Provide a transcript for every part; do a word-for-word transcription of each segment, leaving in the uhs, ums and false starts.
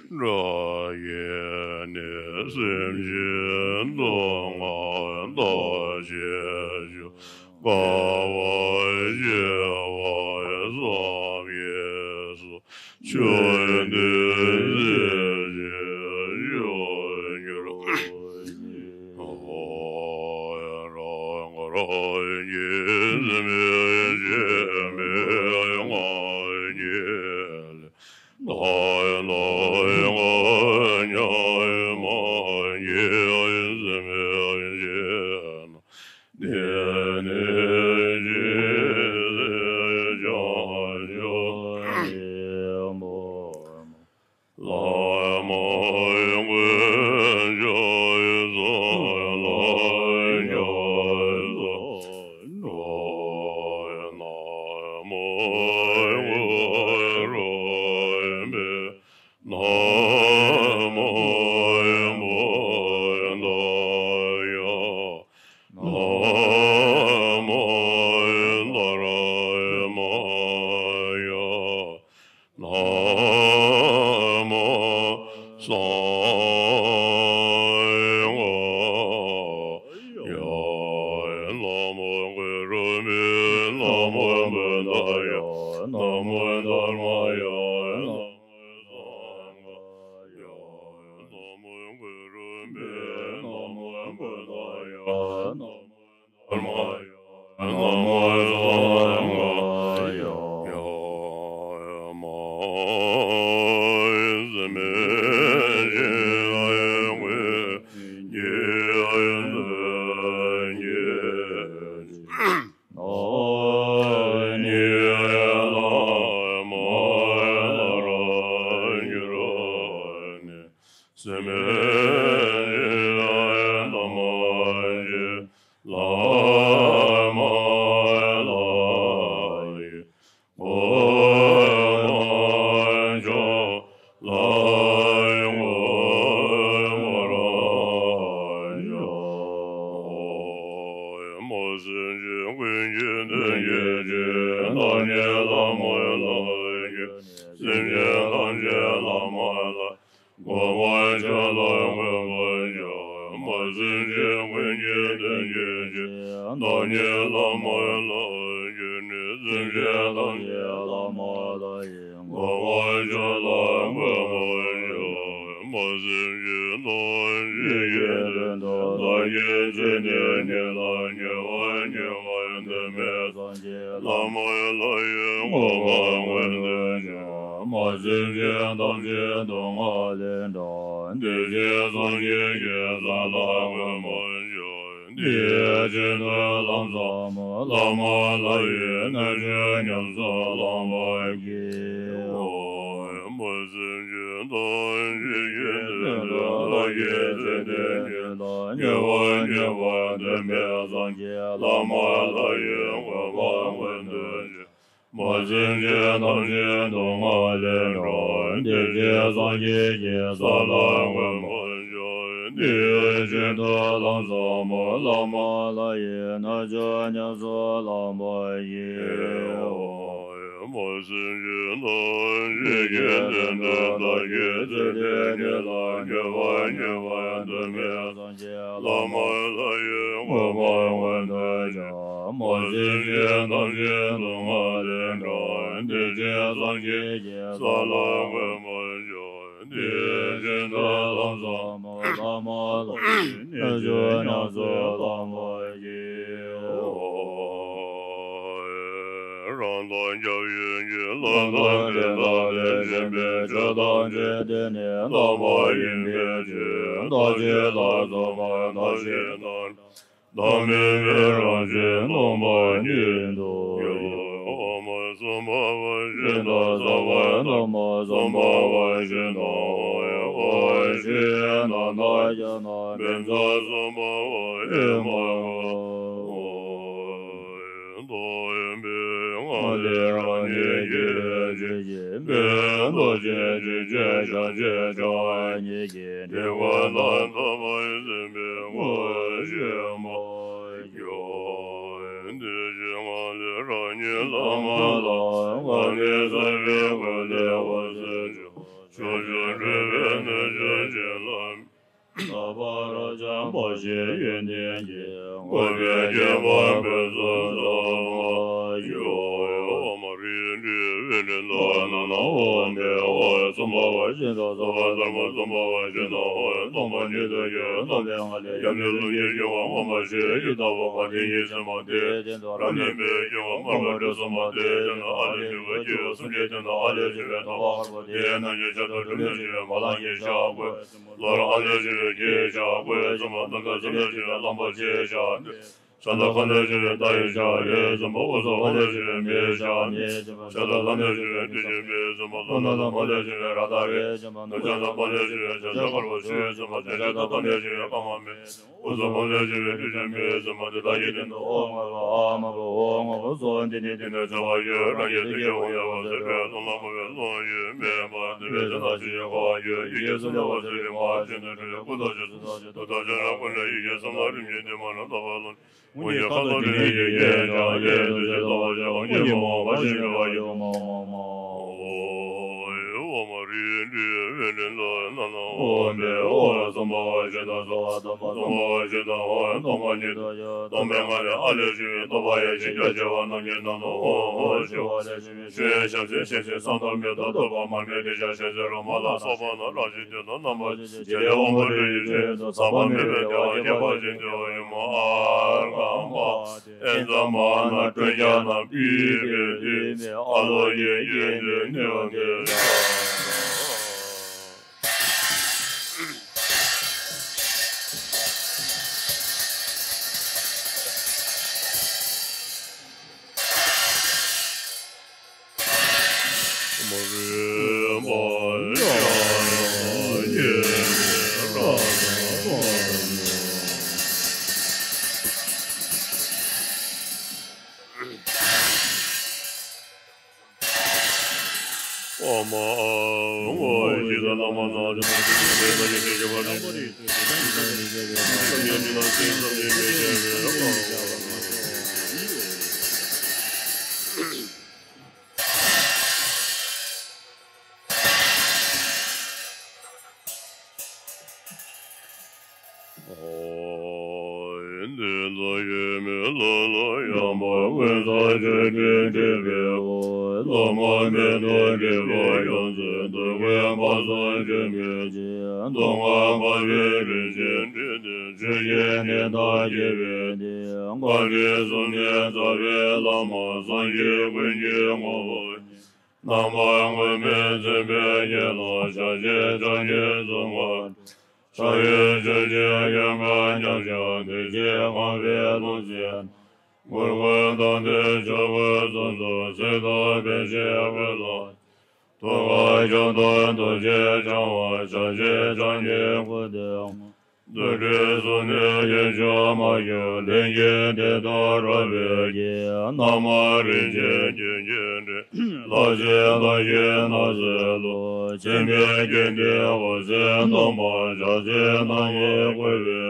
ར་ཡི་ནི་སེམས་ཅན་སྡུག་བསྔལ་ཐར་བྱེད་ཤོག་དཀའ་བ་སྤྱད་པ་བསམ་ཡས་སོ། ཆོས་འདི་སེམས་ཅན་ཤོག་གྱུར། ཨོ་ཡ་རང་རང་གི་སེམས་ཅན་མི་མངའ་ཉེ་ལ། ད་ཡང་ད་ཡང་ང་ཉམས་མ་ཉེས་སེམས་ཅན་ནི་ནི་ཅི་ཟེར་བྱང་ཆུབ་ལམ་མ་ཡང་དཀོན་མཆོག་ཡོད་ཚོགས་ལ་ཡང་ན་མོ་ཡང་དཀོན་རོགས་མེད། ན་མོ་ཡང་མོ་ཡང་ད་ཡང་ན་མོ་ཡང་ད་ར་ཡང་མ་ཡང་ན་མོ་སང་ཡང་ན་མོ་གུ་རུ་མི་ན་མོ་བུ་ད་ཡང་ན་མོ་ད་མ་ཡང་ན་མོ་སང་ཡང་ན་མོ་གུ་རུ་མི་ན་མོ་བུ་ད་ཡང་ན་མོ་ན་མོ་སང་ཡང་ཡང་མ་སེམས་ཅན་ཡང་ཡང་ན་ནི་ལ་མ་ལ་ར་གྱུར་ནས། སེམས་ཅན་ཐམས་ཅད་ལ་མ་ལ་ཡི་དཀོན་མཆོག་ལ་ཡང་དཀོན་མ་ར་ཡང་མ་སེམས་ཅན་ཀུན་གྱི་དོན་བྱེད་ཅིང་། བདག་ཉིད་ལ་མ་ལ་ཡི་སེམས་ཅན་ཐམས་ཅད་ལ་མ་ལ་མགོན་པོ་ཁྱོད་ལ་མགོན་པར་བྱ། མ་སེམས་ཅན་ཀུན་གྱི་དོན་བྱེད་ཅིང་། བདག་ཉིད་ལ་མ་ལ་ཡི་ནི་སེམས་ཅན་ཐམས་ཅད་ལ་མ་ལ་ཡི་མགོན་པོ་ཁྱོད་ལ་མགོན་པར་བྱ། མ་སེམས་ཅན་ཐམས་ཅད་ཀྱི་དོན་དུ་བདག་གིས་ཚེ་འདི་ཉིད་ལ་ཉེ་བར་ཉེ་བར་འདོད་པའི་སངས་རྒྱས་བླ་མ་ལ་ཡང་མགོན་པར་མངོན་དུ་བྱ། མ་སེམས་ཅན་ཐམས་ཅད་སྡུག་བསྔལ་ལས་བསྒྲལ་བའི་བདེ་གཤེགས་སངས་རྒྱས་ཀྱི་ས་ལ་མགོན་པར་བྱ། འདི་ཡི་ཕྱིར་དུ་ལམ་ཟབ་མོ་བླ་མ་ལ་ཡི་རྣལ་འབྱོར་ཉམས་སུ་བླང་བར་བགྱི། མ་སེམས་ཅན་ཐམས་ཅད་ཀྱི་དོན་དུ་བདག་གིས་ཚེ་འདི་ཉིད་ལ་ཉེ་བར་ཉེ་བར་འདོད་པའི་སངས་རྒྱས་བླ་མ་ལ་ཡི་མགོན་པར་མངོན་དུ་བྱ། མ་སེམས་ཅན་ཐམས་ཅད་སྡུག་བསྔལ་ལས་བསྒྲལ་བའི་བདེ་གཤེགས་སངས་རྒྱས་ཀྱི་ས་ལ་མགོན་པར་བྱ། འདི་ཡི་ཕྱིར་དུ་ལམ་ཟབ་མོ་བླ་མ་ལ་ཡི་རྣལ་འབྱོར་ཉམས་སུ་བླང་བར་བགྱི། མ་སེམས་ཅན་ཐམས་ཅད་ཀྱི་དོན་དུ་བདག་གིས་ཚེ་འདི་ཉིད་ལ་ཉེ་བར་ཉེ་བར་འདོད་པའི་སངས་རྒྱས་བླ་མ་ལ་ཡི་མགོན་པར་མངོན་དུ་བྱ། མ་སེམས་ཅན་ཐམས་ཅད་སྡུག་བསྔལ་ལས་བསྒྲལ་བའི་བདེ་གཤེགས་སངས་རྒྱས་ཀྱི་ས་ལ་མགོན་པར་བྱ། འདི་ཡི་ཕྱིར་དུ་ལམ་ཟབ་མོ་བླ་མ་ལ་ཡི་རྣལ་འབྱོར་ཉམས་སུ་བླང་བར་བགྱི། རང་དང་སྐྱབས་ཡུལ་གྱི་ལམ་དང་བདེན་མཐའ་ལས་གཞན་པའི་ཆོས་ཐམས་ཅད་དེ་ནི་རྣམ་པར་ཡིན་པའི་ཕྱིར། རྟག་གཅིག་ལ་སོགས་པ་མཐའ་བཞི་དང་། བདག་མེད་པའི་རང་བཞིན་སྟོང་པ་ཉིད་དུ་ཡོད། འོག་མ་སུ་འབར་བ་བཞིན་དུ་ཟབ་པ། ཐུག་མ་སུ་འབར་བ་བཞིན་དུ་འོད་ཀྱི་དབང་ཕྱིར་ན་ན་ཡ་ན། བཛྲ་སུ་འབར་བ་ཨེ་མ་ཧོ། མདོ་ཡིན་པའི་ངང་ལས་རང་ཉིད་ཀྱི་ཆོས་ཅན། པའི་མདོ་ཆེན་ཇི་བཞིན་ཤར་ཕྱིར་འཆར་བ་ཉིད་ཀྱིས། དེ་ཀུན་ཐ་དད་པར་སེམས་པའི་ངོ་ཤེས་པར་བྱའོ། དེ་ཕྱིར་ངང་ལས་རང་ཉིད་བླ་མ་ལ། ངང་ལས་ཟབ་པའི་སྒོ་ནས་འོད་ཟེར་འཕྲོས། ཕྱོགས་བཅུར་སྤྲུལ་པའི་སྣོད་བཅུད་ཀྱི་ལྷ། ལྷག་པར་བྱམས་པ་ཞེས་ཡོན་ཏན་གྱི། འགོག་པའི་ཁྱད་པར་འབད་ཚུལ་ཙམ་ཞུ། ཨོཾ་རིག་འདྲའི་དབུས་འདྲེན་དུ་ནང་ན་འོག་འདྲེན་འོག་གསུམ་པ་བ་བཞིན་དུ་ས་བ་ལྷ་མོ་གསུམ་པ་བ་བཞིན་དུ་འོག་སྟོང་པ་ཉིད་དུ་ཡོད། སྟོང་པའི་ངང་ལས་ཡབ་ཡུམ་ལྷུན་གྱིས་སྐྱོང་བ་མངོན་པར་ཤེས་ཡི་དྭགས་པོ་དགའ་ལྡན་ཡིད་བཞིན་པ་དེའི་སྟེང་དུ་རབ་གནོན་པས་སྐྱོང་བ་མངོན་པར་སྒྲོལ་གསུམ་པ་དེའི་སྟེང་དུ་ཨ་ལས་སྤྲུལ་པ་སྐྱེས་བུ་སུམ་བརྒྱའི་སྟེང་དུ་ཨ་ལས་སྤྲུལ་པའི་ཐོད་པ་དཀར་པོ་དེའི་རྣམ་ལྔའི་ཞབས་ཏོག་གྲུབ་ལས་སྤྲུལ་པའི་བ་ལང་གི་ཞྭ་བཀོད། ལོགས་ལ་ཨ་ལས་སྤྲུལ་པའི་སྐེའི་ཞྭ་བཀོད། གསུམ་པ་ནམ་མཁའ་ཟེར་ལས་སྤྲུལ་པའི་གླང་པོ་ཆེའི་ཞྭ་བཀོད། ས་ལ་ཁ་ལས་སྤྲུལ་པའི་རྟ་ཡི་ཞྭ་ཡོད། གསུམ་པ་དབུ་སྐྲ་ཕག་ལས་སྤྲུལ་པའི་མེའི་ཞྭ་མེད། ཕྱག་ལ་ལྷ་ལས་སྤྲུལ་པའི་བདུད་ཀྱི་མེ། གསུམ་པ་ལྷོ་ནུབ་ལ་མོ་ལས་སྤྲུལ་པའི་རཀྟ་རེད། གསུམ་པ་ནུབ་བྱང་ལ་བ་ལས་སྤྲུལ་པའི་བྱ་ཤ་དཀར་པོ་བཞི། གསུམ་པ་བྱ་ཤ་དང་པ་ལས་སྤྲུལ་པའི་སྐར་མ་མེད། དབུ་གཙུག་ཕུག་ལས་སྤྲུལ་པའི་བདུད་ཀྱི་མེ། གསུམ་པ་དེ་དག་གི་སྟེང་དུ་ཨོཾ་ཨ་མ་པ་ཨ་མ་པ་ཨོཾ་ཨ་པ་སྭཱ་ཧཱ། འདི་ནི་འདི་ནས་བྱ་བ་ཡོད། རང་གི་བདེ་སྐྱིད་འོང་ཡག་པོ་ཟེར་བའི་ལུང་ལ་མོས་པའི་ལོང་ཡུལ་མེད་པ། དེ་བས་དེ་དག་ཆོས་ཀྱི་འཁོར་བ་ཡོད། ཡི་གེ་གསུམ་ལས་འོད་ཟེར་རིམ་པ་བཞིན་དུ་འཕྲོས། སྐུ་མདོག་ཕྱོགས་བཅུར་ཐལ་བ་བྱེད། ཐུགས་མདོག་ཕྱོགས་རིས་ཀུན་ནས་ཡི་གེ་གསུམ་ལ་རིམ་གྱིས་བསྡུས་པ་ན་ལྷག་པར་ལོངས་སྤྱོད་ཀུན་གྱི་ཁ་དོག་དྲི་མེད་ཡི་གེ་ཀྱང་ཡོད། འདུ་ཤེས་ལྡོག་པ་བྱེད། ཀུན་གྱི་མོས་པ་བཞིན་འགྲུབ་པ་ཡོད། ཨོཾ་རིག་འདྲའི་དབུས་འདྲེན་དུ་ནང་ན་འོག་འདྲེན་འོག་གསུམ་པ་བ་བཞིན་དུ་ས་བ་དང་པོ་གསུམ་པ་བ་བཞིན་དུ་འོག་སྟོང་པ་ཉིད་དུ་ཡོད། སྟོང་པའི་ངང་ལས་ཨ་ལས་སྤྲུལ་པའི་སྟོང་པ་ཡེ་ཤེས་རྒྱ་ཆེ་བ་རྣམས་ཀྱི་ནང་དུ་འོག་འོག་ཞི་བ་ལས་སྤྲུལ་པའི་ཆུ་ཡི་ཞབས་ཟས་སྲེག་ཟས་སྲང་ལྟར་མེ་ཏོག་བདུག་པ་མར་མེ་དྲི་ཞགས་ཞལ་ཟས་རོ་མ་ལ་སོགས་པ་རྣམས་རང་བཞིན་ལྡན་དུ་རྣམ་པར་བཞད་དེ་དབང་པོ་ལུས་ཡིད་བཞིན་དུ་ཟག་པ་མེད་པའི་བདེ་བ་རྒྱས་པར་བཞེངས་ཏེ་ཡུམ་ཨརྒྷ་མ་ཨེ་ཛ་མ་ན་ཀྲོ་ཀྱ་ན་པུཥྤེ་ཏི་ཨ་ལོ་ཀེ་ཀེ་ནྡི་ནི་ཝ་ཀེ་ཤ། འདི་ལྟར་ཡིད་མི་བསླུ་བསླུ་ཡངས་པ་ཀུན་བཟང་ཆོས་ཀྱི་སྤྲུལ་པའི་སྐུ། སློབ་མ་མེ་ཏོག་སྤྲུལ་པ་ཡོངས་སུ་འདུ་བའི་དཔལ་བཟང་ཆོས་མེད་ཀྱི། སྟོང་པ་འབར་བའི་རིན་ཆེན་སྤྲིན་དེ་ཆོས་ཀྱི་གནས་དང་དགེ་བའི་གནས། དཀར་པོའི་གཟུགས་ནི་རྩ་བའི་བླ་མ་སངས་རྒྱས་ཀུན་གྱི་ངོ་བོ་ཉིད། རྣམ་པ་ངུར་སྨྲིག་འཛིན་པའི་ཡན་ལག་ཞལ་གཅིག་ཕྱག་གཉིས་གཟུངས་སྔགས་བྲལ། ཕྱག་གཡས་ཆོས་ཀྱི་ཡལ་ག་མཉམ་གཞག་བདུད་རྩིས་གང་བའི་ལྷུང་བཟེད། མགུལ་སྐོར་དམ་ལྡན་ཆོས་གོས་གསུམ་དུ་གཟེངས་བསྟོད་པའི་ཕྱིར་འོད་ལ། ཐུགས་ཀར་ཞབས་ཏོག་རྡོ་རྗེ་འཆང་དབང་ཞལ་གཅིག་ཕྱག་གཉིས་སྐུ་སྟེ། རྡོ་རྗེའི་གཟུགས་ནི་ཡེ་ཤེས་མ་གྱུར་ལྷན་སྐྱེས་བདེ་སྟོང་རོལ་པའི་རྐྱེན། རྣམ་པར་རིག་བྱེད་རྒྱུད་ཀྱི་འབྲས། ལྷ་ཆེན་ལྷ་བཞིའི་སྣང་གསལ་ལུགས། མཚན་མའི་རྒྱན་ཏེ་འོད་ཟེར་སྟོང་པ། ཞལ་ཟས་རྣམ་གཉིས་བསྐོར་བའི།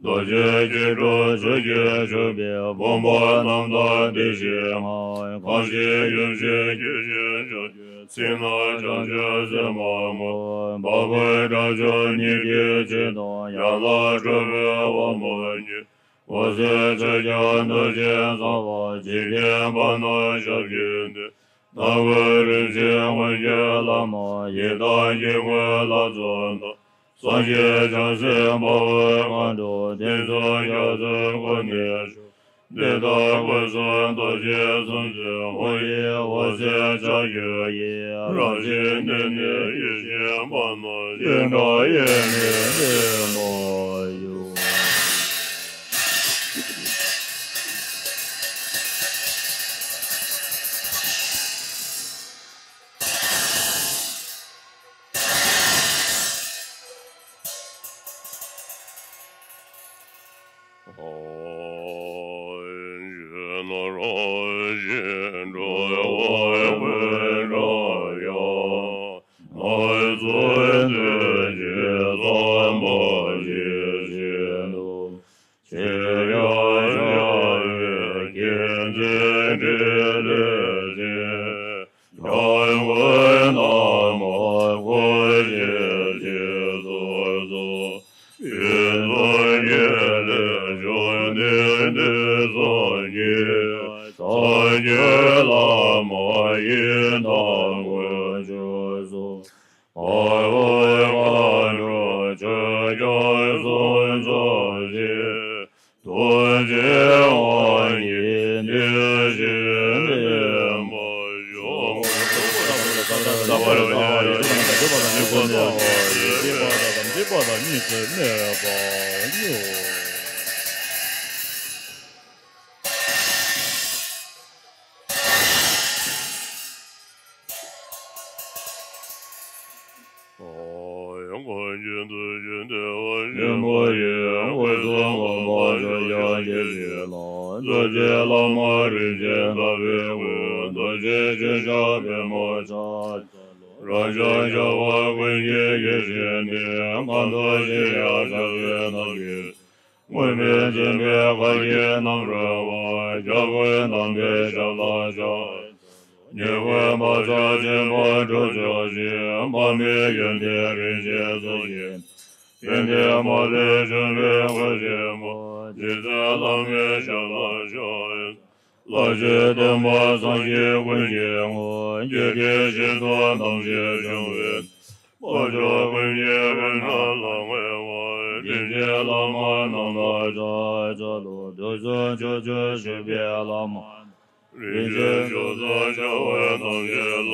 རྡོ་རྗེ་སྐྱེ་འགྲོ་ཆོས་ཀྱི་ཞུགས་པའི། བུམ་པ་རྣམ་དག་བདེ་གཤེགས་ངང་། གང་ཞིག་ཡུམ་ཆེན་སྐྱེས་ཆེན་ཕྱག་རྒྱའི་ཚིག་རྣམས་བྱང་ཆུབ་སེམས་དཔའ་སྐུ། འཕགས་པའི་དགྲ་བཅོམ་ཉིད་ཀྱི་ཆོས་དང་། ཡན་ལག་དྲུག་པོའི་དབང་པོ་ཉིད། འོད་ཟེར་ཕྱོགས་བརྒྱར་འདུ་ཞིང་གསལ་བ། འཇིག་རྟེན་པ་རྣམས་ཞབས་ཀྱིས་བཏུད། ལྟ་བུའི་རིན་ཆེན་དངོས་ཀྱི་བླ་མ། ཡི་དམ་དཀྱིལ་འཁོར་ལྷ་ཚོགས་དང་། སངས་རྒྱས་བྱང་སེམས་དཔའ་བོས་མཁའ་འགྲོ། དེ་ཚོགས་རྒྱ་མཚོའི་ཁོངས་ནས་བཞུགས། འདི་དག་སྐུ་གསུམ་རྡོ་རྗེ་སུམ་ཅུ་ཧཱུྃ་ཡིག་འོད་ཟེར་ཕྱག་རྒྱ་ཡིས། རང་བཞིན་གནས་ནས་ཡེ་ཤེས་པ་རྣམས། ཞིང་ཁམས་དབྱེར་མེད་ལས་མ་གཡོས། རྗེས་སུ་སོགས། ཡིད་དུ་འགྱུར་ཏེ་བྱུང་ནས་དུས་གསུམ་གྱི། སངས་རྒྱས་བླ་མ་ཡི་དམ་དཀོན་མཆོག་གསུམ། མ་འོངས་པ་འགྲོ་ཆོས་སྐྱོང་སྲུང་སྐྱོང་ཞིང་། རྡོ་རྗེ་དབང་གིས་བདེ་ཞིང་བདེ་མ་ཞུགས། ཡང་གང་གི་འདུ་ཤེས་བདེ་བ་ཆེན་པོ་ཡི་དབུས་སུ་འོད་དཔག་ཚད་མེད་ཞགས་ཀྱི་བཞད་ལ། རྡོ་རྗེ་བླ་མ་རིན་ཆེན་ལྟ་བུའི་སྐུ། རྡོ་རྗེ་ཕྱག་རྒྱ་པདྨོ་ཕྱག་རྒྱ་རང་བྱུང་ཞི་བ་ཀུན་གྱི་ཡེ་ཤེས་ནི། ཁམས་དང་གཞལ་ཡས་ཕྱག་རྒྱའི་ནམ་མཁའི། མངོན་པར་མཛད་པའི་མཁའ་སྤྱོད་རྣམ་རོལ་པ། འཇའ་གུར་དམ་པའི་ཞབས་ལ་ཕྱག་ཉེ་བར་བག་ཆགས་ཆེན་པོ་འགྲུབ་ཕྱིར། དཔག་མེད་ཡོན་ཏན་རིན་ཆེན་གཟུགས་ཅན། ཡོན་ཏན་མ་ལུས་འབྱུང་བའི་སྐུ་ཆེན་པོ། རྗེ་བཙུན་བླ་མའི་ཞབས་ལ་ཕྱག་ལྷ་ཆོས་སྟོན་པ་སངས་རྒྱས་ཀུན་གྱི་དངོས། རྒྱུད་སྡེ་བཞི་དང་ཐམས་ཅད་འབྱུང་བའི། དཀོན་མཆོག་ཀུན་གྱི་དབུས་ན་ལྷང་ངེ་བ། དྲིན་ཅན་བླ་མ་རྣམས་ལ་ཕྱག་འཚལ་ལོ། དུས་གསུམ་ཕྱོགས་བཅུར་བཞུགས་པའི་བླ་མ། རིན་ཆེན་མཆོག་གསུམ་བྱ་བ་ཐམས་ཅད་ལ།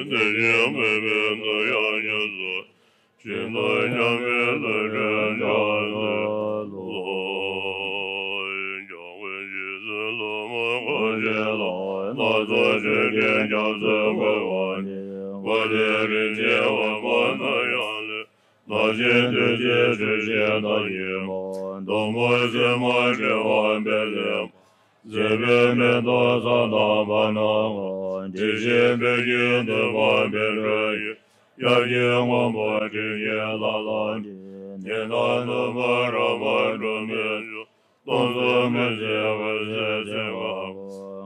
དེ་བཞིན་མོས་པའི་འདོད་ཡོན་ཉེར་བཟུང་། ཤིན་ཏུ་མཉམ་པའི་ལྷུན་གྲུབ་ཕྱག་འཚལ་ལོ། འཇམ་དཔལ་རྗེ་བཙུན་བླ་མ་འཁོར་བཅས་ལ། སྣ་ཚོགས་མཆོད་སྤྲིན་རྒྱ་མཚོས་བསྐོར་བ་ནི། འཁོར་ལོའི་རིན་ཆེན་འོད་དཔག་ནི་ཡར་ལས། ནག་ཅིང་བདུད་རྩིའི་ཆུ་ཞིང་དག་ཡིན་པ། སྡོང་པོ་སེར་མོ་བྱེ་བ་སྤེལ་ལེན་པ། མཛེས་པའི་མེ་ཏོག་བསམ་དག་པ་རྣམས་ལ། དྲི་ཞིམ་སྤོས་ཀྱི་དུད་པ་འབེབས་འགྲོ་ཡི། དབྱར་གྱི་སྔོན་པོ་དྲི་ཡི་ལ་ལ་འདྲེས། ཉི་ཟླ་ནུབ་མོ་རབ་དབར་འགྲོ་མི་འཇུག་སྟོང་གསུམ་མུན་སེལ་འོད་ཟེར་ཚེ་འགག་གོ།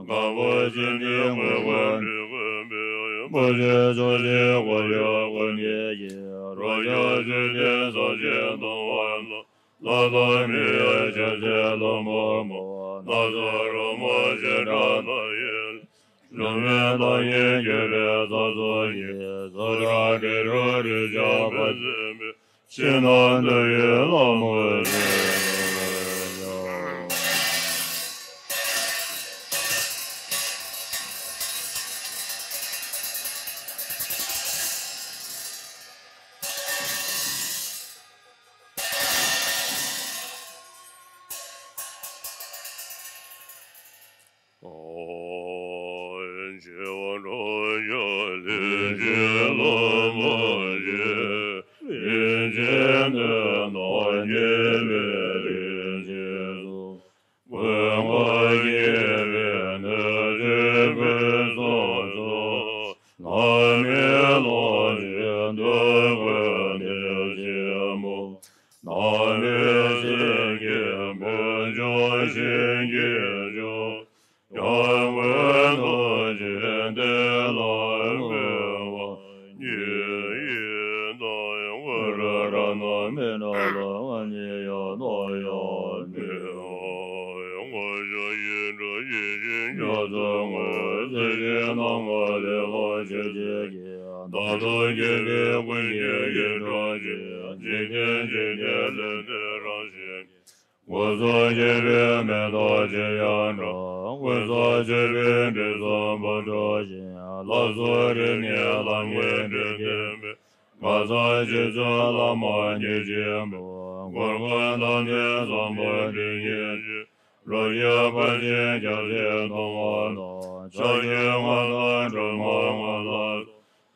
སྒམ་པོ་ཆེ་འདི་ངོས་ཀུན་དྲི་ཀུན་འབེབས། མུ་ཁྱུད་ཕྱོགས་བཞིར་འཁོར་ཡུག་ཀུན་འདེབས་ཤིང་། རོ་བརྒྱ་ཆུ་ལྡན་ཟབ་ཅིང་དྭངས་པ་ལ། ལྷ་དང་མི་ཡི་ཕྱག་འཚལ་ལྷ་མོ་མོ། སྣ་ཚོགས་རོལ་མོ་ཆེ་ཕྲ་སྣ་ཡི་ལས། ཞུ་མེད་ལྟ་བའི་དགྱེས་པའི་རྩལ་སོགས་ཀྱིས། སུ་དག་འདྲེ་རུ་རེག་བྱ་བ་ཟིན་པའི། ཕྱི་ནང་འདུལ་བའི་ལྷ་མོ་ཆེ། ཆེ་བ་འགྲོ་བའི་ལས་ཀྱི་ལྷ་མོ་ཆེ། རིན་ཆེན་སྣོད་དང་ཉེ་བའི་རིན་ཆེན་གསུམ། ཀུན་དགའ་དགྱེས་པའི་སྣོད་བཅུད་ཕུན་སུམ་ཚོགས། ལྷ་མིའི་ལོངས་སྤྱོད་འདོད་དགུའི་གནས་ཆེན་པོ། ནང་པའི་སེང་གེ་ཕུན་ཚོགས་ཞིང་གི་མཆོག་སྐྱབས་མགོན་ཐུགས་རྗེའི་བདེ་ལ་མོས་པ་ཉིད་ཡིན་ད། གུ་རུ་རཏྣ་མི་ན་ལ་ང་ཉིད་ཡང་རྟོགས་ཡང་མེད། དངོས་བྱང་ཡིད་འཕྲོག་ཡིད་བཞིན་རྒྱ་མཚོའི་ངོས། སྲིད་ཞིའི་གནམ་ལ་ལེ་ལོ་ཆེ་ཆེ་གིས། བདག་ལྟ་དགྱེས་པའི་ཀུན་གྱི་ཡིད་འཕྲོག་ཅིང་། འཇིག་རྟེན་འཇིག་རྟེན་ལས་འདས་རང་བཞིན། སྒོ་གསུམ་འབྱེད་པའི་མེ་ཏོག་ཆེ་ཡང་འདྲ། དབུས་སུ་ཆེ་བའི་དྲི་བསུང་འབུབས་འཁྲུགས་ཤིང་། ལྷ་གསུམ་རིགས་ལྔའི་ལམ་གྱི་དྲི་ལྡན་པའི། མཁའ་མཚམས་ཞིག་ཚོགས་བླ་མ་ཉིད་ཆེན་པོ། གུར་གུམ་མདངས་ལྡན་བཟང་པོ་དྲི་ངད་ཅན། རོ་བརྒྱ་འབར་ཞིང་རྒྱ་མཚོའི་མཐོངས་པ་དང་། ཕྱག་རྒྱའི་རྔ་དང་སྒྲོལ་མ་རྔ་ལ་སོགས།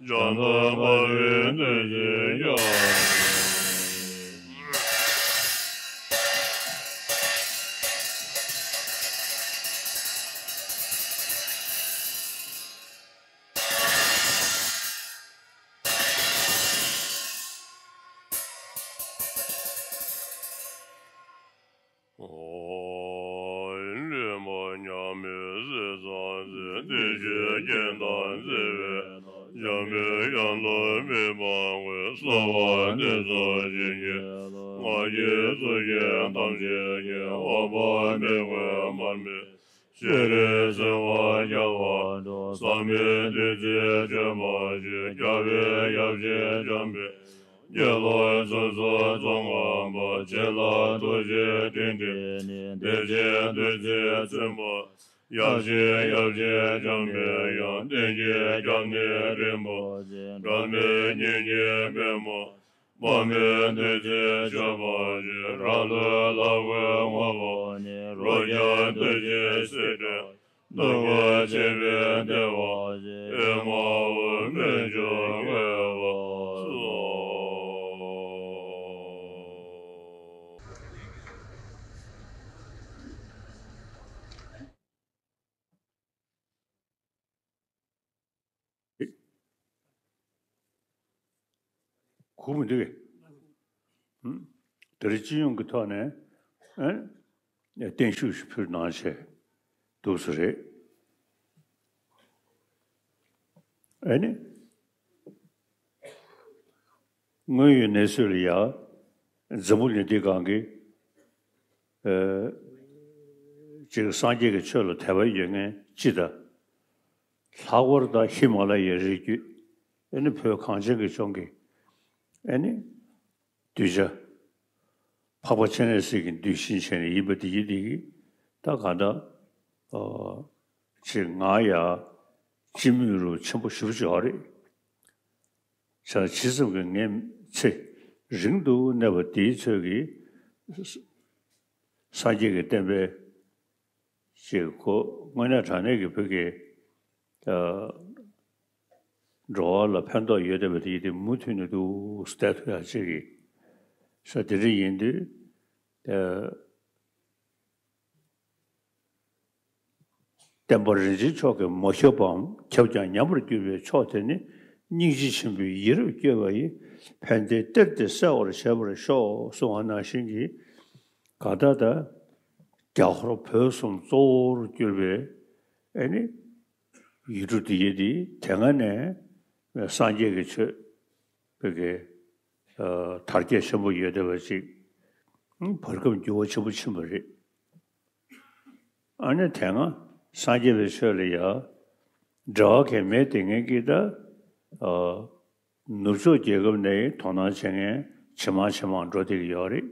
བྱང་དུ་འཕགས་པའི་གནས་བཞི་ཡང་། ཨོ། ལུས་མ་ཉམས་པའི་ཟས་གཙང་སྲས། བདེ་གཤེགས་རྒྱན་དང་བརྩེ་བའི་བུ། འཇམ་པའི་དབྱངས་ལ་མི་ཕངས་པའི། གསོལ་བ་འདེབས་སོ་བྱིན་གྱིས་རློབས། ང་བཞིན་སུ་ཞིག་ཐམས་ཅད་ཀྱིས། འོད་དཔག་མེད་ཀུན་དམར་མེར་གཤེགས། ཤེས་རིག་སེམས་དཔའ་རྒྱལ་བ་དང་། བསམ་པའི་བདུད་རྩིས་མཆོད་པར་བྱེད། རྒྱལ་བའི་ཡབ་ཆེན་འཇམ་དཔལ་དང་། དགེ་སློང་སུམ་ཅུ་རྫོགས་བསྔགས་པ། བྱིན་རླབས་ཐུགས་རྗེའི་ཏིང་འཛིན་ནས། བདེ་ཆེན་བདུད་རྩིས་ཚིམ་པ། ཡབ་ཆེན་ཡབ་ཆེན་འཇམ་པའི་དབྱངས། བསྟན་བཅོས་སྐྱབས་གནས་རིན་པོ་ཆེ། སྒྲོལ་མའི་སྙིང་རྗེའི་པདྨོ། དཔག་མེད་བདུད་རྩིས་མཆོད་པར་བྱེད། རབ་ཏུ་ལྷ་སྐུ་བསྔོ་བ་ནི། རོ་བརྒྱ་བདུད་རྩིའི་སེར་ཕྲེང་། གདུག་པ་ཆེན་པོས་བདེ་བར་གཤེགས། ཨེ་མ་ཧོ་རྨད་བྱུང་དངོས་པོ་སོགས། གོ་མི་འདུག་གས། ཧུམ། དེ་རིང་སྤྱི་ཡོངས་ཀྱི་ཐོག་ནས་ཨ་བརྟན་བཞུགས་ཤིག་ཕུལ་གནང་བྱས་འདུག་སེ་རེད། ཨ་ནི། དངོས་ཡོད་གནས་ཚུལ་ལ་ཡ། འཛམ་བུ་གླིང་འདི་སྒང་གི་ཨ་ཅིག་སངས་རྒྱས་ཀྱི་ཆོས་ལ་དད་པ་ཡོད་མཁན་སྤྱི་དང་། ལྷག་པར་དུ་ཧི་མ་ལ་ཡའི་རི་རྒྱུད། ཨ་ནི་བོད་གངས་ཅན་གྱི་ལྗོངས་ཀྱི་ཨ་ནི་གདུལ་བྱ། འཕགས་པ་སྤྱན་རས་གཟིགས་ཀྱི་གདུལ་ཞིང་བྱས་ནས་ཡིན་པ་དེ་ཡིན་དེ་གི་ད་གང་ལྟར་ཨ་ཅིག་ང་ཡ་སྤྱི་མོས་རུ་ཆེན་པོ་ཞེ་པོ་ཅིག་ཡོད་རེད། ས་ཇི་ཙམ་གྱིས་ངས་ཚེ་རིང་དུ་གནས་པ་དེའི་ཚོད་ཀྱི་སངས་རྒྱས་ཀྱི་བསྟན་པའི་ཅིག་ཁོ་དངོས་གནས་དྲང་གནས་ཀྱི་བོད་ཀྱི་ཨ་འགྲོ་བ་ལ་ཕན་ཐོགས་ཡོད་བསྡད་པ་དེ་ཡིན་དེ་མུ་མཐུད་ནས་འདུག་སེ་བསྡད་ཐུབ་ཡག་ཅིག་གི་ས་དེ་འདྲ་ཡིན་དུས་ཨ། བསྟན་པ་རིན་ཆེན་མཆོག་གིས་མ་ཁྱབ་པའམ་ཁྱབ་ཀྱང་ཉམས་པར་གྱུར་པའི་ཕྱོགས་དེ་ནི་སྙིང་རྗེ་ཆེན་པོས་ཡིད་རབ་བསྐྱོད་པ་ཡིས་ཕན་བདེའི་གཏེར་དེ་གསལ་བར་བྱེད་པར་ཤོག་གསུངས་པ་ནང་བཞིན་གྱི་གང་ལྟར་ད་རྒྱ་ཧོར་བོད་གསུམ་གཙོ་བོར་གྱུར་པའི་ཨ་ནི་ཡུལ་གྲུ་འདི་ཡི་འདི་དེ་སྔ་ནས་སངས་རྒྱས་ཀྱི་ཆོས་བོད་ཀྱི་ཨ་དར་རྒྱས་ཆེན་པོ་ཡོད་བསྡད་པ་ཅིག་བར་སྐབས་འགྱུར་བ་ཆེན་པོ་ཕྱིན་པ་རེད། ཨ་ནི་དེ་སྔ་སངས་རྒྱས་པའི་ཆོས་ལ་ཡ་འབྲེལ་བ་གང་མེད་དེ་ངས་ཀྱིས་ད་ཨ་ནུབ་ཕྱོགས་རྒྱལ་ཁབ་ནས་དོ་སྣང་བྱེད་མཁན་ཇེ་མང་ཇེ་མང་འགྲོ་བསྡད་ཀྱི་ཡོད་རེད།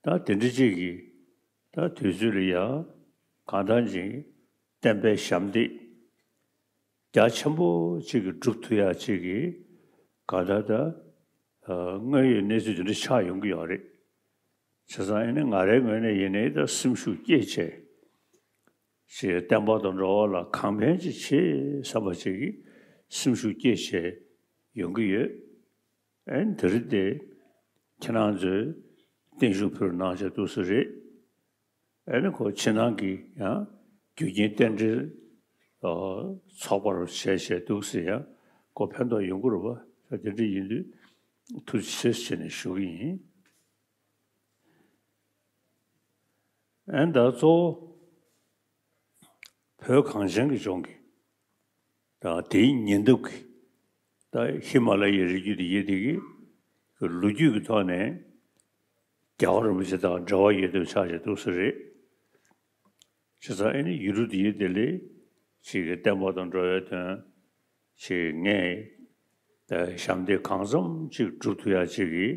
ད་དེ་འདྲ་ཅིག་གིས་ད་དུས་ཚོད་ལ་ཡ་གང་ལྟར་ཅིག་བསྟན་པའི་ཞབས་འདེགས་རྒྱ་ཆེན་པོ་ཅིག་གིས་སྒྲུབ་ཐུབ་ཡག་ཅིག་གིས་གང་ལྟར་ད་དངོས་ཡོད་གནས་ཚུལ་དེ་འདྲ་ཆགས་ཡོང་གི་ཡོད་རེད། བྱས་ཙང་ཨ་ནི་ང་རའི་ངོས་ནས་ཡིན་ནའི་ད་སེམས་ཤུགས་བསྐྱེད་བྱས་ཅིག་བསྟན་པ་དང་འགྲོ་བ་ལ་གང་ཕན་ཅིག་བྱེད་བསམ་པ་ཅིག་གིས་སེམས་ཤུགས་བསྐྱེད་བྱས་ཡོང་གི་ཡོད། ཨན་དེ་རིང་དེ་ཁྱེད་རང་ཚོས་བརྟན་བཞུགས་ཕུལ་གནང་བྱས་འདུག་སེ་རེད། ཨ་ནི་ཁོ་ཕྱི་ནང་གི་ཡང་རྒྱུ་རྐྱེན་རྟེན་འབྲེལ་ཚོགས་པ་རུ་བྱས་བྱས་འདུག་སེ་ཡང་ཁོ་ཕན་ཐོགས་ཡོང་གི་རེད་པ། ད་དེ་འདྲ་ཡིན་དུས་ཐུགས་རྗེ་ཆེ་ཟེར་ནས་ཞུ་གི་ཡིན། ཨན་ད་གཙོ་བོ་བོད་གངས་ཅན་གྱི་ལྗོངས་ཀྱི་ད་དེའི་ཉེ་འདབས་ཀྱི་ད་ཧི་མ་ལ་ཡའི་རི་རྒྱུད་དེ་ཡེ་དེ་གི་ལོ་རྒྱུས་ཀྱི་ཐོག་ནས་རྒྱལ་བ་རིན་པོ་ཆེ་དང་འབྲེལ་བ་ཡོད་དུ་ཆགས་བྱས་འདུག་སེ་རེད། བྱས་ཙང་ཨ་ནི་ཡུལ་གྲུ་དེ་ཡེ་དེ་ལས་ཅིག་གི་བསྟན་པ་དང་འགྲོ་བའི་དོན་ཅིག་ངས་ད་ཞབས་འདེགས་གང་འཚམ་ཅིག་སྒྲུབ་ཐུབ་ཡག་ཅིག་གི་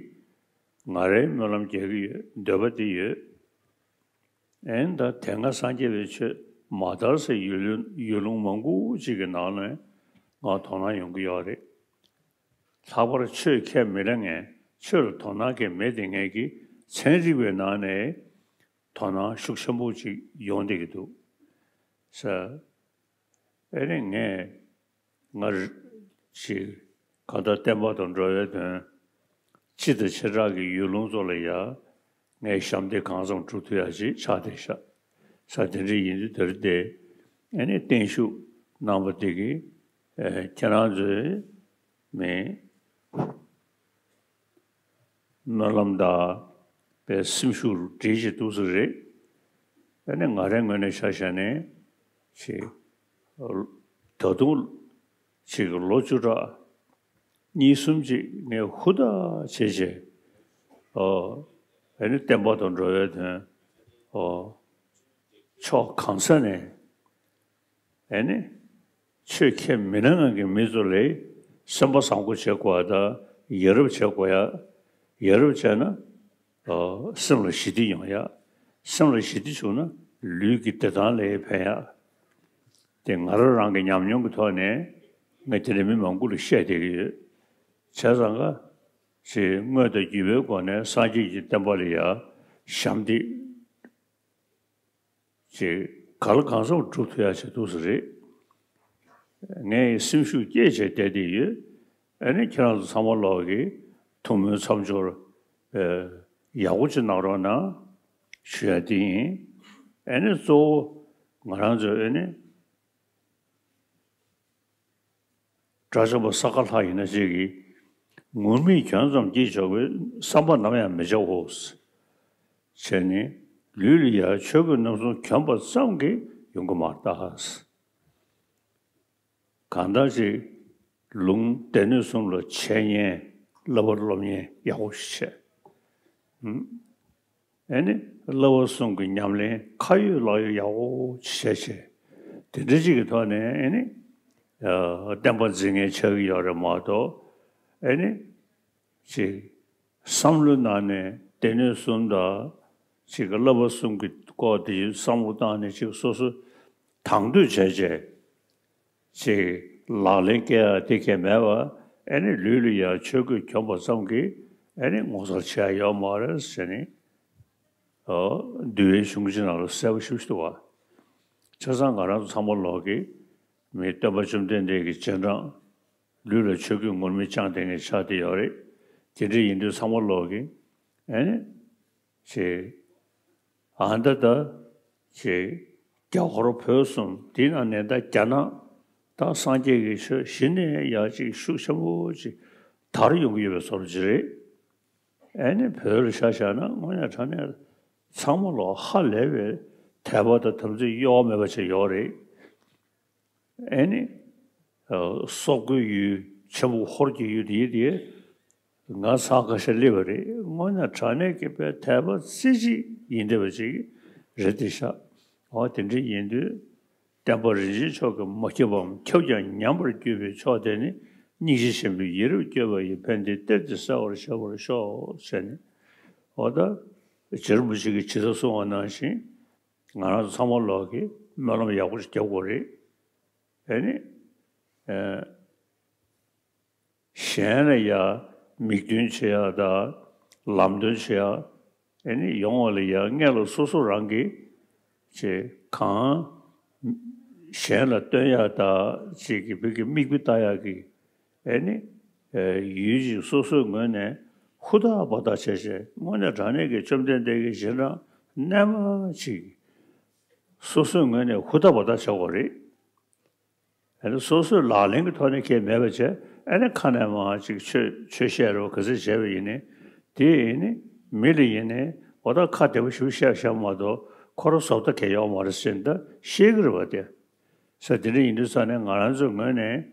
ང་རའི་སྨོན་ལམ་རྒྱག་གི་ཡོད། འདོད་པ་དེ་ཡོད། ཨན་ད་དེ་སྔ་སངས་རྒྱས་པའི་ཆོས་མ་དར་སའི་ཡུལ་ལུང་ཡུལ་ལུང་མང་པོ་ཅིག་གི་ནང་ནས་ང་དོ་སྣང་ཡོང་གི་ཡོད་རེད། ལྷག་པར་ཆོས་ཁས་མི་ལེན་མཁན་ཆོས་ལ་དོ་སྣང་གང་མེད་དེ་མཁན་གྱི་ཚན་རིག་པའི་ནང་ནས་དོ་སྣང་ཤུགས་ཆེན་པོ་ཅིག་ཡོང་བསྡད་ཀྱི་འདུག་ས། ཨེ་ནི་ངས་ང་ཅིག་གང་ལྟར་བསྟན་པ་དང་འགྲོ་བའི་དོན་སྤྱི་དང་བྱེ་བྲག་གི་ཡུལ་ལུང་ཚོ་ལ་ཡ་ངས་ཞབས་འདེགས་གང་འཚམ་སྒྲུབ་ཐུབ་ཡག་ཅིག་ཆགས་བསྡད་ཤག་ས། དེ་འདྲ་ཡིན་དུས་དེ་རིང་དེ་ཨེ་ནི་བརྟན་བཞུགས་གནང་བ་དེ་གིས་ཨེ་ཁྱེད་རང་ཚོའི་མི་སྨོན་ལམ་དང་པའི་སེམས་ཤུགས་རུ་འགྲིལ་བཞིན་འདུག་ས་རེད། ཨ་ནི་ང་རའི་ངོས་ནས་ཆ་བཞག་ནས་ཅིག་ད་དུང་ཅིག་ལོ་བཅུ་ཕྲག་ གཉིས་གསུམ་ཅིག་ངས་ཧུར་ཐག་བྱས་བྱས། ཨོ། ཨ་ནི་བསྟན་པ་དང་འགྲོ་བའི་དོན། ཨོ། ཕྱོགས་གང་ས་ནས། ཨ་ནི། ཆོས་ཁས་མི་ལེན་ནང་གི་མི་ཚོ་ལ་སེམས་པ་བཟང་པོ་བྱེད་དགོས་པ་དང་ཡ་རབས་བྱེད་དགོས་ཡ། ཡ་རབས་བྱས་ན། ཨོ། སེམས་ལ་ཞི་བདེ་ཡོང་ཡ། སེམས་ལ་ཞི་བདེ་བྱུང་ན་ལུས་ཀྱི་བདེ་ཐང་ལ་ཕན་ཡ། དེ་ང་རང་རང་གི་ཉམས་མྱོང་གི་ཐོག་ནས་ང་དེ་འདྲ་མི་མང་པོ་ལ་བཤད་བསྡད་ཀྱི་ཡོད། བྱས་ཙང་ཀ་ཅིག་དངོས་དང་བརྒྱུད་པའི་སྒོ་ནས་སངས་རྒྱས་ཀྱི་བསྟན་པ་ལ་ཡ་ཞབས་འདེགས་ཅིག་ག་ལ་གང་འཚམ་སྒྲུབ་ཐུབ་ཡ་ཆེད་འདུག་ས་རེད། ངས་སེམས་ཤུགས་བསྐྱེད་བྱས་བསྡད་བསྡད་ཡོད། ཨ་ནི་ཁྱེད་རང་ཚོ་ཚང་མ་ལོག་གིས་ཐུགས་སྨོན་མཚམས་སྦྱོར་ཨ་ཡག་པོ་ཅིག་གནང་རོགས་གནང་ཞུ་ཡ་དེ་ཡིན། ཨ་ནི་གཙོ་བོ་ང་རང་ཚོ་ཨ་ནི་དགྲ་བཅོམ་པ་ས་ག་ལྷ་ཡིན་ན་ཅིག་གིས་ངུར་སྨྲིག་གྱོན་ཙམ་གྱིས་ཆོག་པའི་བསམ་པ་ནམ་ཡང་མི་བྱའོ། བྱས་ནས་ལུས་ལ་ཡ་ཆོས་གོས་རྣམ་གསུམ་གྱོན་པ་ཙམ་གྱིས་ཡོང་གི་མ་རེད་ད། གང་ལྟར་ཅིག་ལུང་སྡེ་སྣོད་གསུམ་ལ་འཆད་ཉན་བསླབ་པ་སློབ་གཉེར་ཡག་པོ་ཞིག་བྱས། ཨུམ། ཨེ་ནི་བསླབ་པ་གསུམ་གྱི་ཉམས་ལེན་ཁ་ཡོད་ལག་ཡོད་ཡག་པོ་ཞིག་བྱས་བྱས། དེ་འདྲ་ཅིག་གི་ཐོག་ནས་ཨེ་ནི་ཨ་བསྟན་པ་འཛིན་མཁན་ཆགས་ཀྱི་ཡོད་རེད་མ་གཏོགས། ཨེ་ནི་ཅིག་བསམ་བློའི་ནང་ནས་སྡེ་སྣོད་གསུམ་དང་ཅིག་གི་བསླབ་པ་གསུམ་གྱི་སྐོར་དེ་བསམ་བློ་བཏང་ནས་ཅིག་སོ་སོ་དང་དོད་བྱས་བྱས་ཅིག་ལག་ལེན་བཀལ་ཡ་དེ་གས་མེད་པ། ཨེ་ནི་ལུས་ལ་ཡ་ཆོས་གོས་གྱོན་པ་ཙམ་གྱིས་ཨེ་ནི་ངོ་མཚར་ཆེ་ཡ་ཡོད་མ་རེད་ཟེར་ནས། ཨོ། འདུལ་བའི་གཞུང་ཅིག་ནང་ལ་གསལ་པོ་ཞེ་པོ་ཅིག་འདུག་བ། བྱས་ཙང་ང་རང་ཚོ་ཚང་མ་ལོག་གིས་མི་སྟོན་པ་བཅོམ་ལྡན་འདས་ཀྱི་རྗེས་འབྲང་། ལུས་ལ་ཆོས་གོས་ངུར་སྨྲིག་བཅངས་བསྡད་མཁན་ཆགས་བསྡད་ཡོད་རེད། དེ་འདྲ་ཡིན་དུས་ཚང་མ་ལོག་གིས་ཨེ་ནི་ཅིག་ཨ་ད་ད་ཅིག་རྒྱ་ཧོར་བོད་གསུམ་དེ་ནང་ནས་ད་རྒྱ་ནག་ད་སངས་རྒྱས་ཀྱི་ཆོས་གཞི་ནས་ཡ་ཅིག་ཤུགས་ཆེན་པོ་ཅིག་དར་ཡོང་གི་ཡོད་པའི་བཟོ་འདྲ་ཅིག་རེད། ཨེ་ནི་བོད་ལ་ཆ་བཞག་ན་དངོས་གནས་དྲང་གནས་ཚང་མ་ལོག་ཧ་ལས་པའི་དད་པ་དང་དམ་ཚིག་གཡོ་བ་མེད་པ་ཅིག་ཡོད་རེད། ཨེ་ནི། ཨ་སོག་པོའི་ཡུལ་ཆེན་པོ་ཧོར་གྱི་ཡུལ་དེ་དེ་ང་ཚང་ཁ་ཤས་སླེབས་པ་རེད། དངོས་གནས་དྲང་གནས་ཀྱི་དཔེ་དད་པ་རྩེ་གཅིག་ཡིན་བསྡད་པ་ཅིག་རེད་དེ་ཤག་འོ་དེ་འདྲ་ཡིན་དུས་བསྟན་པ་རིན་ཆེན་མཆོག་གིས་མ་ཁྱབ་པའམ་ཁྱབ་ཀྱང་ཉམས་པར་གྱུར་པའི་ཕྱོགས་དེ་ནི་སྙིང་རྗེ་ཆེན་པོས་ཡིད་རབ་བསྐྱོད་པ་ཡི་ཕན་བདེའི་གཏེར་དེ་གསལ་བར་ཤོག་ཤོག་ཟེར་ནས། འོ་ད་རྗེ་རིན་པོ་ཆེ་གིས་ཇི་ལྟར་གསུངས་པ་ནང་བཞིན། ང་རང་ཚོ་ཚང་མ་ལོག་གིས་སྨོན་ལམ་ཡག་པོ་ཞིག་རྒྱབ་དགོས་རེད། ཨེ་ནི། ཨ་གཞན་ལ་ཡ་མིག་སྟོན་བྱེད་ཡ་དང་ལམ་སྟོན་བྱེད་ཡ། ཨེ་ནི་ཡོང་བ་ལ་ཡ་སྔོན་ལ་སོ་སོ་རང་གིས་ཅིག་གང་གཞན་ལ་སྟོན་ཡ་དང་ཅིག་གི་བོད་ཀྱི་མིག་དཔེ་ལྟ་ཡ་གི་ཨེ་ནི། ཨེ་ཡུལ་ཅིག་སོ་སོའི་ངོས་ནས་ཧུར་ཐག་འབད་ཐག་བྱས་བྱས་དངོས་གནས་དྲང་གནས་ཀྱི་བཅོམ་ལྡན་འདས་ཀྱི་རྗེས་འབྲང་རྣལ་མ་ཅིག་སོ་སོའི་ངོས་ནས་ཧུར་ཐག་འབད་ཐག་བྱ་དགོས་རེད། ཨེ་ནི་སོ་སོའི་ལག་ལེན་གྱི་ཐོག་ནས་ཁྱད་མེད་པ་བྱས་ཨེ་ནི་ཁ་ནས་མར་ཅིག་ཆོས་ཆོས་བཤད་རོགས་ག་ཚོད་བྱས་པ་ཡིན་ནའི་དེ་ཡིན་ནི་མི་ལ་ཡིན་ནའི་འོ་ད་ཁ་བདེ་པོ་ཞིག་བཤད་བཤད་མ་གཏོགས་ཁོ་རང་བཟོ་ལྟ་གལ་ཡོད་མ་རེད་ཟེར་ནས་ད་བཤད་ཀྱི་རེད་པ་དེ། ས་དེ་འདྲ་ཡིན་དུས་ས་ནས་ང་རང་ཚོའི་ངོས་ནས་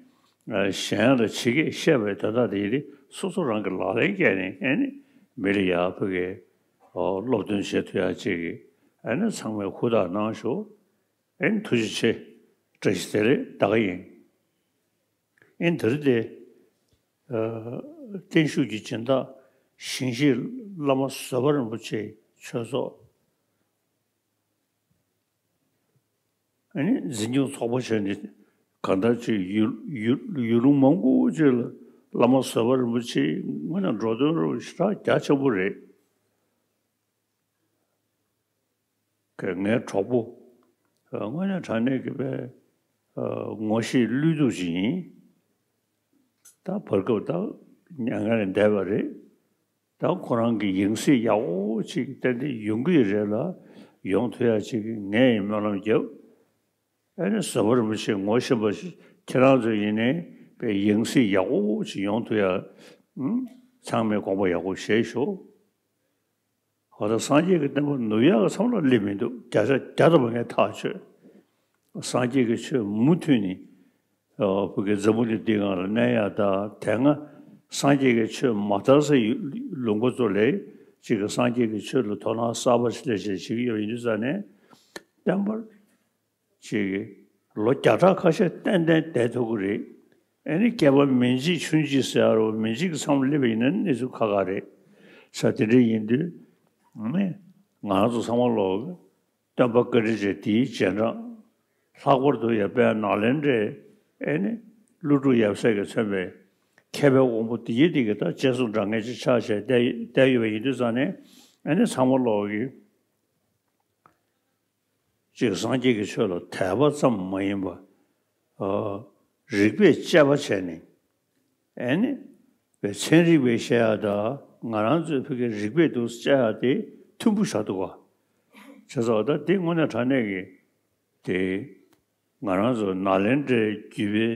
ཨ་གཞན་ལ་ཇི་སྐད་བཤད་པའི་དོན་དག་དེ་ཡིན་ཏེ་སོ་སོ་རང་གི་ལག་ལེན་བཀལ་ནས་ཨེ་ནི་མི་ལ་ཡག་པོ་གི་ཨོ་སློབ་སྟོན་བྱེད་ཐུབ་ཡག་ཅིག་གི་ཨེ་ནི་ཚང་མས་ཧུར་ཐག་གནང་ཤོག་ཨེ་ནི་ཐུགས་རྗེ་ཆེ། བཀྲ་ཤིས་བདེ་ལེགས་ད་ག་ཡིན། ཨེ་ནི་དེ་རིང་དེ་ཨ་བརྟན་བཞུགས་ཀྱི་སྦྱིན་བདག་ཞིང་གཤེགས་བླ་མ་བཟོད་པ་རིན་པོ་ཆེ་ཆོས་ཚོགས། ཨ་ནི་འཛིན་སྐྱོང་ཚོགས་པ་བྱས་ནས་གང་ལྟར་ཅིག་ཡུལ་ཡུལ་ཡུལ་ལུང་མང་པོ་ཅིག་ལ་བླ་མ་བཟོད་པ་རིན་པོ་ཆེ་དངོས་གནས་འགྲོ་དོན་རུ་ཞེ་དྲག་རྒྱ་ཆེན་པོ་རེད། ངའི་གྲོགས་པོ་དངོས་གནས་དྲང་གནས་ཀྱི་པའི་ངོ་ཤེས་བློས་གཏུག་ཅིག་ཡིན། ད་བར་སྐབས་ད་མྱ་ངན་ལས་འདས་པ་རེད། ད་ཁོ་རང་གི་ཡང་སྲིད་ཡག་པོ་ཅིག་ཏན་ཏན་ཡོང་གི་རེད་ལ། ཡོང་ཐུབ་ཡག་ཅིག་ངས་ཡང་སྨོན་ལམ་བརྒྱབ། ཨ་ནི་བཟོད་པ་རིན་པོ་ཆེ་ངོ་ཤེས་པ་ཁྱེད་རང་ཚོ་ཡིན་ནའི་པའི་ཡང་སྲིད་ཡག་པོ་ཅིག་ཡོང་ཐུབ་ཡག་ཚང་མས་དགོངས་པ་ཡག་པོ་བཞེས་ཤོག་འོ་ད་སངས་རྒྱས་ཀྱི་བསྟན་པ་ནུབ་ཡག་གི་མཚམས་ལ་སླེབས་མི་འདུག་བརྒྱ་ཆ་བརྒྱ་ཐམ་པ་ངས་ཐག་ཆོད། སངས་རྒྱས་ཀྱི་ཆོས་མུ་མཐུད་ནས་བོད་ཀྱི་འཛམ་བུ་གླིང་འདི་སྒང་ལ་གནས་ཡག་དང་དེ་སྔ་ སངས་རྒྱས་ཀྱི་ཆོས་མ་དར་སའི་ལུང་པ་ཚོ་ལ་ཅིག་གི་སངས་རྒྱས་ཀྱི་ཆོས་ལ་དོ་སྣང་གསར་པ་ཞིག་ལས་བྱེད་བྱེད་ཀྱི་ཡོད་པ་ཡིན་དུས་ཙང་ནས། བསྟན་པར་ཅིག་གི་ལོ་བརྒྱ་ཕྲག་ཁ་ཤས་ཏན་ཏན་བསྡད་ཐུབ་ཀྱི་རེད། ཨ་ནི་སྐྱེས་པ་མིང་གཅིག་ཆུང་གཅིག་ཟེར་ཡ་རོ། མིང་གཅིག་གི་མཚམས་སླེབས་པ་ཡིན་ན་གནས་ཚུལ་ཁག་ཁག་རེད། ས་དེ་འདྲ་ཡིན་དུས་ནི་ང་རང་ཚོ་ཚང་མ་ལོག་གི་སྟོན་པ་བཀའ་དྲིན་ཅན་དེའི་རྗེས་འབྲང་། ལྷག་པར་དུ་ཡང་དཔལ་ནཱ་ལེནྡྲའི་ཨེ་ནི་ཀླུ་སྒྲུབ་ཡབ་སྲས་ཀྱིས་མཚོན་པའི་མཁས་པའི་དབང་པོ་དེ་ཡི་དེ་གི་ད་རྗེས་སུ་འབྲང་མཁན་ཅིག་ཆགས་བྱས་བསྡད་བསྡད་ཡོད་པ་ཡིན་དུས་ཙང་ནས། ཨེ་ནི་ཚང་མ་ལོག་གི་ཅིག་སངས་རྒྱས་ཀྱི་ཆོས་ལ་དད་པ་ཙམ་མ་ཡིན་པ། ཨ། རིགས་པས་དཔྱད་པ་བྱས་ནས། ཨེ་ནི། པའི་ཚན་རིག་པས་བཤད་ཡ་དང་ང་རང་ཚོའི་ཕ་གིའི་རིག་པས་འདུག་དཔྱད་ཡ་དེ་མཐུན་པོ་བཞག་འདུག་ག་བྱས་ཙང་ད་དེ་དངོས་གནས་དྲང་གནས་ཀྱི་དེ་ང་རང་ཚོ་ནཱ་ལེནྡྲའི་བརྒྱུད་པའི་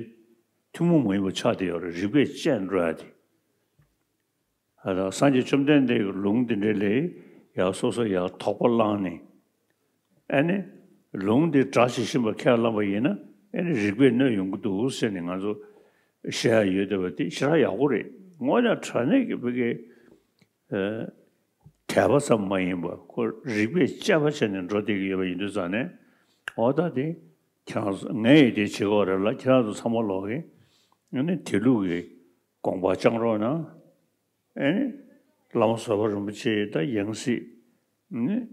ཐུན་མོང་མ་ཡིན་པ་ཆགས་བསྡད་ཡོད་རེད། རིག་པས་དཔྱད་འགྲོ་ཡ་དེ། ཨ། ད་སངས་རྒྱས་བཅོམ་ལྡན་འདས་ཀྱི་ལུང་འདི་འདྲ་ལ་ཡང་སོ་སོ་ཡང་དོགས་པ་བསླངས་ནས། ཨ་ནི། ལུང་འདི་སྒྲ་ཇི་བཞིན་པར་ཁས་བླངས་པ་ཡིན་ན། ཨ་ནི་རིགས་པས་གནོད་ཡོང་གི་འདུག་ཟེར་ནས་ང་ཚོ་བཤད་ཡ་ཡོད་བསྡད་པ་དེ་ཞེ་དྲག་ཡག་པོ་རེད། དངོས་གནས་དྲང་གནས་ཀྱི་བོད་སྐད། ཨ། དད་པ་ཙམ་མ་ཡིན་པར་ཁོ་རིགས་པས་དཔྱད་པ་བྱས་ནས་འགྲོ་བསྡད་ཀྱི་ཡོད་པ་ཡིན་དུས་ཙང་ནས། འོ་ད་དེ་ཁྱེད་རང་ཚོ། ངས་ཡིན་དེ་བྱེད་དགོས་རེད་ལ། ཁྱེད་རང་ཚོ་ཚང་མ་ལོག་གིས་ཨ་ནི་དེ་ལུགས་ཀྱི་དགོངས་པ་བཅངས་རོགས་གནང་། ཨེ། བླ་མ་བཟོད་པ་རིན་པོ་ཆེ་ད་ཡང་སྲིད་ནི།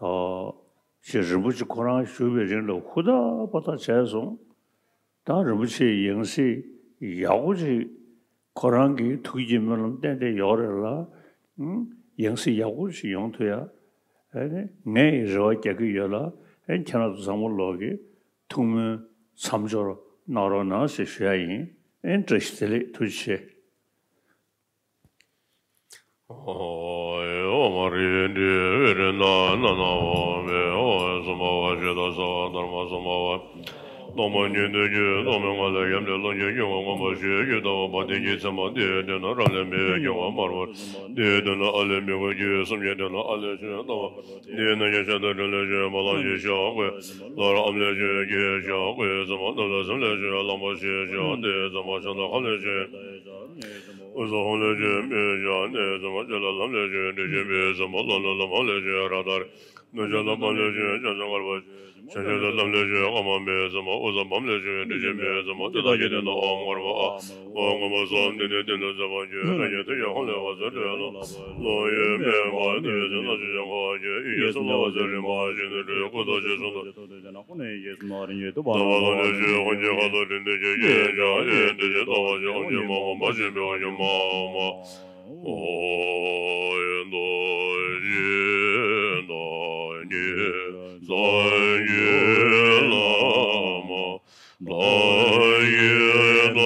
ཨོ། ཞེས་རིན་པོ་ཆེ་ཁོ་རང་བཞུགས་པའི་རིང་ལ་ཧུར་ཐག་པ་ཐག་བྱས་སོང་། ད་རིན་པོ་ཆེ་ཡང་སྲིད་ཡག་པོ་ཅིག་ཁོ་རང་གི་ཐུགས་ཀྱི་སྨོན་ལམ་ཏན་ཏན་ཡོད་རེད་ལ། ཨང་། ཡང་སྲིད་ཡག་པོ་ཞིག་ཡོང་ཐུབ་ཡ། ཨེ་ནི་ངས་རེ་བ་རྒྱག་གི་ཡོད་ལ། ཨེ། ཁྱེད་རང་ཚོ་ཚང་མ་ལོག་གིས་ཐུགས་སྨོན་མཚམས་སྦྱོར་གནང་རོགས་གནང་ཞེས་ཞུ་ཡ་ཡིན། ཨེ། བཀྲ་ཤིས་བདེ་ལེགས། ཐུགས་རྗེ་ཆེ། ཨོ་ཡ། ཨོ་མ་རི་འདྲི་བི་རི་ན་ན་ན་ཨོ་མེ་ཨོ་ཡ། སུམ་བྷ་བ་ཤེ་ད་སརྦ་དྷརྨ་སུམ་བྷ་བ། སྟོང་པ་ཉིད་དུ་སྐྱེས་སྟོང་པའི་ངང་ལས་ཡབ་ནས་བློ་ཆེན་སྐྱེ་བ་མངོན་པར་ཤེས་ཀྱི་ལྟ་བ་པ་དེ་གི་མཚན་མ་དེའི་སྟེང་ན་རབ་གླེང་མི་སྐྱེ་བ་དམར་པོ། དེའི་སྟེང་ན་ཨ་ལས་མི་གོ་སྐྱེ་སུམ་གྱི་སྟེང་ན་ཨ་ལས་ཆེན་ལྟ་བ། དེའི་ནང་གི་ཤ་དང་དྲི་ལས་བྱུང་བ་ལ་ཞེས་བྱ་བ་ཀུན། ལར་ཨམ་ལས་བྱུང་སྐྱེ་བྱ་བ་ཀུན། ཚང་མ་རྣམས་ལ་སེམས་ལས་བྱུང་བ་གླང་པོ་ཞེས་བྱ་བ་སྟེ། ཚང་མ་ཤ་དང་ཁམས་ལས་བྱུང་། དབུས་ས་ཧཱུྃ་ལས་བྱུང་མི་ཡི་ཞགས་ནི། ཚང་མ་ལྕེ་ལ་ལྷམ་ལས་བྱུང་དྲི་ཞིམ་པའི། ཚང་མ་ལྷོ་ནུབ་ལ་ཕམ་ལས་བྱུང་རཀྟ་རེད། ནུབ་བྱང་ལ་པདྨ་ལས་བྱུང་ལྕགས་སྲེག་དཀར་པོ། བྱང་ཤར་ལ་ཏམ་ལས་བྱུང་ཨ་མ་མེ། ཚང་མ་དབུས་ས་བམ་ལས་བྱུང་དྲི་ཞིམ་པའི། ཚང་མ་དེ་དག་གི་སྟེང་ན་ཨོཾ་དཀར་པོ་ཨ། ཨོཾ་དཀར་པོ་སྭཱ་ཧཱ། འདི་ནི་དེང་དུ་མཛད་པར་གྱུར། ལྷ་ཉིད་ཐུགས་ཀྱི་ཧཱུྃ་ལས་འོད་ཟེར་འཕྲོས་ལ། ལྷོ་ཡུལ་པདྨ་དེ་བཞིན་ལ་ཆོས་ཀྱང་གོ་བར་གྱུར། ཡེ་ཤེས་གསུང་ལ་འོད་ཟེར་རིམ་པ་བཞིན་དུ་འཕྲོས། སྐུ་མདོག་ཅན་གསུང་དུ། ལྟ་བ་ལ་ནི་ཆོས་དབང་ཆེན་ཁ་དོག་དྲི་བདུན་གྱི་སྐྱེ་བོའི་ཞལ་ཡིན། དེ་བཞིན་ལྟ་བ་ཆོས་དབང་ཆེན་མ་འོངས་པ་ཞེས་པའི་དབང་ཆེན་མ་འོངས་པ། ཨོ་ཡ། མདོ་ཆེན་བདག་ཉིད་སངས་རྒྱས་བླ་མ། བདག་གི་ཐུགས་ལ་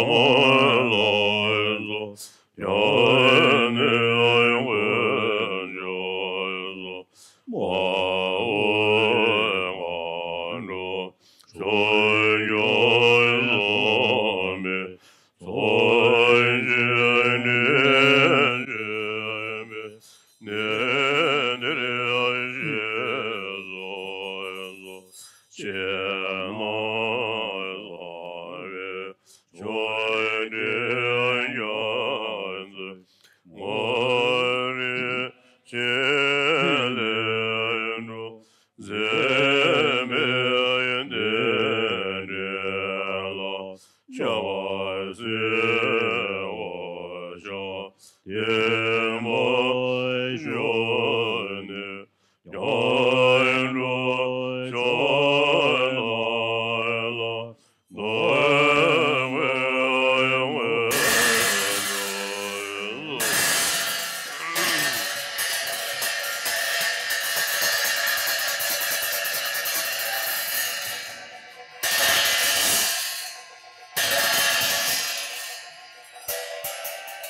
ཕྱག་འཚལ་ལོ།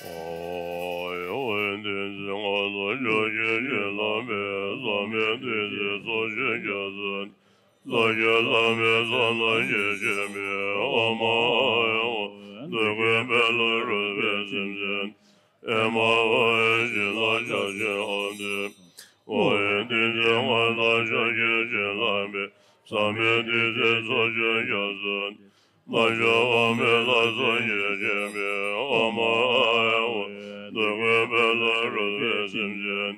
ཨོ་ཡ། འོ་ཡ། བསྟན་འཛིན་ང་ཚོ་ཆོས་ཀྱི་བྱིན་རླབས་མེ་བཟང་མེ་བདུད་རྩིའི་ཚོགས་ཀྱི་རྒྱ་མཚོ། ས་སྐྱ་ལྷ་མོའི་ཚོགས་རྣམས་ཀྱིས་བཅོམ་པའི་ཨ་མ་ཡང་འདོད་དགུའི་དཔལ་ལ་རོལ་པའི་སེམས་ཅན། ཨེ་མ་ཧོ། བྱིན་རླབས་ཕྱག་ཆེན་ཨ་འདུས། ཨོ་ཡ། བསྟན་འཛིན་མངའ་བདག་ཆོས་ཀྱི་བྱིན་རླབས་མེ་བཟང་མེ་བདུད་རྩིའི་ཚོགས་ཀྱི་རྒྱ་མཚོ། ལ་ཤ་འོ་མའི་ལ་སོགས་ཀྱིས་བྱིན་པའི་ཨོཾ་ཨཱཿཧཱུྃ། འདོད་དགུའི་དཔལ་ལ་རོལ་པའི་སེམས་ཅན།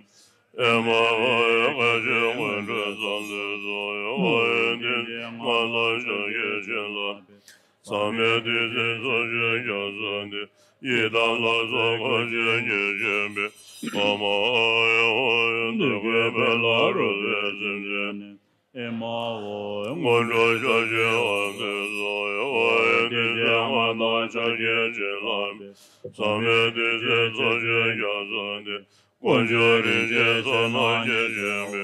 ཨེ་མ་ཧོ། བཀའ་ཆོས་སྔོན་འགྲོའི་ཚོགས་འདུས་སོགས། འོ་ཡི་དེ་ཚེ་སྔགས་བླ་ཕྱག་རྒྱའི་བྱིན་རླབས། ཟག་མེད་བདུད་རྩིའི་ཚོགས་ཀྱིས་རྒྱ་མཚོ་འདི། ཡི་དམ་ལ་སོགས་འཁོར་བཅས་ཀྱིས་བྱིན་པའི་ཨོཾ་ཨཱཿཧཱུྃ། འདོད་དགུའི་དཔལ་ལ་རོལ་པའི་སེམས་ཅན། ཨེ་མ་ཧོ། སྔོན་འགྲོ་ཕྱག་རྒྱའི་དབང་དུ་སོགས། འོ་ཡི་དེ་ཚེ་སྔགས་དང་ཕྱག་རྒྱའི་བྱིན་རླབས། ཟག་མེད་བདུད་རྩིའི་ཚོགས་ཀྱིས་རྒྱ་མཚོ་འདི། དཀོན་མཆོག་རིན་ཆེན་ཚོགས་རྣམས་ཀྱིས་བྱིན་པའི་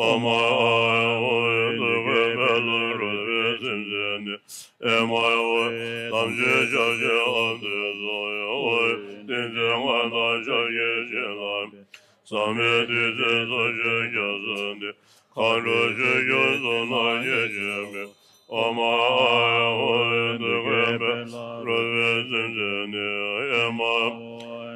ཨོཾ་ཨཱཿཧཱུྃ། འདོད་དགུའི་དཔལ་ལ་རོལ་པའི་སེམས་ཅན་ནི། ཨེ་མ་ཧོ། དམ་ཆོས་ཕྱག་རྒྱའི་དབང་དུ་སོགས། འོ་ཡི་དེ་ཚེ་སྔགས་དང་ཕྱག་རྒྱའི་བྱིན་རླབས། ཟག་མེད་བདུད་རྩིའི་ཚོགས་ཀྱིས་རྒྱ་མཚོ་འདི། མཁའ་འགྲོ་ཆོས་སྐྱོང་ཚོགས་རྣམས་ཀྱིས་བྱིན་པའི་ཨོཾ་ཨཱཿཧཱུྃ། འདོད་དགུའི་དཔལ་ལ་རོལ་པའི་སེམས་ཅན་ནི། ཨེ་མ་ཧོ།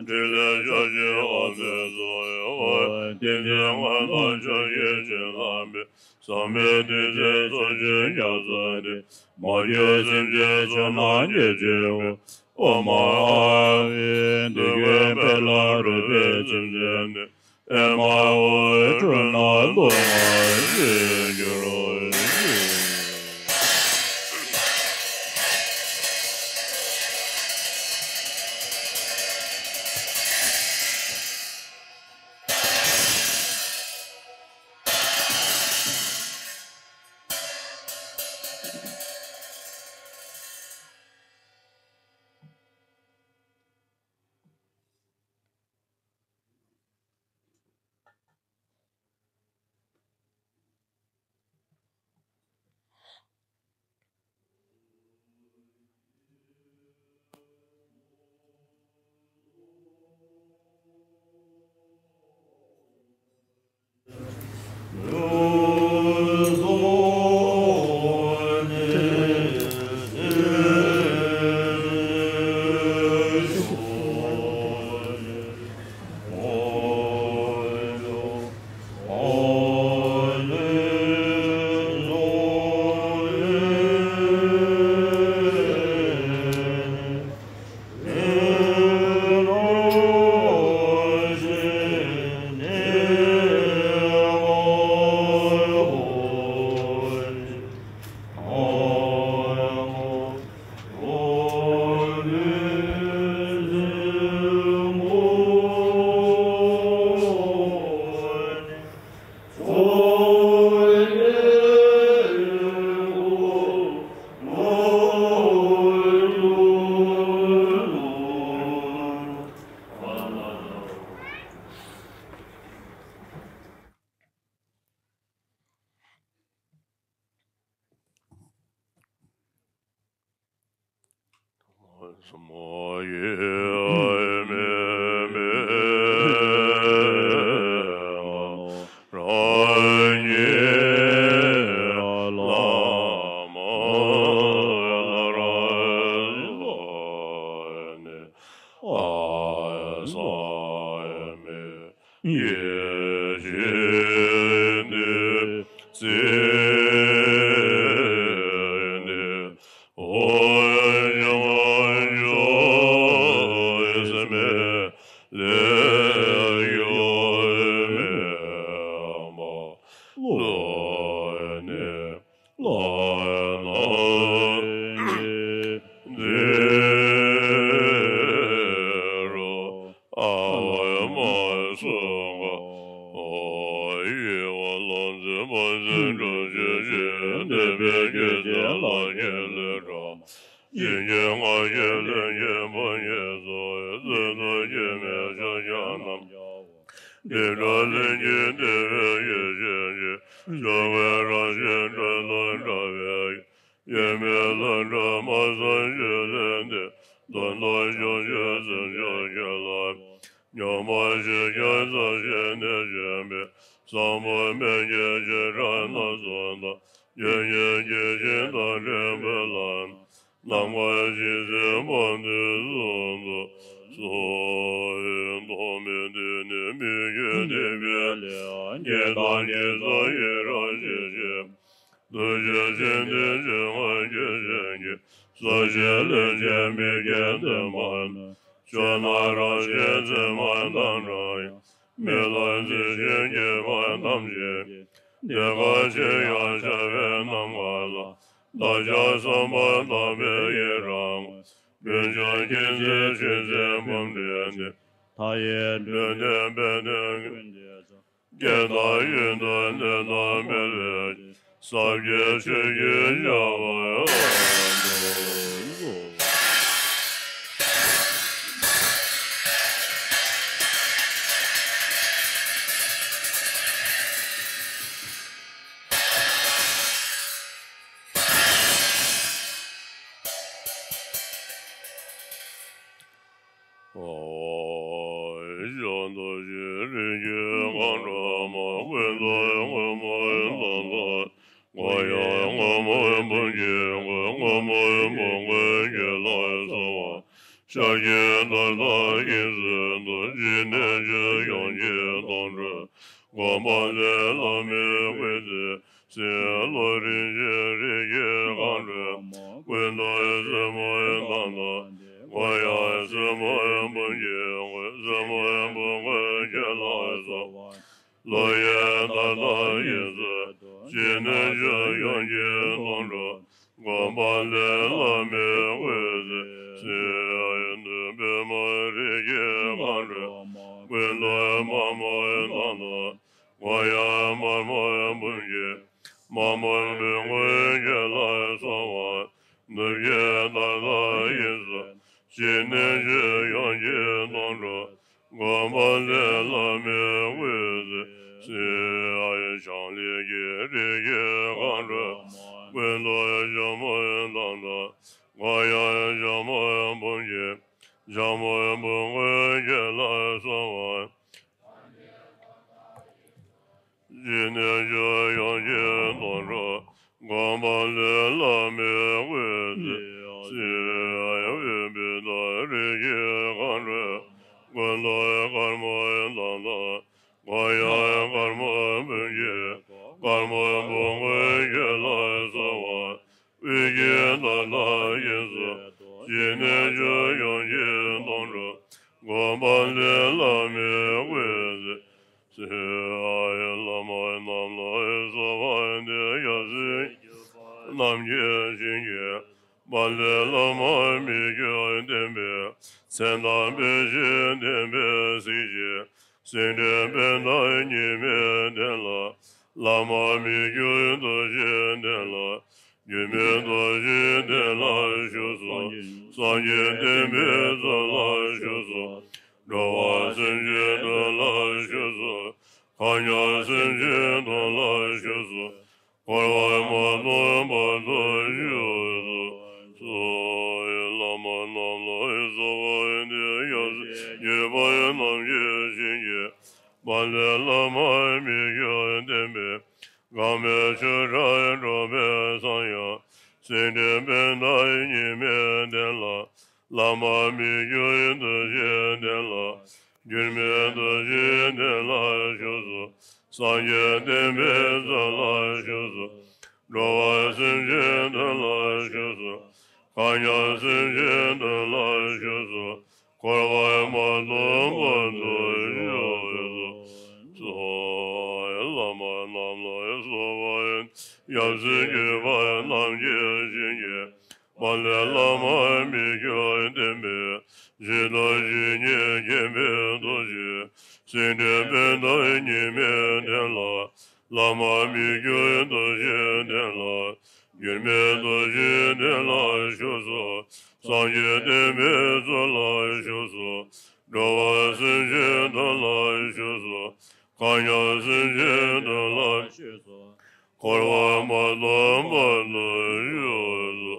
ཕྲིན་ལས་ཕྱག་རྒྱའི་དབང་དུ་སོགས། འོ་ཡི་དེ་ཚེ་སྔགས་དང་ཕྱག་རྒྱའི་བྱིན་རླབས། ཟག་མེད་བདུད་རྩིའི་ཚོགས་ཀྱིས་རྒྱ་མཚོ་འདི། མ་གྱུར་སེམས་ཅན་ཚོགས་རྣམས་ཀྱིས་བྱིན་པའི་ཨོཾ་ཨཱཿཧཱུྃ། འདོད་དགུའི་དཔལ་ལ་རོལ་པའི་སེམས་ཅན་ནི། ཨེ་མ་ཧོ། འཁྲུལ་སྣང་སྟོང་པར་བྱེད་འགྱུར་རོ། ཡེ་ཤེས་འདི་ཚེ་འདི་འོ་ཡང་འཇོག་སེམས་ལས་ཡོད་མེད་མ་ལོ་ནས། ལ་ན་ནི་འདི་རུ་ཨ་བ་མ་སུ་ག་ཨོ་ཡེ་བ་ལ་ཛི་མ་ཛི་འགྲོ་ཅི་ཅི་འདི་བའི་སྐད་ཅན་ལ་ཁྱེད་ལས་འདྲ། ཅི་ཉན་ང་ཡི་ལན་གྱི་བུ་ཉེ་སོ་ཟི་ནོ་ཀྱི་མེ་ཤ་ཡ་ནམ། འདི་འདྲ་ལན་གྱི་འདི་བའི་ཡེ་ཤེས་ཀྱི་ཤོ་བའི་རང་བཞིན་འདྲ་ལ་འདྲ་བའི་ཡེ་མེ་ལ་འདྲ་མ་ས་ཞི་ལན་འདི་དོན་དུ་ཤོ་ཤི་སུ་ཤོ་ཤི་ལ། ཉོན་མོངས་ཞི་ཁྱོད་ཚོགས་ཞི་ནས་བྱོན་པའི་བཟང་པོ་མན་ཆད་ཇི་འདྲ་ན་སོ་དང་། ཡོན་ཡོན་གྱི་ཞིང་དང་འབྲས་བུ་ལ། ནམ་མཁའ་ཇི་སྲིད་འཕགས་མཐོའི་གསུང་དུ་གསོལ། ཐོགས་མེད་བདུད་ནི་མི་བསྐྱོད་འདུས་པའི་ལས། ཉེས་དང་ཉེས་ཚོགས་ཡི་རང་ཞི་ཞིང་། འདུ་ཤེས་ཅན་འདི་ཕྱི་མ་སྐྱེ་ཞིང་སྐྱེ། སོ་སྐྱེ་ལས་སྐྱེས་མི་སྐྱེ་དེ་མ་ནུས། ཆོས་རྣམས་རང་བཞིན་ཚད་མ་དང་འདྲ་ཡང་། མི་ལ་འཛིན་ཞེན་སྐྱེས་པ་ཐམས་ཅད་ཀྱིས། དེ་སྐད་ཅེས་ཡང་བྱ་བའི་རྣམ་ལྔ་ལ། བདག་ཅག་བསམ་པ་དག་པའི་ཡི་རང་ངོ་། ཕུན་ཚོགས་ཀུན་བརྩེགས་ཆོས་མཛད་འབུམ་སྡེ་འདི། མཐའ་ཡས་འགྲོ་དོན་དཔལ་དུ་ཀུན་དེ་ཚོ། སྐྱེ་དང་ཡོན་ཏན་འདོད་དང་སྤེལ་བའི། ཟབ་རྒྱས་ཆོས་ཀྱི་བྱ་བ་དང་། ཨོ། ཡང་དག་ཞིང་རིགས་ཀྱི་གང་འགྲོ་མ། ཀུན་ཏུ་སྔོན་མོ་ཡང་དག་ལ། འགོད་ཡང་སྔོན་མོ་བུམ་གྱི་འགོད། སྔོན་མོའི་བུམ་འགོད་ཀྱི་ལ་སོགས་པ། ཤཱཀྱའི་ད་ལྟ་ཡི་ཚུལ་དུ། ཇི་སྙེད་ཅིག་ཡོངས་ཀྱི་དོན་གྲུབ། སྒོམ་པ་ལས་བླ་མེད་དབུས་སུ་གསལ། བློ་རིན་ཆེན་རིགས་ཀྱི་གང་འགྲོ་མ། ཀུན་ཏུ་སྲིན་མོའི་དང་ཐོག་སྟེ། འགོད་ཡང་སྲིན་མོའི་བུམ་གྱི་འགོད། སྲིན་མོའི་བུམ་འགོད་ཀྱི་ལ་སོགས་པ། བློ་ཡི་ད་ལྟ་ཡི་ཚུལ་དུ། ཇི་སྙེད་ཅིག་ཡོངས་ཀྱི་དོན་གྲུབ། སྒོམ་པ་ལས་བླ་མེད་དབུས་སུ་གསལ། ཡང་དུ་པདྨ་རིགས་ཀྱི་གང་འགྲོ་མ། ཀུན་ཏུ་དམར་མོའི་དང་ཐོག་འགོད་ཡང་དམར་མོའི་བུམ་གྱི། དམར་མོའི་བུམ་འགོད་ཀྱི་ལ་སོགས་པ། ནུབ་ཀྱི་ད་ལྟ་ཡི་ཚུལ། ཇི་སྙེད་ཅིག་ཡོངས་ཀྱི་དོན་གྲུབ། སྒོམ་པ་ལས་བླ་མེད་དབུས་སུ་གསལ། ཡང་ལྕགས་ལེབ་ཀྱི་རིགས་ཀྱི་གང་འགྲོ་མ། ཀུན་ཏུ་ལྕགས་མོའི་དང་ཐོག་འགོད་ཡང་ལྕགས་མོའི་བུམ་གྱི། ལྕགས་མོའི་བུམ་འགོད་ཀྱི་ལ་སོགས་པ། ཇི་སྙེད་ཅིག་ཡོངས་ཀྱི་དོན་གྲུབ། སྒོམ་པ་ལས་བླ་མེད་དབུས་སུ་གསལ། ཡང་ཨུཏྤལ་རིགས་ཀྱི་གང་འགྲོ་མ། ཀུན་ཏུ་དཀར་མོའི་དང་ཐོག་འགོད་ཡང་དཀར་མོའི་བུམ་གྱི། དཀར་མོའི་བུམ་འགོད་ཀྱི་ལ་སོགས་པ། དབུས་ཀྱི་ད་ལྟ་ཡི་ཚུལ། ཇི་སྙེད་ཅིག་ཡོངས་ཀྱི་དོན་གྲུབ། སྒོམ་པ་ལས་བླ་མེད་དབུས་སུ་གསལ། བླ་མ་རྣམས་ལ་གསོལ་བ་འདེབས། ཡབ་སྲས་བརྒྱུད་པ་རྣམས་ཀྱིས་བྱིན་གྱིས་རློབས། བླ་མ་མི་བསྐྱོད་བསྟན་པའི་མཚན་དང་། དཔེ་བྱད་ལྡན་པའི་གཟི་བརྗིད། སེང་ལྡེང་པད་འདབ་ཉི་མའི་གདན་ལ། བླ་མ་མི་བསྐྱོད་རྡོ་རྗེའི་གདན་ལ། འགྱུར་མེད་རྡོ་རྗེའི་གདན་ལ་བཞུགས་སོ། སངས་རྒྱས་བསྟན་པའི་མཛོད་ལ་བཞུགས་སོ། འགྲོ་བ་སེམས་ཅན་དོན་ལ་བཞུགས་སོ། མཁའ་མྱང་སེམས་ཅན་དོན་ལ་བཞུགས་སོ། འཁོར་བ་མ་སྟོངས་བར་དུ་བཞུགས་སོ། བླ་མ་རྣམས་ལ་གསོལ་བ་འདེབས། ཡབ་སྲས་བརྒྱུད་པ་རྣམས་ཀྱིས་བྱིན་གྱིས་རློབས། བླ་མ་མི་བསྐྱོད་བསྟན་པའི། འགག་མེད་ཆོས་སྒྲ་སྒྲོགས་པའི་ས་ཡང་། སེང་ལྡེང་པད་འདབ་ཉི་མའི་གདན་ལ། བླ་མ་མི་བསྐྱོད་རྡོ་རྗེའི་གདན་ལ། འགྱུར་མེད་རྡོ་རྗེའི་གདན་ལ་བཞུགས་སོ། སངས་རྒྱས་བསྟན་པའི་མཛོད་ལ་བཞུགས་སོ། འགྲོ་བ་སེམས་ཅན་དོན་ལ་བཞུགས་སོ། མཁའ་མྱང་སེམས་ཅན་དོན་ལ་བཞུགས་སོ། འཁོར་བ་མ་སྟོངས་བར་དུ་བཞུགས་སོ། བླ་མ་རྣམས་ལ་གསོལ་བ། ཡབ་སྲས་བརྒྱུད་པ་རྣམས་ཀྱིས་བྱིན་གྱིས་རློབས། བླ་མ་མི་བསྐྱོད་བསྟན་པའི། གཞི་བདག་གཞི་གཉིས་མཁྱེན་པའི་རྡོ་རྗེ། སེང་ལྡེང་པད་འདབ་ཉི་མའི་གདན་ལ། བླ་མ་མི་བསྐྱོད་རྡོ་རྗེའི་གདན་ལ། འགྱུར་མེད་རྡོ་རྗེའི་གདན་ལ་བཞུགས་སོ། སངས་རྒྱས་བསྟན་པའི་མཛོད་ལ་བཞུགས་སོ། འགྲོ་བ་སེམས་ཅན་དོན་ལ་བཞུགས་སོ། མཁའ་མྱང་སེམས་ཅན་དོན་ལ་བཞུགས་སོ། འཁོར་བ་མ་སྟོངས་བར་དུ་བཞུགས་སོ།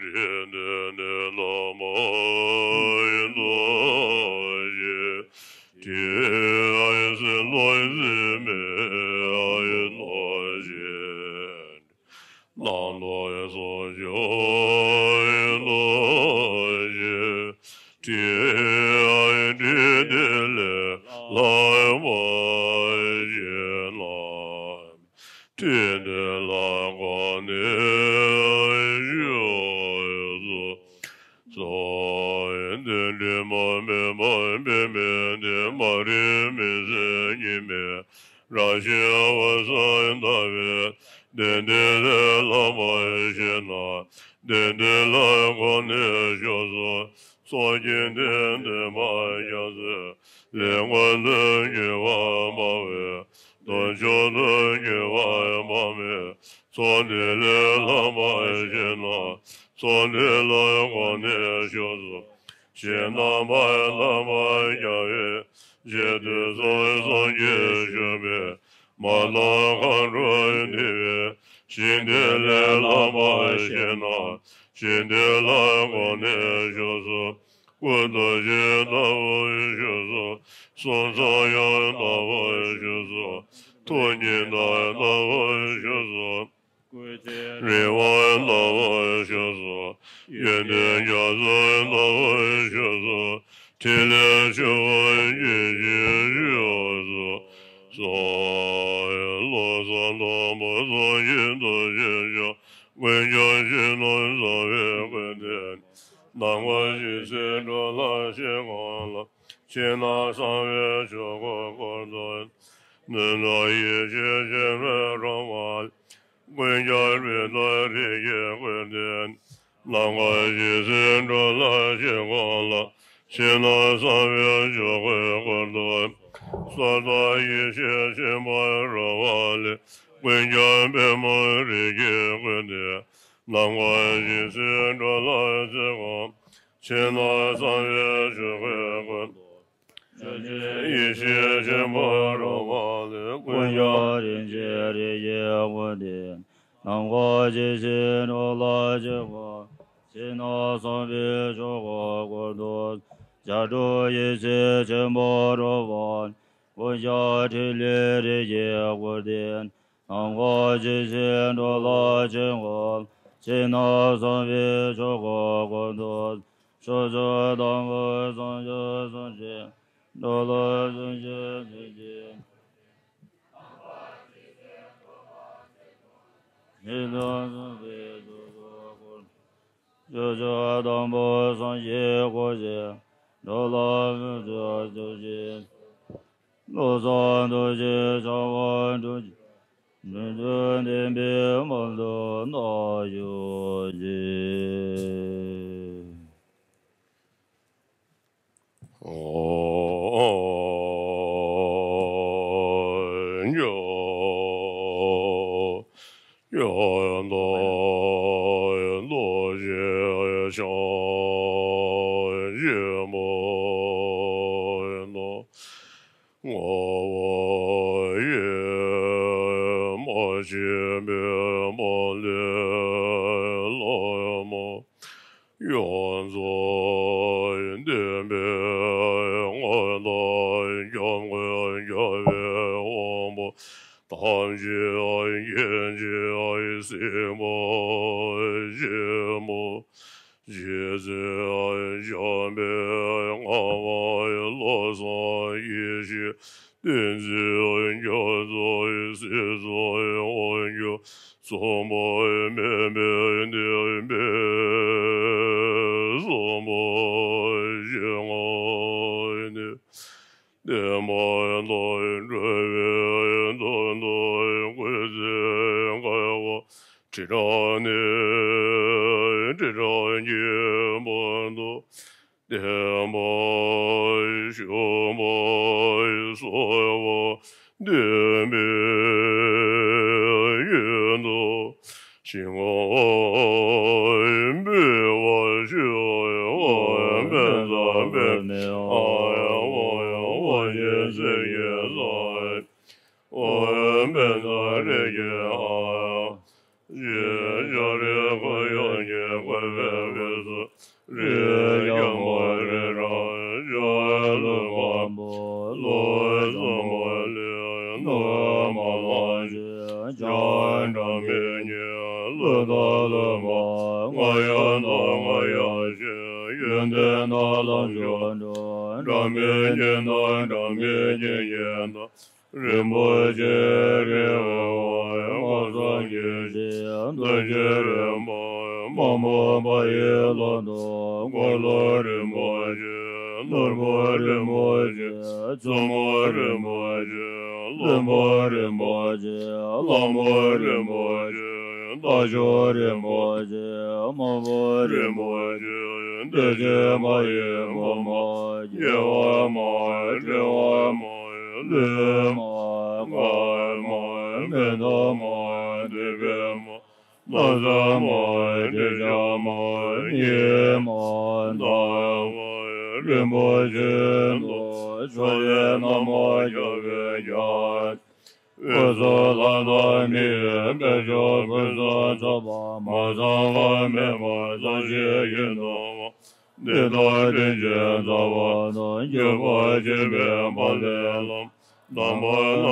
འདྲེན་དེ་ནི་བླ་མ་ཡི་རྡོ་རྗེ། དེ་ཡི་སྲིད་རླུང་འཛིན་མེ་ཡི་རྡོ་རྗེ། རྣམ་རྟོག་ཚོགས་སྐྱོང་རྡོ་རྗེ། དེ་ཡི་དྲི་དེ་ལས་ལྷག་པ་ཅན་ལ། དྲི་དེ་ལ་དགོངས་ནས་ དེ་འདྲའི་མ་སྨད་པ་འབད་མེད་དེ། མ་རིག་མི་ཟད་གཉིས་མེད་རང་བཞིན་འོད་གསལ་ལྟ་བུའི། དེ་འདི་ལས་ལྷག་པར་ཞེ་ན། དེ་འདི་ལ་གོ་ནས་སྐྱོབ་སོ། སངས་རྒྱས་དེ་འདོད་པ་རྒྱ་མཚོའི། ལས་ངན་དུ་གྱུར་པ་སྤངས་པའི། དོན་མཆོག་ཏུ་གྱུར་པ་སྤངས་པའི། ཚོགས་འདི་ལས་ལྷག་པར་ཞེ་ན། ཚོགས་འདི་ལ་གོ་ནས་སྐྱོབ་སོ། ཞེས་རྣམ་པར་དག་པར་བྱ་བའི། རྗེས་ཟློས་གསོལ་སངས་རྒྱས་བཞུགས་པའི། མ་དག་མཁའ་འགྲོ་འདུས་པའི། ཞིང་འདི་ལས་ལྷག་པར་ཞེ་ན། ཞིང་འདི་ལ་གོ་ནས་སྐྱོབ་སོ། སྐུ་རྡོ་རྗེ་ལྟ་བུར་བཞུགས་སོ། གསུང་རྩོམ་དབྱངས་ལྟ་བུར་བཞུགས་སོ། ཐུགས་ཉི་ཟླ་ལྟ་བུར་བཞུགས་སོ། སྐུ་ཚེ་རིང་བ་ལྟ་བུར་བཞུགས་སོ། ཡོན་ཏན་རྒྱ་མཚོ་ལྟ་བུར་བཞུགས་སོ། ཕྲིན་ལས་ཆུ་བོ་ཡེ་ཤེས་བཞུགས་སོ། བློ་བཟང་དང་པོ་སངས་རྒྱས་རྡོ་རྗེ་འཆང་། ཀུན་ཀྱང་ཕྱི་ནང་གསང་བའི་སྐུ་ལྡན། ནམ་མཁའ་ཇི་སྲིད་འགྲོ་ལ་ཞིང་ཁམས་ལ། ཕྱི་ནང་གསང་བའི་ཆོས་འཁོར་བསྐོར་དུ། གནོད་སྦྱིན་ཡེ་ཤེས་ཆེན་པོས་རང་དབང་ལས། ཀུན་ཀྱང་རིག་སྟོང་རིགས་ཀྱི་སྐུ་ལྡན། ནམ་མཁའ་ཇི་སྲིད་འགྲོ་ལ་ཞིང་ཁམས་ལ། ཕྱི་ནང་གསང་བའི་ཆོས་འཁོར་བསྐོར་དུ། གསང་བདག་ཡེ་ཤེས་ཆེན་པོས་རང་དབང་ལས། ཀུན་ཀྱང་པདྨོ་རིགས་ཀྱི་སྐུ་ལྡན། ནམ་མཁའ་ཇི་སྲིད་འགྲོ་ལ་ཞིང་ཁམས། ཕྱི་ནང་གསང་བའི་ཆོས་འཁོར་བསྐོར་དུ། ཡེ་ཤེས་ཆེན་པོས་རང་དབང་ལས། ཀུན་ཀྱང་རིན་ཆེན་རིགས་ཀྱི་སྐུ་ལྡན། ནམ་མཁའ་ཇི་སྲིད་འགྲོ་ལ་ཞིང་ཁམས། ཕྱི་ནང་གསང་བའི་ཆོས་འཁོར་བསྐོར་དུ། ཞབས་དྲུང་ཡེ་ཤེས་ཆེན་པོས་རང་དབང་ལས། ཀུན་ཀྱང་ཕྲིན་ལས་རིགས་ཀྱི་སྐུ་ལྡན། ནམ་མཁའ་ཇི་སྲིད་འགྲོ་ལ་ཞིང་ཁམས། ཕྱི་ནང་གསང་བའི་ཆོས་འཁོར་བསྐོར་དུ། ཕྱོགས་བཅུ་དང་པོའི་སངས་རྒྱས་སྲས་ཆེན། འགྲོ་ལ་གསུང་བའི་ཚིག་གི། ཕྱི་ནང་གསང་བའི་ཆོས་འཁོར་བསྐོར། ཕྱོགས་བཅུ་དང་པོའི་སངས་རྒྱས་སྐུ་ཆེན། འགྲོ་ལ་ཕན་ཕྱིར་སྟོན་བྱེད། བློ་བཟང་རྡོ་རྗེ་འཆང་དབང་སྒྲུབ་ཀྱི། ནུས་མཐུ་ལྡན་པའི་དབང་དུ་བཏང་ཞུ་ཅིག། ཨོ། ཡང་དག་རྡོ་རྗེ་འཆང་ཆེན་པོ་དང་། བསྔོ་བ་ཡེ་མ་ཆེན་པོའི་མ་ལུས་ལྷ་མོ། ཡོངས་རྫོགས་ལྡན་པའི་མངའ་བདག་སྐྱབས་མགོན་རྒྱལ་བའི་དབང་པོ། ཐམས་ཅད་མཁྱེན་ཅིང་གཟིགས་པ་ཆེན་པོ། རྗེ་བཙུན་འཇམ་དཔལ་ངག་དབང་བློ་བཟང་ཡེ་ཤེས། བསྟན་འཛིན་རྒྱ་མཚོ་སྲིད་མཚོ་དབང་ཕྱུག་གཙང་པ་སྨན་པའི་བསྟན་པའི་གཙང་པ་ཞིང་ནས། བསྟན་པ་དང་འགྲོ་བའི་དོན་དུ་སྐུ་ཚེ་བསྐལ་པ་ཁྲི་ཕྲག་ནས་ཁྲི་ཕྲག་བརྒྱའི་བར་དུ། བསྟན་པ་ཕྱུག་པོ་གསོལ་བ་འདེབས་པའི་ཡུལ་དུ་ཞིང་ཁམས་འབུལ་བར་ཞུ། དཔལ་བཟང་པདྨའི་དབང་པོ་དབང་ཆེན་སྲས་ཀྱི་བཟང་། དཔལ་བཟང་རིགས་ཀྱི་དབང་། རྗེ་ལྕགས་རི་ཁོ་ཡོན་གྱི་བཀོད་པའི་དབུས་སུ། རིགས་ལྔ་མོ་རི་རབ་ལྕགས་ཀླུང་ཁམས་པོ། ཀླུ་གསུམ་པོ་ལས་ནུ་མ་ལ་ཞེས། བྱ་སྒྲ་མི་སྙན་གླུ་དང་གླུ་མ། རྔ་ཡབ་དང་རྔ་ཡབ་ཆེན། ཡོན་ཏན་དང་ལམ་མཆོག་འགྲོ། སྒྲ་མི་སྙན་དང་སྒྲ་མི་སྙན་ཅན་དང་། རིན་པོ་ཆེའི་རི་བོ། སྔགས་སམ་སྐྱེ་མཆེད་རྡོ་རྗེ་རིམ་པ། མ་མོ་པ་ཡི་ལོ་ཏོ་འཁོར་ལོ་རིན་པོ་ཆེ། ནོར་བུ་རིན་པོ་ཆེ། མཚོ་མོ་རིན་པོ་ཆེ། བློན་པོ་རིན་པོ་ཆེ། ལྷ་མོ་རིན་པོ་ཆེ། རྟ་མཆོག་རིན་པོ་ཆེ། དམག་དཔོན་རིན་པོ་ཆེ། བདེ་ཆེན་མ་ཡི་མ་མ། སྐྱེ་བ་མ། འབྲེལ་བ་མ། ལུས་མ། ངག་མ། མེ་ཏོག་མ། བདེ་བའི་མ། ན་བཟའ་མ། དྲི་ཆབ་མ། གཉེར་མ། དར་མ། རིན་པོ་ཆེ་ལ། ཕྱག་འཚལ་ན་མོ་རྒྱལ་བའི་རྒྱལ། འོད་སྲུང་ལྷ་དང་མིའི། དཔལ་མཆོག་ཕུན་སུམ་ཚོགས་པ། མ་ཚང་བ་མེད་པ། ཚངས་ཞིང་ཡིད་འོང་བ། འདི་དག་དྲིན་ཅན་རྩ་བ་དང་། གྱུར་པ་ཆེན་པོའི་བག་ལེབ་བླ་ན་མེད་པ།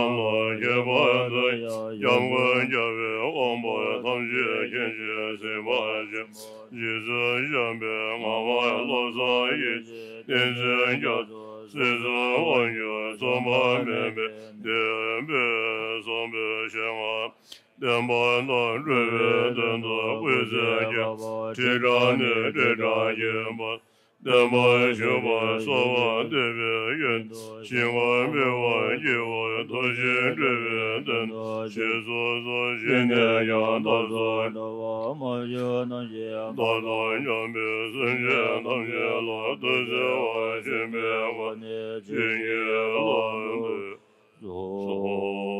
ཁྱད་པར་དུ་ཡང་སྐྱབས་མགོན་རྒྱལ་བའི་དབང་པོ་ཐམས་ཅད་མཁྱེན་ཅིང་གཟིགས་པར་བྱེད་པ། རྗེ་བཙུན་འཇམ་དཔལ་ངག་དབང་བློ་བཟང་ཡེ་ཤེས། བསྟན་འཛིན་རྒྱ་མཚོ། སྲིད་གསུམ་དབང་སྒྱུར་མཚུངས་པ་མེད་པའི། བསྟན་པའི་བསམ་པའི་ཞལ་སྔ། བསྟན་པ་དང་འགྲོ་བའི་དོན་དུ་སྐུ་ཚེ་བསྐལ་པ། ཁྲི་ཕྲག་ནས་ཁྲི་ཕྲག་བརྒྱུད་པ། བསྟན་པ་ཞུ་བར་གསོལ་བ་འདེབས་པའི་ཡོན་ཏན། ཞིང་ཁམས་འཕེལ་བར་བགྱི་བར། ཐུགས་རྗེས་འགྲོ་བའི་དོན་དུ། ཞེས་སོགས་སུ། ཞི་གནས་ཀྱང་དམ་སྲུང་འགྲོ་བ། མ་གྱུར་ནམ་ཞིག་ཡང་། བདག་དང་མཉམ་པའི་སེམས་ཅན་ཐམས་ཅད་ལ། ཐུགས་བརྩེ་བ་ཆེན་པོའི་སྒོ་ནས། བྱིན་གྱིས་བརླབ་ཏུ་གསོལ།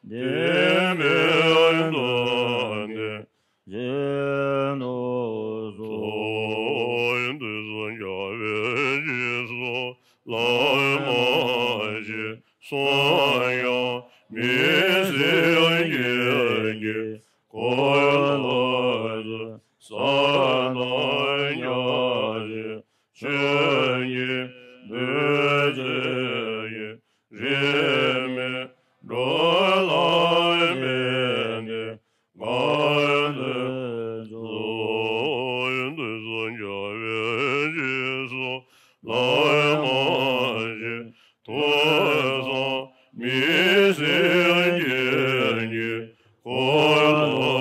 དེ་མེད་དོན་དེ་བཞིན་དུ་གསུངས། དུས་སུ་འཇའ་བའི་རྗེས་སུ་ལག་མ་བྱེད་གསུངས་ཡང་། མི་ཟད་ཀྱི་འཁོར་ལོ་ཚུལ་བཟང་དང་མཉམ་ཞིང་། ཆོས་ཉིད་འདུས་བྱས་ཀྱི་རིས་མེད་འགྲོ་ལ་ཕན་བདེ་གང་དེ་མཚུངས། དུས་སུ་འཇའ་བའི་རྗེས་སུ་ལག་མ་བྱེད་ཐུགས་བཟང་མི་ཟད་ཀྱི་འཁོར་ལོ་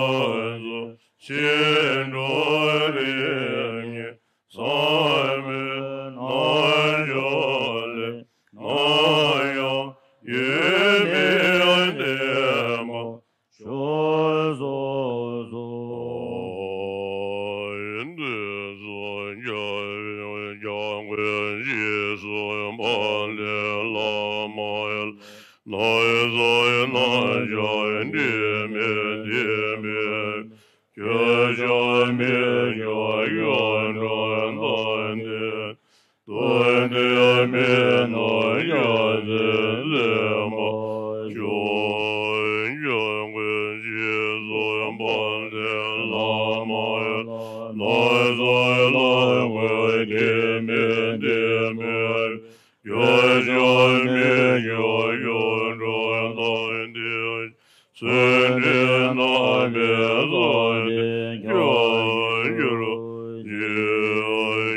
ཚུལ་ཕྱིན་དྲུག་རིམ་གཉིས་ཟབ་མོའི་རྣལ་འབྱོར་ལས། ནམ་ཡང་ཡོད་མེད་བདེན་པར་ཤོག་གསུངས་སོ། དུས་སུ་འཇའ་བའི་འཇའ་གུར་རྗེས་སུ་འབངས་ཏེ་ལྷ་མ་ཡིན། ནམ་ཡང་རྣལ་འབྱོར་དྲི་མེད་བདེན་པའི། སྐྱོ་ཤས་མེད་ཀྱང་གཡུང་དྲུང་བདག་ལྡན། དུས་མཐའི་མི་སྣང་རྒྱལ་མཚན་མཛེས་མ་ཤོག་འཇའ་གུར་རྗེས་སུ་འབངས་ཏེ་ལྷ་མ་ཡིན། ནམ་ཡང་ལྷ་གུར་དྲི་མེད་བདེན་པའི། སྐྱོ་ཤས་མེད་ཀྱང་གཡུང་དྲུང་བདག་ལྡན། ཚུལ་ཁྲིམས་རྣམ་པའི་བསམ་གཏན་ཁྱབ་འགྱུར་ཅིག་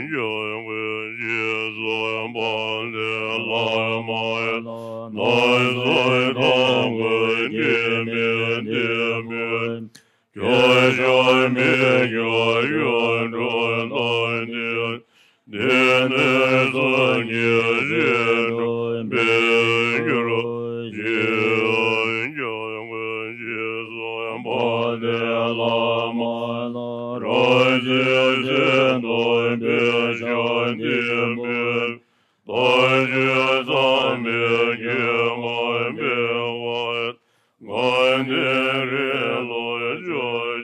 འཇའ་གུར་རྗེས་སུ་འབངས་ཏེ་ལྷ་མ་ཡིན། ནམ་ཡང་ཐང་གུར་དྲི་མེད་བདེན་པའི། སྐྱོ་ཤས་མེད་ཀྱང་གཡུང་དྲུང་བདག་ལྡན། དེང་ནས་སངས་རྒྱས་ཞིང་དུ་འཕེལ་གྱུར་ཅིག་འཇའ་གུར་རྗེས་སུ་འབངས་ཏེ་ལྷ་མ་ཡིན། རང་གཞན་གསུམ་དུ་འཕེལ་ཞིང་བདེན་པའི། དལ་འབྱོར་ཚང་མས་སྐྱེལ་མ་འབད་བར། དགའ་ལྡན་རིགས་ལ་ཕྱོགས་བཅུའི་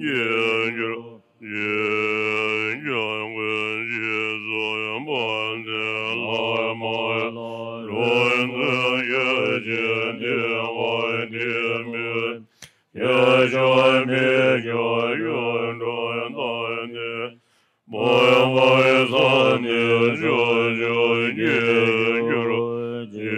དགེ་འགྱུར་ཅིག་འཇའ་གུར་རྗེས་སུ་འབངས་ཏེ་ལྷ་མ་ཡིན། རང་དོན་ཡིད་བཞིན་བདེ་བ་དེ་མེད། སྐྱོ་ཤས་མེད་ཀྱང་གཡུང་དྲུང་བདག་ལྡན། མ་འོངས་པའི་ས་ནས་ཕྱོགས་བཅུའི་དགེ་འགྱུར་ཅིག་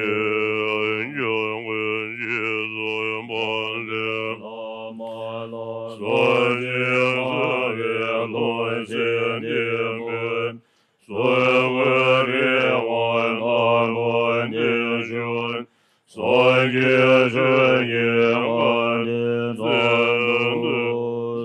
འཇའ་གུར་རྗེས་སུ་འབངས་ཏེ་ལྷ་མ་ཡིན། སངས་རྒྱས་ཚོགས་པའི་ལྷུང་བཟེད་བདེན་པའི། གསོད་དགོས་རིགས་དབང་ལྷ་མོ་བདེ་མཆོག་སངས་རྒྱས་ཆོས་ཀྱི་དགའ་སྟོན་མཚན་དུ་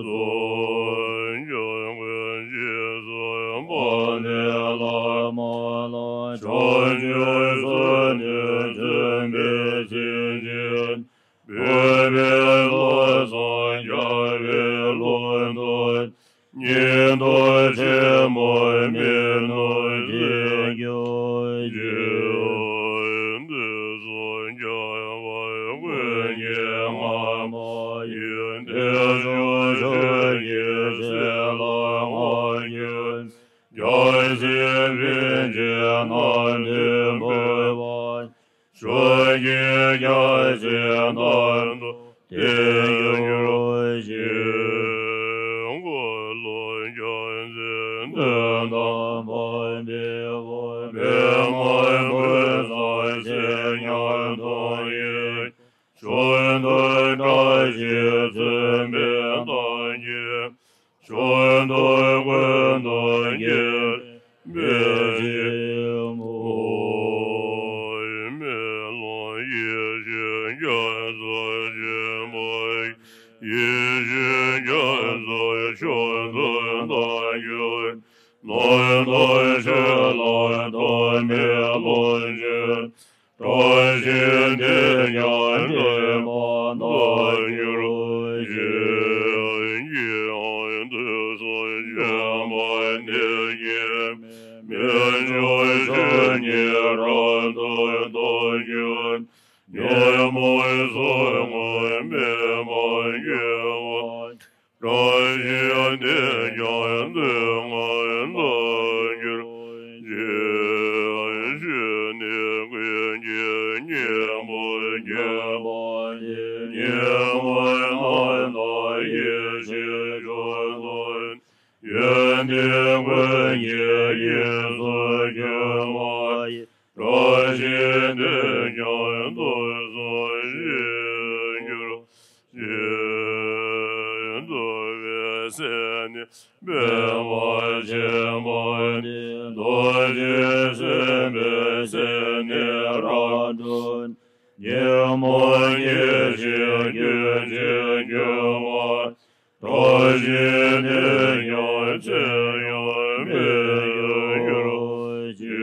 གསོལ། འཇའ་གུར་རྗེས་སུ་འབངས་ཏེ་ལྷ་མ་ཡིན། ཕྱོགས་བཅུའི་ས་གནས་མཚོན་པའི་མཚན་ཅན། བོད་པའི་ལྷ་བསངས་རྒྱ་བའི་ལྷུན་སྟུག་ཉི་ཟླ་ཆེན་མོ་མེ་ནུབ་ཀྱི་རྒྱུ་ཅིག་དུས་སུ་འཇའ་བ་ཀུན་གྱི་རྔ་མ་ཡིན། དལ་འབྱོར་ཆོས་ཀྱི་ཟེར་ལ་ངག་གྱུར། རྒྱལ་སྲིད་ལྷུན་གྱིས་གནམ་དུ་འབེབས་པ། ཕྱོགས་ཀྱི་རྒྱལ་སྲིད་རྣམ་དག་དེ་ཡི་རྒྱུ་ཞིག་འཁོར་ལོ་རྒྱལ་མཚན་དོན་དམ་པར་འབེབས་པ། པདྨ་འབུམ་ཚོགས་ཞལ་མཉམ་མཐོང་ཡི། མཆོག་ཐུན་བཀྲ་ཤིས་མཚོན་པའི་རྟགས་ཀྱིས། ཕྱོགས་དུས་ཀུན་ཏུ་དགེ་ལེགས་འཕེལ་ཕྱིར་བསྔོ། མེ་ལོང་ཡེ་ཤེས་རྒྱ་མཚོ་ཆེན་པོ། ཡེ་ཤེས་རྒྱ་མཚོ་མཆོག་ཏུ་བདག་གིས། ནམ་མཁའ་ཆོས་ལ་ཐོགས་མེད་ལོངས་སྤྱོད། བཀྲ་ཤིས་དེས་ཀྱང་དྲི་མ་དག་འགྱུར་ཞིང་། དུས་གསུམ་བྱོན་པ་དེ་ཉིད་མི་འགྱུར་ཆོས་ཉིད་རབ་ཏུ་རྟོགས་གྱུར། ཉོན་ མོ་སོགས་ངོ་མེད་མ་གྱུར་པ། བཀྲ་ཤིས་དེས་ཀྱང་དུས་ངན་ལྟར་གྱུར་ཅིག །ཞེས་ནི་ཀུན་གྱི་སྙིང་པོ་མཁྱེན་པ་ཉིད་ཉོན་མོངས་རྣམ་དག་ཡེ་ཤེས་མཆོག་ཏུ། ཡོན་ཏན་ཀུན་གྱི་དབྱིངས་སུ་གྱུར་པ་ཡི། བཀྲ་ཤིས་དེས་ཀྱང་དུས་གསུམ་ཞིང་གྱུར་ཅིག །འདུལ་བའི་སྲས་ནི་སྤེལ་བ་ཆེན་པོ་འདི། རྡོ་རྗེ་སེམས་དཔའི་སྲས་ནི་རབ་ཏུ། ཉོན་མོངས་ཉེར་ཞི་རྒྱུད་ཅན་གྱུར་པ། བཀྲ་ཤིས་དེས་ཀྱང་ཚེ་ཡང་མི་ཡུལ་གྱུར་ཅིག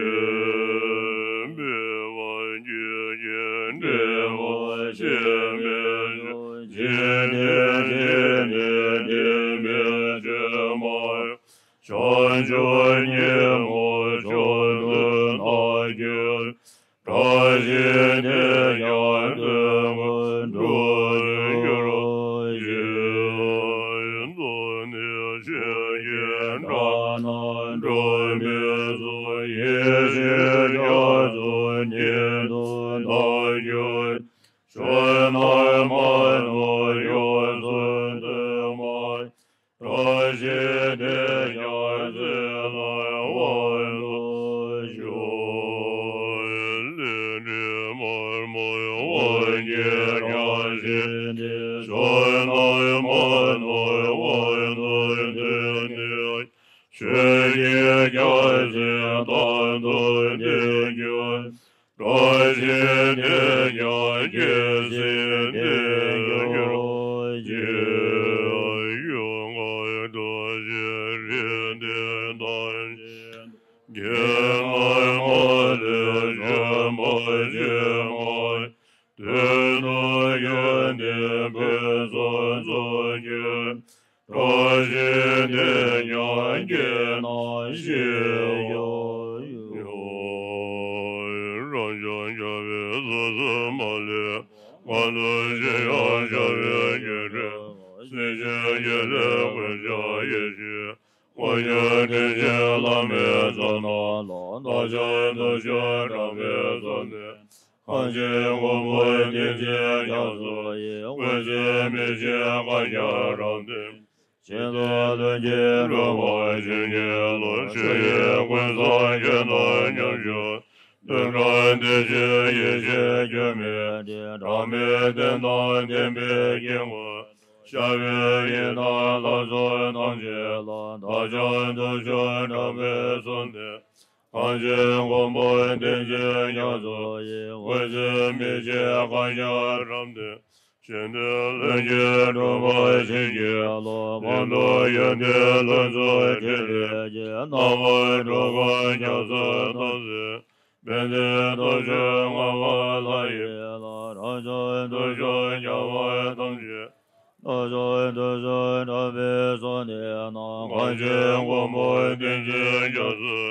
།སྤེལ་བ་རྒྱུད་ཀྱི་འབྲས་བུ་ཆེན་པོའི་མཆོག །འཇིག་རྟེན་འདི་ནི་བདེན་པའི་བཅོས་མ་ཡིན། བྱང་ཆུབ་ཉིན་མོ་མཆོག་ཏུ་བསྔགས་གྱུར། བཀྲ་ཤིས་དེས་ཀྱང་དུས་ཀུན་འགྲུབ་གྱུར་ཅིག །རྫོགས་ནས་ཆོས་ཀྱི་འཁོར་རྣམས་འགྲོ་བའི་གཙོ། ཡེ་ཤེས་རྒྱ་མཚོ་ཉིད་དུ་བལྟ་གྱུར། ཆོས་རྣམས་མ་ནོར་ཡོངས་སུ་འདུས་མ་ཡིན། བཀྲ་ཤིས་དེས་ཀྱང་ཚེ་ལ་དབང་དུ་བྱོན། ལས་འབྲས་མར་མེའི་དབང་གིས་བསྐྱངས་ཤིང་དེ། ཆོས་རྣམས་མ་ནོར་དབང་དུ་བསྡུས་ནས། ཆོས་ཀྱི་རྒྱལ་སྲིད་དང་དུ་བསྟན་གྱུར། བཀྲ་ཤིས་དེས་ཀྱང་རྒྱལ་སྲིད་ལྡན་གྱུར་ཅིག །ཡུལ་དབང་རྡོ་རྗེ་རིགས་ལྡན་ཐམས་ཅད། རྒྱལ་བ་མ་ལུས་འབྱོན་པ་ཕྱིར་མ། དོན་དུ་ཡོན་ཏན་ཕུན་སུམ་ཚོགས་གྱུར། བཀྲ་ཤིས་དེས་ཀྱང་རྒྱལ་རྣམས་ཞི་བར་གྱུར། རབ་འབྱམས་རྒྱལ་བའི་སོ་སོར་མ་ལུས་པ། གང་དུ་གཤེགས་ཡང་བྱ་བའི་རྒྱུར་གྲོལ་བ། སྲིད་ཞིའི་དགེ་ལེགས་ཀུན་ཀྱང་ཡིད་བཞིན་དབང་ཕྱུག་དེ་བཞིན་བླ་མའི་ཚོགས་རྣམས་ལ། བདག་ཀྱང་དུས་ཀྱང་གྲགས་པའི་གསོལ་འདེབས། གང་ཕྱིར་མགོན་པོ་བསྟེན་ཅིང་སྐྱབས་སུ་མཆི། འོད་གསལ་མི་ཕྱེད་བསྐལ་བརྒྱར་རབ་བརྟན། གཞན་དོན་ལྷུན་གྱིས་གྲུབ་པར་བྱིན་གྱིས་རློབས། ཆོས་དབྱིངས་ཀུན་བཟང་ཁྱོད་དང་མཉམ་བཞུགས། ལྷུན་གྲུབ་བདེ་གཤེགས་ཡེ་ཤེས་སྒྱུ་མའི་གཏེར། གྲངས་མེད་བསྟན་དང་བསྟན་པའི་དཀྱིལ་འཁོར། ཤར་བའི་ཡི་དམ་ལྷ་ཚོགས་ཐམས་ཅད་ལ། བདག་ཀྱང་དུས་ཀྱང་གྲགས་པའི་གསོལ་འདེབས། གང་ཕྱིར་མགོན་པོ་བསྟེན་ཅིང་སྐྱབས་སུ་མཆི། འོད་གསལ་མི་ཕྱེད་བསྐལ་བརྒྱར་རབ་བརྟན། གཞན་དོན་ལྷུན་གྱིས་གྲུབ་པར་བྱིན་གྱིས་རློབས། གང་དུ་ཡོན་ཏན་ལྷུན་གྲུབ་འཕྲིན་ལས་ཀྱི། རྣམ་པར་གྲོལ་ཕར་སྐྱབས་སུ་ཐོབ་ཟིན། དཔལ་ལྡན་རྡོ་རྗེ་ངག་དབང་ལྷ་ཡི་ལྷ། རབ་འབྱམས་དུས་ཀྱང་ཁྱབ་པ་ཐམས་ཅད། བདག་ཀྱང་དུས་གསུམ་གྲགས་པའི་གསོལ་འདེབས་ནང་། གང་ཕྱིར་མགོན་པོ་བསྟེན་ཅིང་སྐྱབས་སུ།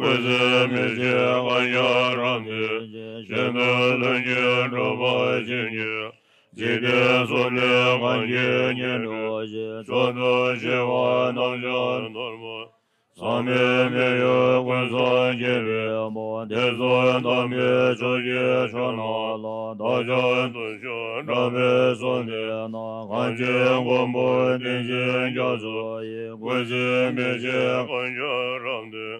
འོད་གསལ་མི་ཕྱེད་བསྐལ་བརྒྱར་རབ་བརྟན་ཅིང་། གཞན་དོན་ལྷུན་གྱིས་གྲུབ་པར་བྱིན་གྱིས། འཇིག་རྟེན་གསུམ་འདི་གང་གིས་ཉིད་འགྲུབ་ཅིང་། མཆོག་ཏུ་གཤེགས་པ་རྣམས་ཀྱང་ཐོབ་པར། ཟག་མེད་མི་ཡུལ་ཀུན་བཟང་སྐྱེ་བའི་མོད། དེ་ཚུན་བདག་མེད་ཕྱོགས་ཀྱི་ཕྱོགས་རྣམས་ལ། བདག་ཀྱང་དུས་གསུམ་གྲགས་པའི་གསོལ་འདེབས་ནང་། གང་ཕྱིར་མགོན་པོ་བསྟེན་ཅིང་སྐྱབས་སུ་མཆི། འོད་གསལ་མི་ཕྱེད་བསྐལ་བརྒྱར་རབ་བརྟན།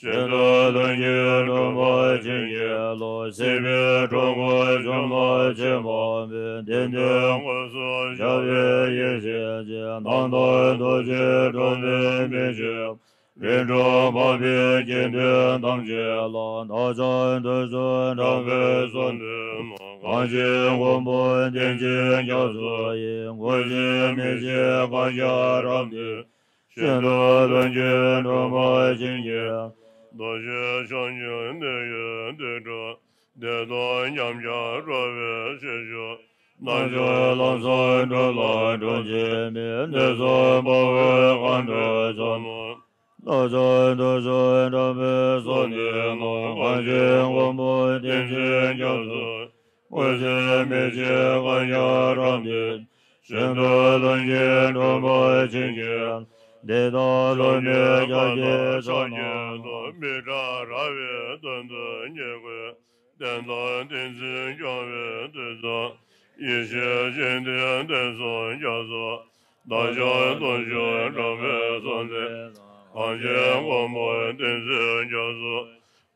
གཞན་དོན་ལྷུན་གྱིས་གྲུབ་པར་བྱིན་གྱིས་རློབས། སྲིད་པའི་འཁྲུལ་འཁོར་སྦྱོང་བར་བྱེད་པ་མེད། བདེན་དོན་དངོས་སུ་ཤར་བའི་ཡེ་ཤེས་ཀྱི། རྣམ་དག་རྡོ་རྗེ་འགྲོ་བའི་མི་ཕྱེད། རིགས་དྲུག་འཕགས་པའི་དགེ་འདུན་ཐམས་ཅད་ལ། བདག་ཀྱང་དུས་གསུམ་གྲགས་པའི་གསོལ་འདེབས་ནང་། གང་ཕྱིར་མགོན་པོ་བསྟེན་ཅིང་སྐྱབས་སུ་མཆི། འོད་གསལ་མི་ཕྱེད་བསྐལ་བརྒྱར་རབ་བརྟན། གཞན་དོན་ལྷུན་གྱིས་གྲུབ་པར་བྱིན་གྱིས། རྡོ་རྗེ་འཆང་ཆེན་དེ་ཡི་སྡེ་དྲུག །བདེ་སྟོང་ཉམས་ཀྱང་སྤྲོ་བའི་ཕྱིར་ཞུགས། རྣལ་འབྱོར་ལམ་གསུམ་སྒྲུབ་ལ་གྲོགས་བྱེད་མི། ནད་གསུམ་དཔའ་བོའི་མཁའ་འགྲོ་ཚོགས་རྣམས། བདག་ཀྱང་དུས་གསུམ་གྲགས་པའི་གསོལ་འདེབས་ནང་། གང་ཕྱིར་མགོན་པོ་བསྟེན་ཅིང་སྐྱབས་སུ། འོད་གསལ་མི་ཕྱེད་གང་ཞིག་རབ་བརྟན། ཤིན་ཏུ་ལྷུན་གྱིས་གྲུབ་པར་བྱིན་གྱིས། འདི་དག་བསླུ་མེད་སྐྱབས་ཀྱི་མཆོག་ནི། མི་ཕྲ་ར་བའི་དོན་དུ་རྙེད་དགོས། བསྟན་དང་ཏིང་འཛིན་སྐྱོང་བའི་དུས་སུ། ཡེ་ཤེས་ཤིང་རྟའི་གདན་སུ་སྐྱབས་སུ། བདག་ཅག་སྟོབས་བཅུ་དྲག་པོའི་གསང་མཚན། གང་ཞིག་མགོན་པོ་བསྟན་འཛིན་སྐྱབས་སུ།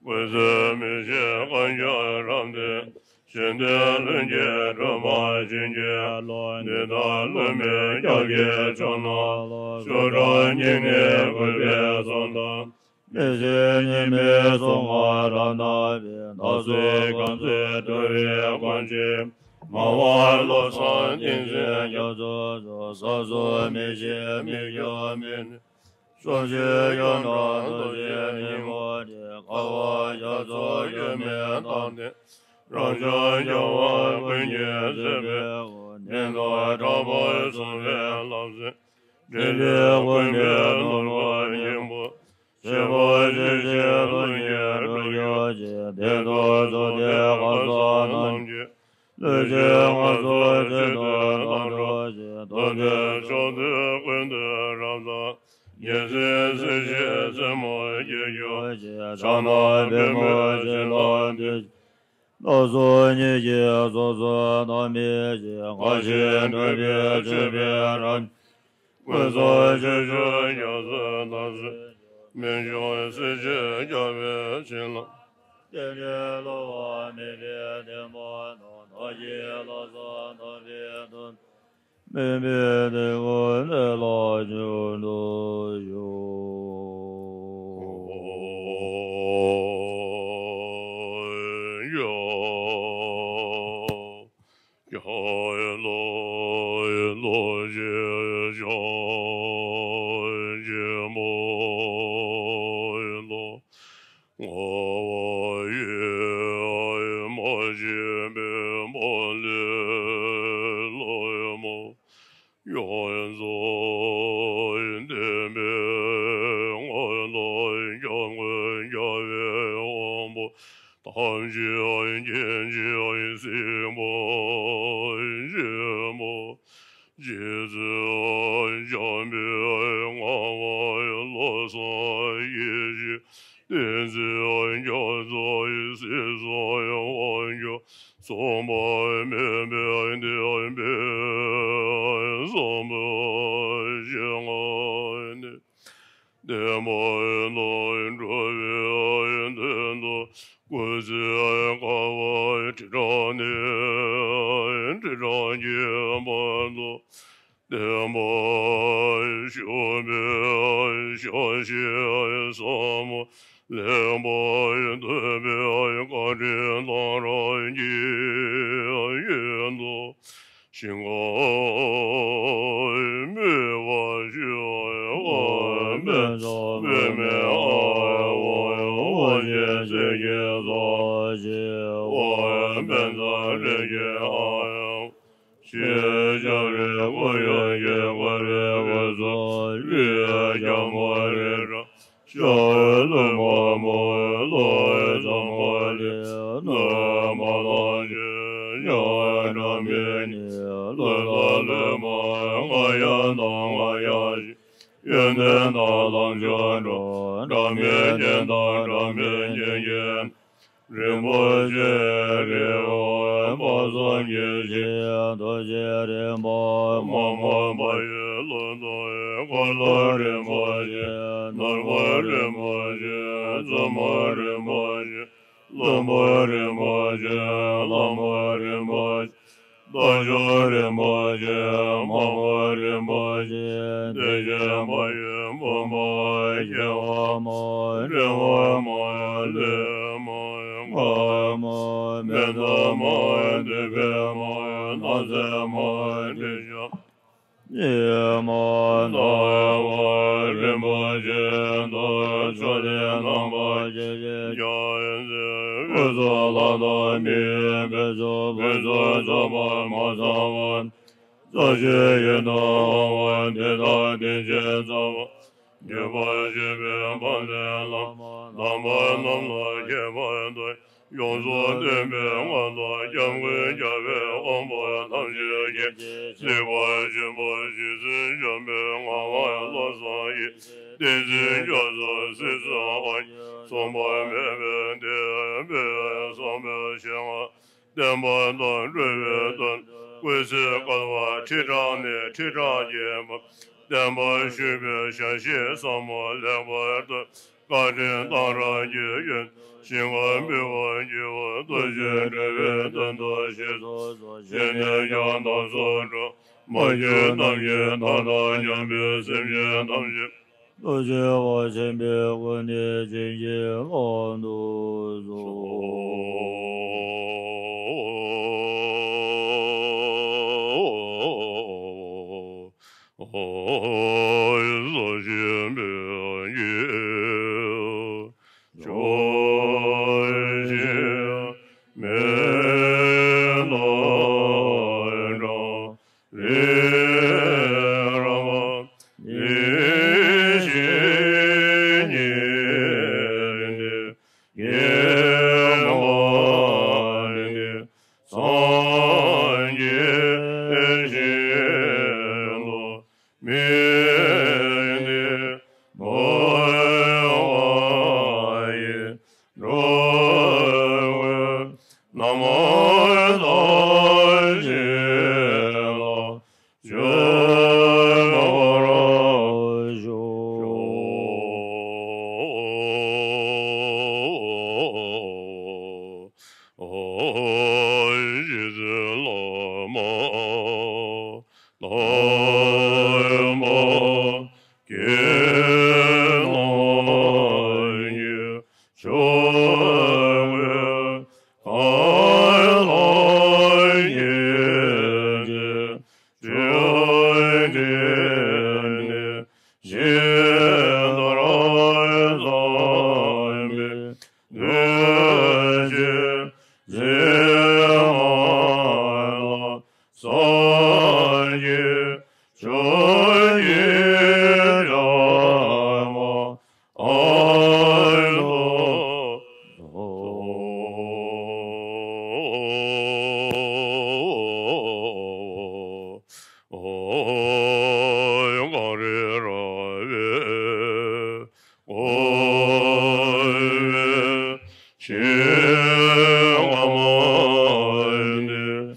འོད་གསལ་མི་ཕྱེད་གང་ཞིག་རབ་བརྟན། ཤིང་རྟའི་ལྷུན་གྱིས་གྲུབ་པར་བྱིན་གྱིས་རློབས། འདི་དག་བསླུ་མེད་སྐྱབས་ཀྱི་མཆོག་ནི། ཤུགས་དྲག་སྙིང་ནས་གུས་པས་བསམ་དང་། མི་ཟད་ཉི་མའི་གཟུངས་སྔགས་རབ་བརྣག་པའི། བདག་སོགས་གང་ཚེ་འགྲོ་བའི་གང་ཕྱིར། སྨྲ་བ་བློ་བཟང་ཏིང་འཛིན་སྐྱབས་སུ་མཆི། ཟག་བཅས་མི་ཤེས་མི་སྐྱོ་མི་ནད། གཤོག་ཤིང་གཡུ་འབྲུག་རྡོ་རྗེ་སྙིང་པོ་འདི། དཀའ་བ་རྒྱ་མཚོ་གཡོ་མེད་གཏམས་ཏེ། རབ་འབྱམས་རྒྱལ་བ་ཀུན་གྱི་སྲིད་པའི་སྐུ། ནད་མདོག་ཁྲ་བོ་ཟུམ་པའི་ལྷ་སྲིན། འབྲེལ་ལྡན་མགོན་མེད་ནོར་བུ་སྙིང་པོ། ཞི་བ་ཞི་ཞིང་ལྷུན་གྱིས་གྲུབ་གྱུར་ཅིག་བདེ་སྟོབས་གཟུགས་ལྡན་གང་ཟག་རྣམས་ཀྱི། ལུས་ཅན་ངན་སོང་གཅིག་ཏུ་དག་འགྲོ་ཞིང་། ཐུབ་བསྟན་མཆོག་ཐུན་ཀུན་ཏུ་རབ་བརྟན། ཉི་ཟེར་གསལ་ཞིང་སེན་མོ་སྐྱེ་གྱུར་ཅིག་ཕྱག་ན་པདྨོ་བྱིན་རླབས་ཏེ། སྟོབས་གསུམ་གཉིས་ཀྱི་ཚོགས་སུ་བདག་མེད་ཅིང་། དགའ་ཞིང་སྤྲོ་བའི་མཆོད་པའི་རབ། ཀུན་རྫོབ་ཆོས་སྐྱོང་སྐྱབས་སུ་བདག་སོགས། མི་འབྱུང་སྲིད་ཞིའི་རྒྱལ་བའི་བྱིན་རླབས། རྟེན་འབྲེལ་བསླུ་བ་མེད་པའི་བདེན་པ་རྣམས། བདག་གིས་ལྷག་བསམ་དམ་པའི་དོན། སྨིན་པའི་དེ་ཀུན་ནས་ལ་འབྱོར་དུ་གསོལ། ཡ། ཡ་ཡི་ལ་ཡི་ལ་ཞེས་བྱ་བ་ཆེན་པོ་ཡི་ལ། ང་བ་ཡི་ཨ་ཡི་མ་ཞེས་པའི་མ་ལས་ལ་ཡི་མ། ཡ་ཡི་ཛ་ཡི་ལྡན་པའི་ང་ལ་སྐྱབས་མགོན་རྒྱལ་བའི་དབང་པོ། ཐམས་ཅད་མཁྱེན་ཅིང་གཟིགས་པ་ཆེན་པོ། རྗེ་བཙུན་འཇམ་དཔལ་ངག་དབང་བློ་བཟང་ཡེ་ཤེས་བསྟན་འཛིན་རྒྱ་མཚོ་ཡི་སྲིད་གསུམ་དབང་ཕྱུག་མཚུངས་པ་མེད་པའི་བསྟན་པའི་བཟང་པོ་ཞིག་ནི། བདེན་པ་དང་འགྲོ་བའི་དོན་དུ་སྐུ་ཚེ་དཀའ་བ་ཁྲི་ཕྲག་ནས་ཁྲི་ཕྲག་བརྒྱའི་བར་དུ་བདེན་པར་བཞུགས་པའི་ཕྱག་ཕྱི་ཟབ་མོ་ལེགས་པར་ཐོས་པའི་བཀའ་དྲིན་གཏོང་རབ་ཀྱི་ཡོན་དུ། ཞིང་ཁམས་མི་བ་ཞུ་བ་པདྨའི་ཨ་བ་ཡ་བ་ཞེས་ཚིག་གི་ཚོགས་ཞེས་པདྨའི་རིགས་ཀྱི་ཨ་ཡ་ཞེས་ཞབས་རིམ་སྐུ་ཡོན་གྱི་སྐུ་རིམ་སྐུ་གསུམ་ལུས་རྒྱལ་མོ་རི་བྲག་ཤ་ལུས་མ་མོ་ལོ་ཟ་མོ་ལི་ནུ་མ་ལ་ཞེས་ཤ་འདྲ་མི་ནི་ལུས་ལ་ལུས་མ་ང་ཡ་ན་ང་ཡ་ཞེས་ཡོན་ཏན་དང་ལམ་མཆོག་འགྲོ་འདྲ་མི་རྐྱེན་དང་འདྲ་མི་རྐྱེན་གྱིས། རིན་པོ་ཆེ་རིགས་དབང་དཔག་བསམ་གྱི་ཞིང་རྡོ་རྗེ་རིན་པོ་མ་མོ་པ་ཡི་ལོ་ཏོག་འཁོར་ལོ་རིན་པོ་ཆེ་ནོར་བུ་རིན་པོ་ཆེ་བཙུན་མོ་རིན་པོ་ཆེ་ལྷུན་པོ་རིན་པོ་ཆེ་ལྷ་མོ་རིན་པོ་ཆེ་རྟ་མཆོག་རིན་པོ་ཆེ་མ་མོ་རིན་པོ་ཆེ་བདེ་ཆེན་པ་ཡི་བུམ་པ་སྐྱེ་བ་མ་འབྲིང་བ་མ་ལས་མ་ངག་མ་མེ་ཏོག་མ་བདུད་བྷེ་མ་ནགས་ཚལ་མ་དྲི་ཤ་ཉི་མ་ཟླ་བ་རིན་པོ་ཆེ་དང་ཕྱོགས་ལས་རྣམ་པ་ཇི་བཞིན་སྐྱོང་། འོད་སྲུང་ལྷ་དང་མིའི་ཕུན་ཚོགས་ཕུན་ཚོགས་རྫོགས་པ་མ་ཚང་བ། རྩ་བཞི་ཡི་དྭགས་དབང་བ་འདི་དག་དེ་བཞིན་གཙང་བ། འགྱུར་བ་ཞི་བའི་བམ་ལས་ལམ། དམ་པ་རྣམས་ལ་ཁྱད་པར་དུ། ཡོངས་སུ་བསྟན་པའི་མངའ་ཐང་སྐྱབས་མགོན་རྒྱལ་བའི་དབང་པོ་ཐམས་ཅད་ཀྱིས། གཟིགས་པ་ཆེན་པོ་རྗེ་བཙུན་འཇམ་པའི་དབྱངས་ལ་བློ་བཟང་ཡི། བསྟན་འཛིན་རྒྱ་མཚོ་སྲིད་གསུམ་དབང་གིས། མཚུངས་པ་མེད་པའི་བདེ་བའི་བསམ་པའི་ཞིང་ལ། བསྟན་པ་དང་འགྲོ་བའི་དོན། ཀུན་གཟིགས་སྐལ་བ་ཁྲི་ཕྲག་ནས་ཁྲི་ཕྲག་བརྒྱའི་བར། བསྟན་པ་ཞུས་པའི་ཞལ་བཞེས་ཟབ་མོ་ལེགས་པར་ཐོས། བཀའ་དྲིན་གཏང་རག་གི་ཡོན། ཞིང་ཁམས་འབུལ་བར་བགྱིའོ། ཐུགས་རྗེས་འགྲོ་བའི་དོན་དུ་གཤེགས་སུ་གསོལ། བཞེས་ནས་ཀྱང་བདག་སོགས་འགྲོ། མ་གྱུར་ནམ་མཁའི་མཐའ་དང་མཉམ་པའི་སེམས་ཅན་ཐམས་ཅད། ཐུགས་རྗེ་བ་ཆེན་པོའི་སྒོ་ནས་བྱིན་གྱིས་བརླབ་ཏུ་གསོལ། སངས་རྒྱས་ཞིང་དུ་དམིགས་ཏེ་འབད་བ་ཡིས། འགྲོ་ཀུན་ན་མོ་ཐམས་ཅད་ལ། ཆོས་འཁོར་ཞུགས། རྗེ་བཙུན་བླ་མ་དམ་པ་དགེ་སློང་གི་ཆོས་ཀུན་གང་ལ་ཡིད་ཆེས། ཆོས་འདི་ནི་ཇི་ལྟར་བསམ་པའི་དོན་ཅི་མཛད་མ་ལགས། སངས་རྒྱས་ཆོས་ཀྱི་བདག་མོ་ཨ་ནུ་ལོ། གངས་རི་ར་བས་བསྐོར་བའི་ཞིང་ཁམས་འདི།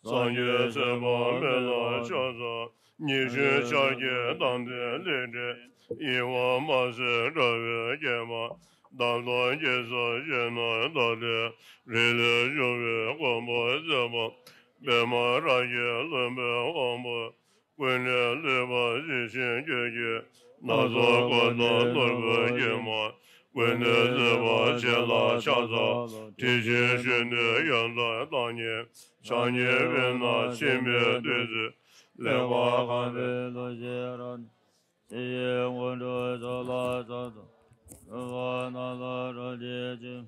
སངས་རྒྱས་ཚེ་དཔག་མེད་ལ་ཕྱག་འཚལ། ཉི་ཤུའི་ཕྱག་རྒྱའི་མདངས་ལྡན་ལས་འབྲས། ཡེ་ཤེས་མ་ཟད་དྲ་བའི་སྐྱེད་པ། བདག་སོགས་དགེ་ཚུལ་ཅན་རྣམས་དག་སྟེ། རིགས་ལས་བྱུང་བའི་མགོན་པོ་བརྩེགས་པ། པདྨ་རཱ་གའི་ལྷུན་པོའི་དབང་པོ། ཀུན་ནས་བསླུས་པ་ཞི་ཞིང་གྱུར་ཅིང་། སྣ་ཚོགས་འཁོར་དང་ནོར་བུས་བརྒྱན་པ། ཀུན་ནས་བརྩེ་བ་ཆེ་ལ་ཕྱག་འཚལ་ལོ། དྲི་ཞིམ་བཞོན་ནུའི་ཡང་དག་བདག་ཉིད། ཕྱག་གཉིས་པའི་ནང་ཕྱི་མའི་བདུད་རྩི། ལེགས་པར་གང་བའི་ལུས་ཀྱི་རང་། དེ་ཡི་སྔོན་དུ་ཚོགས་ལ་ཕྱག་འཚལ་ལོ། ལྷུང་བ་རྣམས་ལ་རོ་བརྒྱལ་ཅིང་།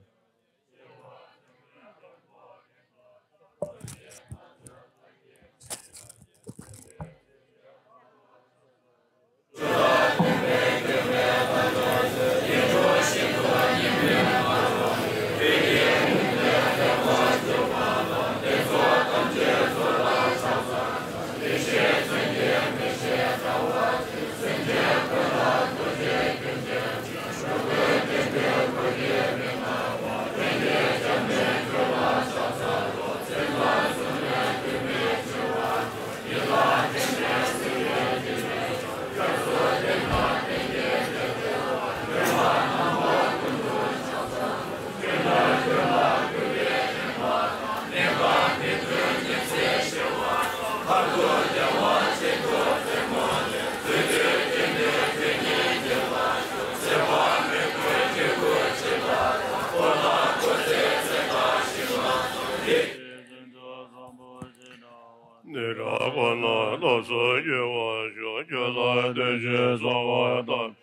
ལ་བརྟེན་ཅིང་གསོལ་བ་བཏབ།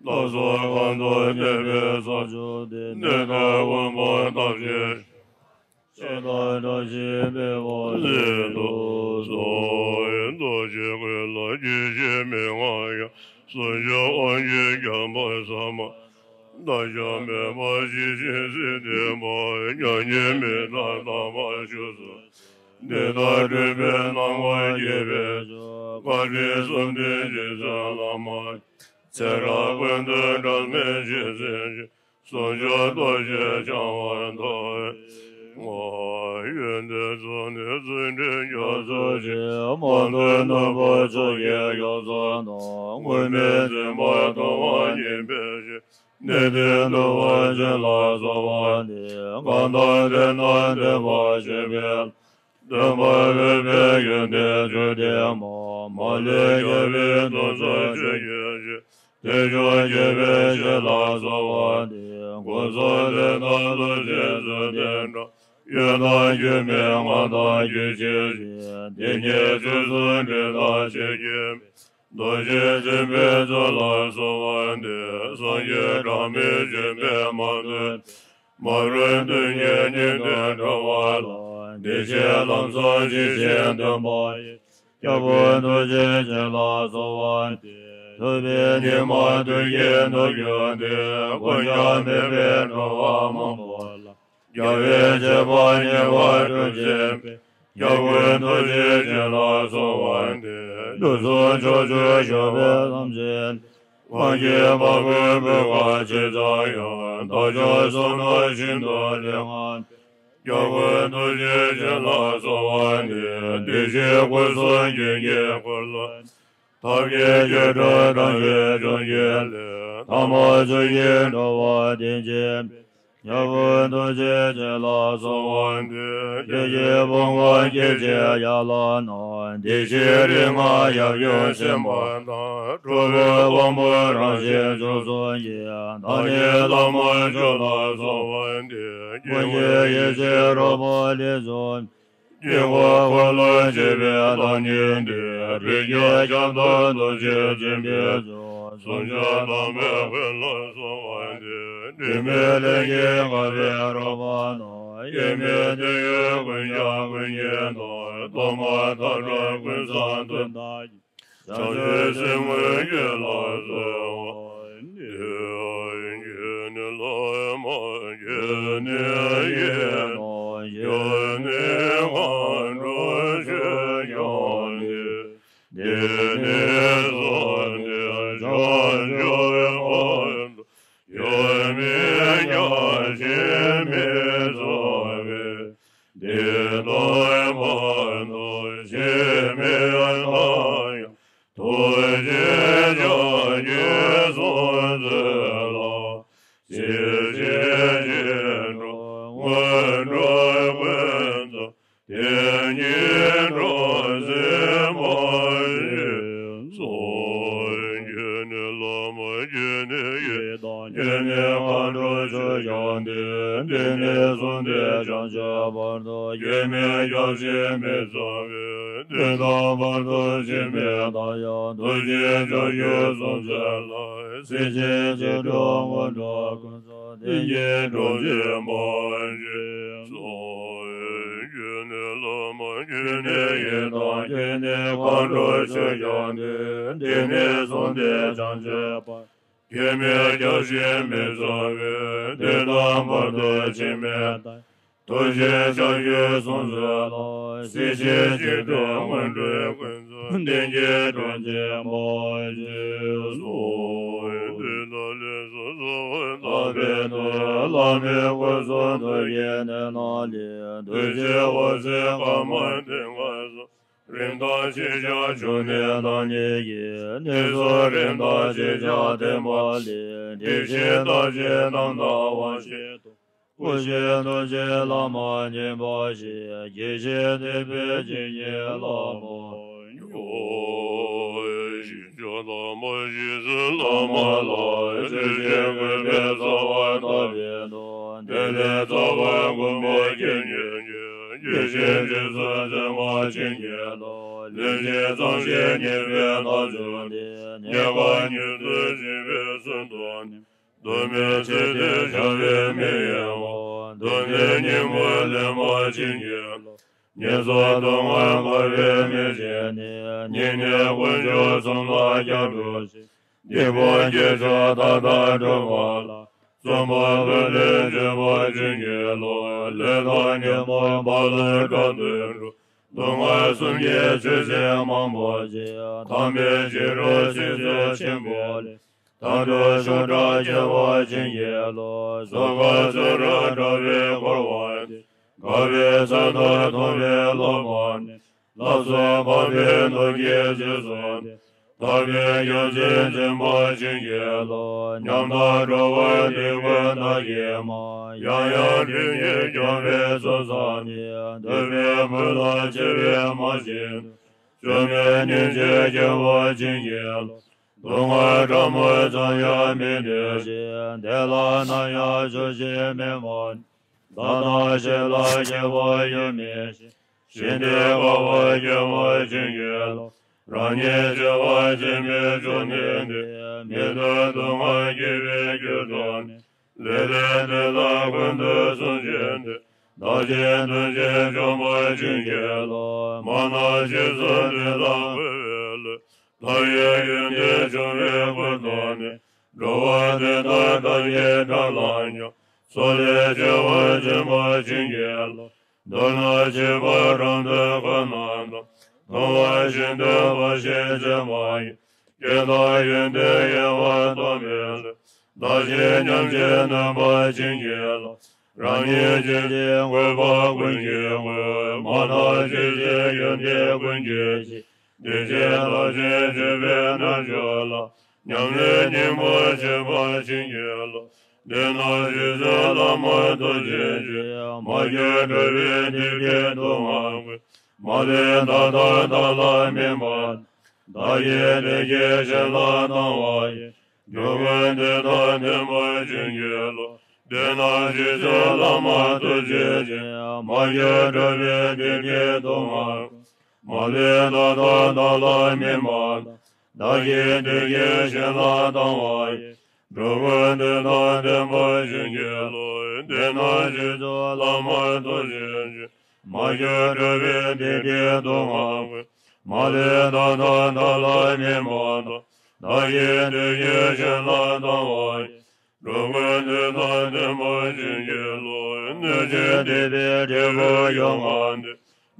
བདག་སོགས་གང་དུ་གནས་པའི་ས་ཕྱོགས་དེར། གནས་དང་དབེན་པ་ཐམས་ཅད་ཤིན་ཏུ་བཀྲ་ཤིས་པའི་དབང་ཕྱུག་ཏུ་གསོལ། རྡོ་རྗེ་ཀུན་ལ་སྐྱེ་ཤིང་མི་མངའ་ཡང་། གསུང་ཆོས་དབང་ཕྱུག་རྒྱལ་པོ་ཟབ་མོ། བདག་ཅག་མོས་པ་ཇི་བཞིན་གཟིགས་ཏེ་མ། མྱ་ངན་མི་འདའ་དམ་པ་བཞུགས་སུ། འདི་ལྟར་སྤྲུལ་པའི་སྣང་བ་བསྐྱེད་པའི་མཆོག། བཀའ་དྲིན་གསུམ་ལྡན་རྗེ་བཙུན་བླ་མ། ཚེ་རབས་ཀུན་ཏུ་འབྲལ་མེད་རྗེས་འཛིན་ཅིང་། གསུང་མཆོག་རྡོ་རྗེ་འཆང་བར་ཐུགས། ཡོན་ཏན་གཙོ་ནི་བརྩོན་འགྲུས་རྒྱ་མཚོ་ཆེ། མང་ཐོས་ནོར་བུ་མཆོག་གི་ཡང་རྩེ་ན། དངོས་མེད་འཛིན་པ་སྟོང་པ་ཉིད་འཕེལ་ཞིང་། གནས་བརྟན་དུལ་བ་ཅན་ལ་གསོལ་བ་འདེབས། གང་དག་དེ་རྣམས་སྟོན་པར་བྱེད་པའི། སྟོན་པ་འོད་དཔལ་ཡོན་ཏན་མཆོག་ལྡན་མ། མ་ལུས་རྒྱལ་བའི་གདུང་འཚོབ་ཆོས་ཀྱི་རྗེ། བདེ་མཆོག་རྒྱལ་བའི་བཞད་ལ་གསོལ་བ་འདེབས། ཀུན་རྫོབ་ལས་དང་རྡོ་རྗེ་རྩེ་ལྡན་འདྲ། ཡོན་དང་སྐྱོན་མེད་མངའ་བདག་རྒྱུད་ཆེ་ཞིང་། དེ་ཉིད་ཚུལ་གསུམ་སྒྲུབ་དང་ཆོས་ཀྱི། རྡོ་རྗེ་འཛིན་པའི་གཙུག་ལ་གསོལ་བ་འདེབས། སངས་རྒྱས་གྲངས་མེད་བྱོན་པས་མ་ཐུལ། མ་རིག་གདུལ་བྱའི་སྙིགས་དུས་འགྲོ་བ་ལ། བདེ་གཤེགས་ལམ་བཟང་ཇི་བཞིན་སྟོན་པ་ཡི། སྐྱབས་མགོན་རྡོ་རྗེ་འཆང་ལ་གསོལ་བ་འདེབས། ཐུབ་པའི་ཉི་མ་ཐུགས་ཀྱིས་ནོར་གྱུར་ཏེ། དཀོན་ཀྱང་མེད་པའི་འགྲོ་བ་མང་པོ་ལ། རྒྱལ་བའི་བྱེད་པ་ཉེ་བར་སྒྲུབ་བྱེད་པའི། སྐྱབས་མགོན་རྡོ་རྗེ་འཆང་ལ་གསོལ་བ་འདེབས། དུས་གསུམ་ཕྱོགས་བཅུར་བཞུགས་པའི་ཐམས་ཅད། དབང་གི་བ་སྤུའི་བུ་ག་ཇི་ཙམ་ཡང་། བདག་ཅག་བསོད་ནམས་ཤིན་ཏུ་ལེགས་མངའ་སྟེ། སྐྱབས་མགོན་རྡོ་རྗེ་འཆང་ལ་གསོལ་བ་འདེབས། བདེ་གཤེགས་སྐུ་གསུམ་རྒྱན་གྱིས་བསྐོར་ལ། ཐབས་མཁས་སྤྱོད་འགྲོ་དང་བྱེད་ཕྱོགས་ཀྱི་ལས། ཐ་མ་ཆོས་ཀྱི་འགྲོ་བ་དེ་བྱེད་པའི། སྐྱབས་མགོན་རྡོ་རྗེ་འཆང་ལ་གསོལ་བ་འདེབས། སྐྱེ་འཆི་སྤོང་བ་སྐྱེ་འཆི་ཡན་ལག་རྣམས། བདེ་གཤེགས་རིགས་ལྔ་ཡབ་ཡུམ་སེམས་དཔའ་དང་། ཁྲོ་བོའི་དབང་པོ་རང་བཞིན་བྱང་སེམས་ཀྱི། བདག་ཉིད་བླ་མ་མཆོག་ལ་གསོལ་བ་འདེབས། ཀུན་གྱི་ཡེ་ཤེས་རོལ་པ་ལས་བྱུང་། དཀྱིལ་འཁོར་འཁོར་ལོ་བྱེད་པའི་བདག་ཉིད་དེ། རིགས་ཀྱི་ཁྱབ་བདག་རྡོ་རྗེ་འཛིན་པའི་མཆོག། གསུང་མཆོག་དམ་པའི་དཔལ་ལ་གསོལ་བ་འདེབས། དྲི་མེད་ལྷན་སྐྱེས་དགའ་བའི་རོལ་པ་དང་། དབྱེར་མེད་དོན་ཡོད་ཀུན་ཀྱང་ཀུན་གྱི་བདག། གཏོར་མ་མཐའ་བྲལ་ཀུན་བཟང་དོན་དག་གི། བྱང་ཆུབ་སེམས་དངོས་ཀྱི་ལ་གསོལ་བ་འདེབས། སྐྱེ་ནས་བླ་མ་སྐྱེས་ནས་ཡིན་ནོ། སྐྱེས་ནས་མཁའ་འགྲོ་ཆོས་ཀྱང་ནི། འདི་ནས་གསུངས་ཏེ་བྱང་ཆུབ་འོད་དུ། སྐྱེ་མེད་བརྙས་ཤིང་མི་འཚོ་བའི། འདི་ལྟར་བར་དུ་ཞིག་མི་ལྟ་ཡང་། ཐུགས་རྗེ་ཕྱག་རྒྱའི་གསུང་མཛོད་ལ། ཇི་སྲིད་སྐྱེ་འགྲོ་སྔོན་འགྲོ་ཀུན་ཚང་། དེ་ཉིད་འགྲོ་ཟིན་མ་ཞིག་གསུངས། སྐྱེས་ནས་བླ་མ་སྐྱེས་ནས་ཡི་དམ། སྐྱེས་ནས་མཁའ་འགྲོ་ཆོས་ཀྱང་འདི། འདི་ནས་གསུངས་ཏེ་བྱང་ཆུབ་བར་དུ། སྐྱེ་མེད་བརྙས་ཤིང་མི་འཚོ་བའི། དེ་དག་བར་དུ་ཞིག་མི་ལྟ་ཡང་། ཐུགས་རྗེ་ཕྱག་རྒྱའི་གསུང་མཛོད་ལ། སྲིད་ཞིའི་འཇིག་རྟེན་སྔོན་འགྲོ་ཀུན་ཚང་། དེ་ཉིད་འགྲོ་ཟིན་མ་ཞིག་གསུངས། སྐྱེས་ནས་བླ་མ་སྐྱེས་ནས་ཡི་དམ། སྐྱེས་ནས་མཁའ་འགྲོ་ཆོས་ཀྱང་འདི། འདི་ནས་གསུངས་ཏེ་བྱང་ཆུབ་བར། སྐྱེ་མེད་བརྙས་ཤིང་མི་འཚོ་བའི། དེ་དག་བར་དུ་ཞིག་མི་ལྟ། ཐུགས་རྗེ་ཕྱག་རྒྱའི་གསུང་མཛོད་ལ། སྲིད་ཞིའི་འཇིག་རྟེན་སྔོན་འགྲོ་ཀུན་ཚང་། དེ་ཉིད་འགྲོ་ཟིན་མ་ཞིག་གསུངས། དེ་དག་ལས་སུ་གསོལ་བ་བཏབ་པའི་མཐུས། བླ་མའི་སྐུ་གསུང་ཐུགས་ཀྱི་གནས་ལ་ལྷུང་། ཐུགས་རྗེའི་འོད་ཟེར་དཀར་དམར་མཐིང་ག་སོགས། རིམ་དང་ཞི་ཞིང་ཕྱུག་ནས་བདག་ཉིད་ཀྱི། ནད་གསོ་རིམས་དང་ཞི་བྱེད་ཐེག་པ་ལས། སྒྲིབ་བཞི་དག་བྱེད་རྣམ་དག་དབང་བྱེད་དོ། སྐུ་བཞིའི་ཐུགས་རྗེ་བླ་མ་མཉེས་པ་ཞིག་གིས་ཞིག་འདེབས་པའི་བྱིན་གྱིས་བརླབ་པར་ཤོག་ཞི་ཁྲོ་བདག་མོ་ཞི་བསིལ་བླ་མ་ལ། ཇི་སྲིད་གུས་པས་གསོལ་བ་བཏབ་པའི་མཐུས། དེ་ལས་རྩ་བའི་མགོན་པོ་མཁྱེན་ཉིད་ཀྱིས། དགྱེས་བཞིན་རྗེས་སུ་འཛིན་པ་བྱིན་གྱིས་རློབས། ལན་གཅིག་ཙམ་ཞིག་ཉེས་པའི་རྟགས་བྱུང་སྟེ། ཉེས་པ་ཉིད་དུ་བྱིན་པའི་ཚུལ་དུ་ནི། གདོད་མའི་ཚེ་འདིར་བྱ་བའི་མི་གཡེལ་བར། གདོད་ནས་སྙིང་པོར་ལེན་པར་བྱིན་གྱིས་རློབས། ཉེས་སྤྱོད་སྡུག་བསྔལ་འཁོར་བའི་མི་ཆེན་ནི། སྙིང་ནས་དཀོན་མཆོག་གསུམ་ལ་སྐྱབས་འགྲོ་ཞིང་། སྡིག་པ་བགྱིས་ཆོག་མཐའ་དག་སྒྲུབ་པ་ལ། བརྩོན་པ་ལྷུར་ལེན་བྱེད་པར་བྱིན་གྱིས་རློབས། ལས་དང་ཉོན་མོངས་པ་ལ་དགྲ་བདུད་འགྲོ། སྡུག་བསྔལ་གསུམ་གྱི་ཆོས་ཅན་མང་པོ་ཞིག་ཐ་མལ་ཕྱི་རོལ་སྲིད་རྩེ་ཆེན་པོ་ལས། མཐའ་གྲོལ་ཤུགས་དྲག་སྐྱེ་བར་བྱིན་གྱིས་རློབས། སོ་ཀ་ཙུ་ར་དགྲ་བོའི་འཁོར་བ་དེ། དགའ་བའི་ཚལ་དུ་ཐོབ་པའི་སློབ་མ་ནི། ལྷ་གསུམ་འཕགས་པའི་གདུང་བརྒྱད་རྗེས་སུ་བདེ། ཐར་པའི་རྒྱལ་མཚན་འཛིན་པར་བྱིན་གྱིས་རློབས། ཉམ་ཐག་འགྲོ་བའི་སྡིག་པ་དག་གིས་མང་། ཡང་ཡང་སྒྲིབ་གཉིས་སྐྱོབ་པའི་ཚུལ་བསམ་ནས། འདོད་པའི་བུ་ལ་སྤྱད་པས་མ་བྱིན་ཏེ། བཅོས་མའི་ནད་ཀྱིས་སྐྱེ་བར་བྱིན་གྱིས་རློབས། སྡུག་བསྔལ་ཕྲ་མོ་ཙམ་ཡང་མི་འདོད་ཅིང་། དེ་ལ་ནམ་ཡང་ཆོག་ཤེས་མི་སྨྲ། ལྟ་སྟངས་ཞིབ་ལ་སྐྱེ་བ་ཡོད་མིན་ཞེས། ཞི་བདེའི་དགའ་བ་སྐྱེ་བར་བྱིན་གྱིས་རློབས། རང་ཉིད་སྐྱེ་བ་སྦྱིན་པའི་མཆོག་ནི་འདི། མི་མཐུན་སྡུག་བསྔལ་སྐྱེ་བའི་རྒྱུ་དང་ནི། ལས་ལས་དེ་ལ་ཀུན་ཏུ་སྲུང་བྱེད་དེ། བདག་གཞན་དོན་ཆེན་འཇོམས་པར་བྱིན་གྱིས་རློབས། མ་ན་རྗེས་སུ་འདི་དག་འཁོར་བའི་ལས། མཐའ་ཡས་ཡོན་ཏན་འབྱུང་བའི་སྐུ་དང་ནི། འགྲོ་བ་འདི་དག་ཐམས་ཅད་དགྲར་ལངས་ཀྱང་། སོ་ལས་སྐྱེ་བར་བྱིན་པར་བྱིན་གྱིས་རློབས། མདོར་ན་བྱིས་པ་རང་དོན་ཁོ་ན་དང་། མཐོང་བ་བཞིན་དུ་བར་ཆད་བྱེད་པ་ཡི། སྐྱེ་འདོད་ཡོན་ཏན་གཡེང་བ་སྟོངས་པའི་ལས། བདག་གཞན་མཉམ་བརྗེར་ནུས་པར་བྱིན་གྱིས་རློབས། རང་ཉིད་ཇི་བཞིན་བཀོད་པ་ཀུན་གྱི་སྐུ། མ་ན་ཇི་བཞིན་ཡོན་ཏན་ཀུན་གྱི་གཞི། བདེ་གཤེགས་རླབས་ཆེན་སྤྱོད་པའི་རྣལ་འབྱོར་ལ། ཉམས་ལེན་སྙིང་པོར་བྱེད་པར་བྱིན་གྱིས་རློབས། འདི་ན་རྗེ་བཙུན་བླ་མ་ཐུགས་རྗེ་ཆེ། མ་གྱུར་འགྲོ་བའི་སྡིག་པའི་སྡུག་བསྔལ་ཀུན། མ་ལུས་ད་ལྟ་བདག་ལ་སྨིན་པ་དང་། བདག་གི་བདེ་སྐྱིད་གཞན་ལ་བཏང་བ་ཡི། འགྲོ་ཀུན་དེ་དང་ལྡན་པར་བྱིན་གྱིས་རློབས། འདི་ན་རྗེ་བཙུན་བླ་མ་ཐུགས་རྗེ་ཆེ། མ་གྱུར་འགྲོ་བའི་སྡིག་པའི་སྡུག་བསྔལ་ཀུན། མ་ལུས་ད་ལྟ་བདག་ལ་སྨིན་པ་དང་། བདག་གི་བདེ་སྐྱིད་གཞན་ལ་བཏང་བ་ཡི། འགྲོ་ཀུན་དེ་དང་ལྡན་པར་བྱིན་གྱིས་རློབས། འདི་ན་རྗེ་བཙུན་བླ་མ་ཐུགས་རྗེ་ཆེ། མ་གྱུར་འགྲོ་བའི་སྡིག་པའི་སྡུག་བསྔལ་ཀུན། མ་ལུས་ད་ལྟ་བདག་ལ་སྨིན་པ་དང་། བདག་གི་བདེ་སྐྱིད་གཞན་ལ་བཏང་བ་ཡི། འགྲོ་ཀུན་དེ་དང་ལྡན་པར་བྱིན་གྱིས་རློབས། སྣོད་བཅུད་སྡིག་པའི་འབྲས་བུ་ཡོངས་བསྔོས་ཏེ།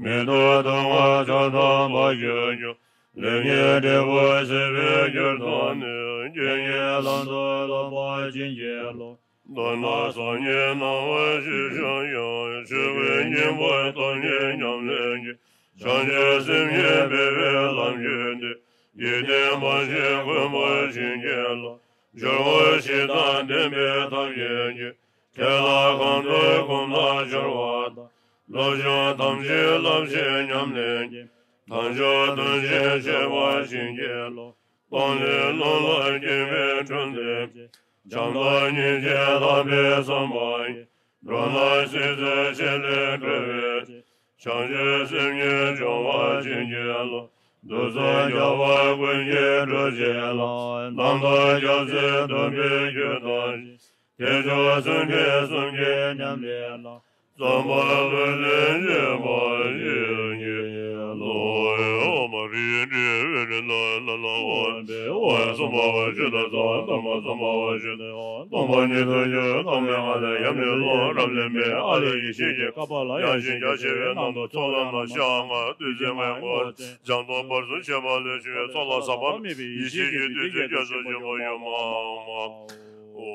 མི་སྡུག་སྡུག་བསྔལ་བཅོམ་ཐབས་མ་གྱུར་ཀྱང་། ལེགས་ཉེས་འབྲས་བུ་སྲིད་པའི་རྒྱུར་གདོད་ནས། རྒྱལ་བའི་ལམ་དུ་སློང་བར་བྱིན་གྱིས་རློབས། མདོར་ན་སངས་རྒྱས་སྣང་བ་བཞི་ཤར་ཡང་། ཆོས་ཀུན་སྙིང་པོར་རྟོགས་ནས་ཉམས་ལེན་གྱིས། བྱང་ཆུབ་སེམས་ཉིད་སྤེལ་བའི་ལམ་གྱུར་ཏེ། འཇིག་རྟེན་ཕར་ཕྱིན་གོམས་པར་བྱིན་གྱིས་རློབས། སྦྱོར་བ་བཞི་དང་ལྡན་པའི་ཐབས་ཤེས་ཀྱིས། དེ་ལ་གང་འདུལ་གོམས་ལ་སྦྱོར་བ་དང་། སློབ་སྦྱོང་ཐམས་ཅད་བསླབ་བྱའི་ཉམས་ལེན་གྱིས། དལ་འབྱོར་དོན་ཆེན་སྤྱད་པར་བྱིན་གྱིས་རློབས། སྟོང་ཉིད་རླུང་ལ་སྐྱེ་བའི་འཁྲུལ་འདས་ཀྱིས། བྱམས་དང་སྙིང་རྗེ་ལྷག་པའི་བསམ་པ་ཡིས། འགྲོ་ལ་སྲིད་རྩེ་ཆེ་ལས་སྒྲོལ་བའི་ཕྱིར། བྱང་ཆུབ་སེམས་ཉིད་འབྱུང་བར་བྱིན་གྱིས་རློབས། དུག་གསུམ་རྒྱུ་བ་ཀུན་གྱི་སྒྲོལ་བྱེད་ལ། རྣམ་དག་སྐྱབས་སུ་འདུན་པའི་རྒྱུ་དང་བཞི། དེ་མཆོག་གསུམ་ལྡན་གསུམ་གྱི་ཉམས་ལེན་ལ། བརྩོན་པ་ལྷུར་ལེན་བྱེད་པར་བྱིན་གྱིས་རློབས། ཨོཾ་རིག་འཛིན་འོད་རིག་ལ་ལ་ལ་ཨོཾ་པའི་ཨོཾ་གསུམ་པ་བ་ཆོས་དང་ཚོགས། སྟོང་པ་གསུམ་པ་བ་ཆོས་དང་ཡོངས། སྟོང་པ་ཉིད་དུ་གྱུར། སྟོང་པའི་ངང་ལས་ཡབ་ནས་ཀླུ། རབ་གནས་མེད། ཨ་ལས་ཡེ་ཤེས་ཀྱི། ཀ་པཱ་ལ་ཡང་ཞིང་རྒྱ་ཆེ་བའི་ནང་དུ་ཚོགས་རྣམས་ལ་ཤར་ལྔ་བདུད་རྩི་ལྔའི་སྐོར་ཆེན། སྦྱངས་སྟོབས་ཕར་ཚུར་ཕྱེ་མ་ལས་བྱུང་བའི་ཚོགས་ལ་ཟག་པ་མེད་པའི་ཡེ་ཤེས་ཀྱི་བདུད་རྩི་རྒྱ་མཚོ་ཆེན་པོ་ཡུམ་ཨ་མ། ཨོ་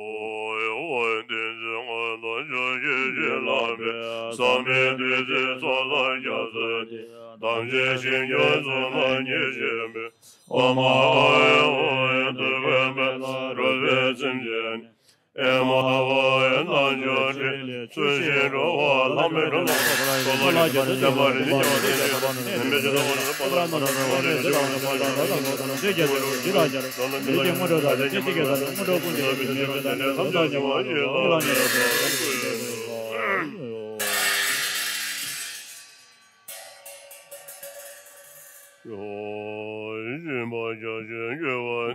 ཨོ་བདུད་རྩི་སྔོན་དུ་ཕྱུང་ཞིང་བྱིན་གྱིས་བརླབས་པའི། ཟག་མེད་བདུད་རྩིའི་ཚོགས་ལ་སྐྱབས་སུ་མཆི། ཐམས་ཅད་ཞིང་སྐྱོང་གཙུག་ན་མཉེས་བྱེད་པའི། ཨོཾ་ཨཱཿཧཱུྃ་ཧཱུྃ། དུས་ཀུན་མེ་ལྷ་རོལ་པའི་ཚིམ་བྱེད་ནས། ཨེ་མ་ཧོ། རྣལ་འབྱོར་ཕྲིན་ལས་ཚུལ་བཞིན་རོལ་པ། ལྷ་མོའི་སྒྲུབ་ལ་སོགས་པ་ལ་ཡོན་ཏན་ལྡན་པ་ནི་ནི་སྐྱེ་བ་དེ་ཡང་མེད་པའི་ཕྱིར། ཐོག་མར་ནི་ཕ་ལ་ནོར་ལ་ནོར་བ་ནི་ཇི་ལྟ་བ་ནི་ཕ་ལ་ནོར་ལ་ནོར་བ་ནི་ཇི་ལྟ་བ་ནི་ཇི་ལྟ་བ་ནི་ཇི་ལྟ་བ་ནི་ཇི་ལྟ་བ་ནི་ཇི་ལྟ་བ་ནི་ཇི་ལྟ་བ་ནི་ཇི་ལྟ་བ་ནི།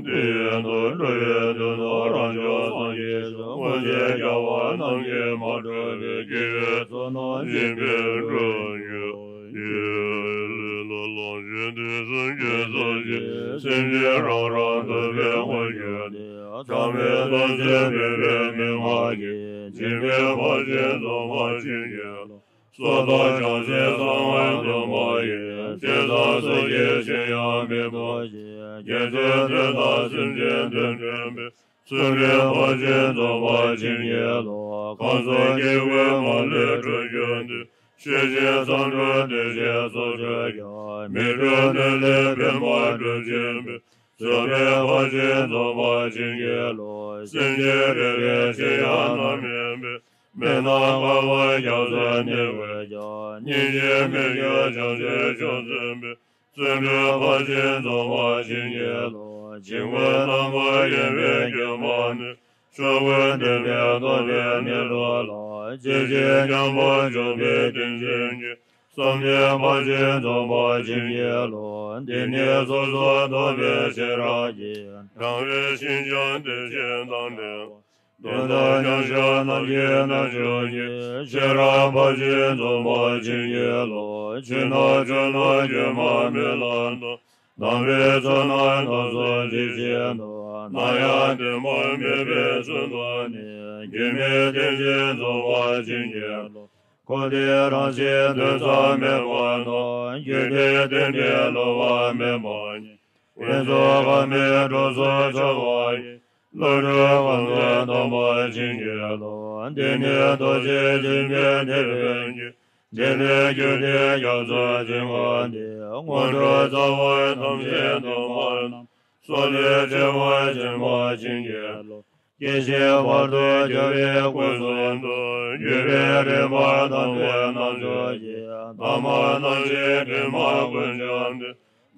དེ་ཡན་དུ་འགྲོ་བའི་དོན་དུ་རང་བྱུང་སངས་རྒྱས་སོགས། སྔོན་ཆད་རྒྱལ་བ་རྣམས་ཀྱིས་མ་གྲུབ་པའི། དགེ་བའི་ཚོགས་རྣམས་སྦྱིན་པའི་གྲུབ་ཆོས་ཡིན། ལུས་ལ་ལོངས་སྤྱོད་དུས་གསུམ་གྱི་ཚོགས་ཀྱིས། སེམས་ཅན་རང་རང་ཐོབ་པའི་དངོས་རྒྱུ་སྟེ། ཚངས་པའི་ཐམས་ཅད་འབེབས་པའི་མན་ངག་གིས། སྦྱིན་པའི་བག་ཆེན་རྫོགས་པར་བྱིན་གྱིས་རློབས། སོ་ཐར་བྱང་སེམས་གསང་བའི་སྡོམ་པ་ཡིས། དེ་ཙམ་སངས་རྒྱས་ཆོས་ཡང་མི་སྤོང་ཞིང་། རྒྱལ་ཆེན་དོན་དང་སེམས་ཅན་དོན་མཐུན་པའི། བརྩོན་འགྲུས་བག་ཆེན་རྫོགས་པར་བྱིན་གྱིས་རློབས། གང་སོགས་དཀྱིལ་འཁོར་མ་ལུས་གྲུབ་གྱུར་ནས། ཆོས་ཀྱི་མཚམས་སྦྱོར་དེ་བཞིན་སོགས་གྲུབ་ཀྱང་། མི་འཁྲུགས་གནས་ལས་ཕན་པ་སྒྲུབ་བྱེད་པའི། བརྩོན་འགྲུས་བག་ཆེན་རྫོགས་པར་བྱིན་གྱིས་རློབས། སེམས་ཅན་རེ་རེའི་ཆེད་ཡང་ནམ་ཡིན་པའི། མི་སྣང་དཀའ་བར་སྐྱབས་སུ་མི་འགོད་ཀྱང་། སྙིང་རྗེས་མི་སྐྱོ་བྱང་ཆུབ་མཆོག་འཛིན་པའི། བརྩོན་འགྲུས་བག་ཆེན་རྫོགས་པར་བྱིན་གྱིས་རློབས། འཇིགས་པ་རྣམ་པར་གཡེང་བའི་དཀྱིལ་མ་ནས། ཆོས་ཀུན་བདེན་པས་རྟོགས་པའི་མི་ལུས་ལ། སྐྱེ་འཆི་མཉམ་པར་འཇོམས་པའི་ཏིང་འཛིན་གྱི། བསམ་གཏན་བག་ཆེན་རྫོགས་པར་བྱིན་གྱིས་རློབས། འདི་ནི་སོ་སོར་རྟོག་པའི་ཤེས་རབ་ཀྱིས། དྲང་བའི་ཤིན་སྦྱངས་བདེ་ཆེན་དང་ལྡན་པ། དོན་དམ་མཉམ་གཞག་རྣམ་བསྒྱིངས་རྣལ་འབྱོར་གྱི། ཤེས་རབ་བག་ཆེན་རྫོགས་པར་བྱིན་གྱིས་རློབས། ཆོས་རྣམས་ཆོས་སྣང་བརྗོད་མ་མི་ལང་དང་། དམ་པའི་ཚོགས་རྣམས་རྣམ་གསུམ་འཇིགས་བྱེད་དུ། ནམ་ཡང་བདེན་པར་མེད་པའི་ཚུལ་རྟོགས་ནས། སྒྱུ་མའི་རྟེན་ཅན་རྫོགས་པར་བྱིན་གྱིས་རློབས། འཁོར་འདས་རང་ཆས་དོན་ཙམ་མེད་པ་དང་། རྒྱུད་སྡེ་བསྟན་པའི་བསླབ་པ་མེད་པ་ཉིད། དབེན་གསུམ་ཁམས་མེད་གྲོགས་སུ་འཆར་བ་ཡི། བློ་གྲོས་གང་དུ་བསྡམས་པར་བྱིན་གྱིས་རློབས། འདི་ནི་རྡོ་རྗེ་འཇིགས་མེད་ཐེག་པའི་དཀྱིལ། འདི་ནི་རྒྱུད་སྡེ་རྒྱ་མཚོའི་ཞིང་ཁམས་ཏེ། སྔོན་འགྲོ་རྩ་བའི་དམ་ཚིག་སྡོམ་པ་རྣམས། སོ་ལས་བྱེ་བ་ཆེན་པོ་བྱིན་གྱིས་རློབས། སྐྱེ་ཤི་བར་དུ་གྱུར་པའི་སྐུ་གསུམ་དུ། རྒྱུད་པའི་རིམ་པ་དམ་པའི་རྣལ་འབྱོར་གྱིས། ཐ་མལ་རྣམ་ཤེས་དྲི་མ་ཀུན་སྦྱངས་ཏེ།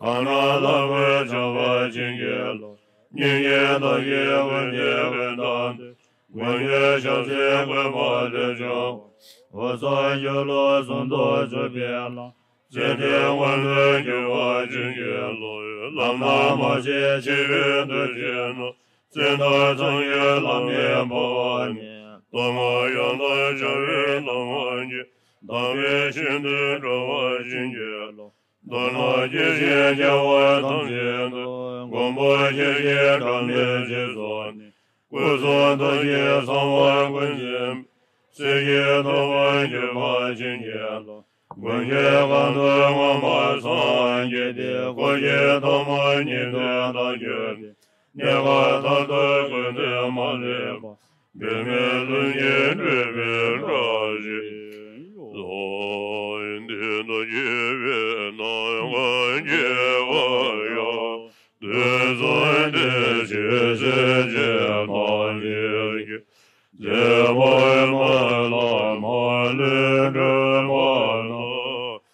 གང་རྣམས་ལ་ལུས་ཆགས་པ་བྱིན་གྱིས་རློབས། སྙིང་གའི་ཐབས་ཀྱིས་ཀུན་ནས་ཀུན་བརྟགས་ཏེ། མགོན་ཁྱོད་ཞབས་སེན་བཀོད་པ་ལས་བྱུང་བ། འོད་གསལ་སྒྱུ་ལུས་ཟུང་དུ་འཇུག་པའི་ལམ། ཇི་ལྟའི་སྔོན་དུ་འགྱུར་བ་བྱིན་གྱིས་རློབས། ལམ་སྣ་མ་ཕྱེད་ཕྱི་ཡི་དུས་བཞིན་དུ། ཙིནྟ་ཚངས་དབྱངས་ལམ་མེ་འཕོ་བ་ནས། སྟོབས་ལྔ་ཡང་དག་འཆར་བའི་ལམ་སྣ་གིས། དམ་པའི་ཞིང་དུ་འགྲོ་བ་བྱིན་གྱིས་རློབས། མདོར་ན་སྐྱེ་ཤི་སྐྱེ་བ་ཐམས་ཅད་དུ། མགོན་པོ་ཁྱེད་ཀྱི་དྲ་མིག་གིས་སོ་ནས། སྐུ་གསུང་ཐུགས་ཀྱི་གསང་བ་ཀུན་འཛིན། གསེར་གྱི་ཐུབ་པ་འགྱུར་བར་བྱིན་གྱིས་རློབས། མགོན་ཁྱོད་གང་དུ་མངོན་པར་སངས་རྒྱས་ཏེ། འཁོར་གྱི་ཐ་མ་ཉིད་དུ་བདག་གྱུར་ཏེ། གནས་སྐབས་མཐར་ཐུག་ཀུན་ཏུ་མ་ལུས་པ། འབད་མེད་ལྷུན་གྱིས་གྲུབ་པའི་བཀྲ་ཤིས་ཤོག། འདི་ལྟར་མཁྱེན་པས་ན་སྔོན་སྐྱེ་བོ་ཡང་། དུས་གསུམ་བདེ་ཆེན་སྲས་བཅས་ཐམས་ཅད་ཀྱི། བདེན་པར་སྨོན་ལམ་མ་ལུས་འགྲུབ་པ་དང་།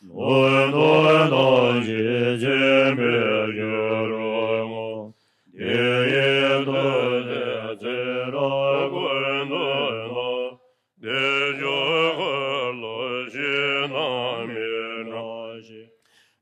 ལུང་དང་ཐམས་ཅད་མཁྱེན་པའི་རྒྱུར་བསྔོ། དེ་ཡི་མཐུ་སྟེ་ཚེ་རབས་ཀུན་ཏུ་བསྔོ། བདེ་མཆོག་འཁོར་ལོ་ཞིག་ན་མི་འབྲང་ཞིང་།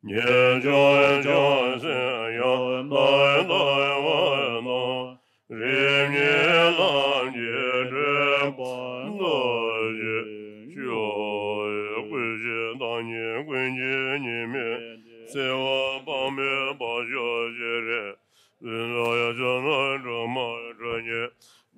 ངེས་འབྱུང་བྱང་སེམས་ཡང་དག་ལྟ་བ་རྣམས། རིམ་གཉིས་ལམ་གྱིས་འགྲོལ་བར་མཛོད་ཅིག་ཤོག། ཀུན་གཞི་བདག་ཉིད་ཀུན་གྱི་གཉིས་མེད་བརྩེ་བ་དཔག་མེད་འབར་ཕྱོགས་ཤེས་རིག་ཡུལ་ལ་ཡ་ཆ་ན་སྒྲོན་མ་སྒྲོན་གཉིས།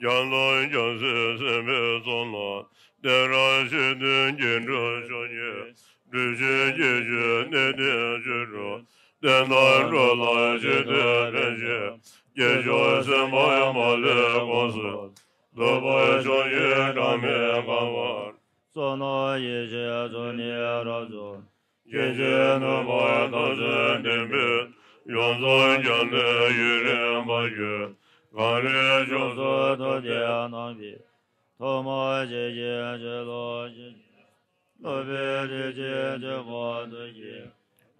རྒྱ་མཚོ་རྒྱ་མཚོའི་སེམས་དཔའི་ཚོགས་རྣམས། བདེ་རབ་ཞི་བདེའི་རྒྱན་དྲུག་མཆོག་གཉིས། སྒྲུབ་ཆེན་སྐྱེ་མཆེད་གནས་བརྟན་ཆོས་དྲུག། བསྟན་དང་འགྲོ་ལ་ཆེ་མཐོའི་ཕྲིན་ཆེན། སྐྱེས་མཆོག་སེམས་དཔའ་མ་ལུས་དགོངས་སུ། འདུས་པ་མཆོག་གི་སྒྲ་མི་འགག་པར། བསོད་ནམས་ཡེ་ཤེས་ཚོགས་གཉིས་རབ་རྫོགས། སྐྱེ་འཆི་ནུས་པ་ཐམས་ཅད་ལྡན་པའི། ཡོངས་རྫོགས་རྒྱལ་བསྟན་ཡུན་རིང་བར་གྱུར། གངས་རིའི་ཕྱོགས་སུ་ཐུབ་བསྟན་གནང་བའི། ཐོག་མ་ཇི་བཞིན་ཇི་ལྟར་ཇི་བཞིན། སློབ་དཔོན་དེ་བཞིན་གཤེགས་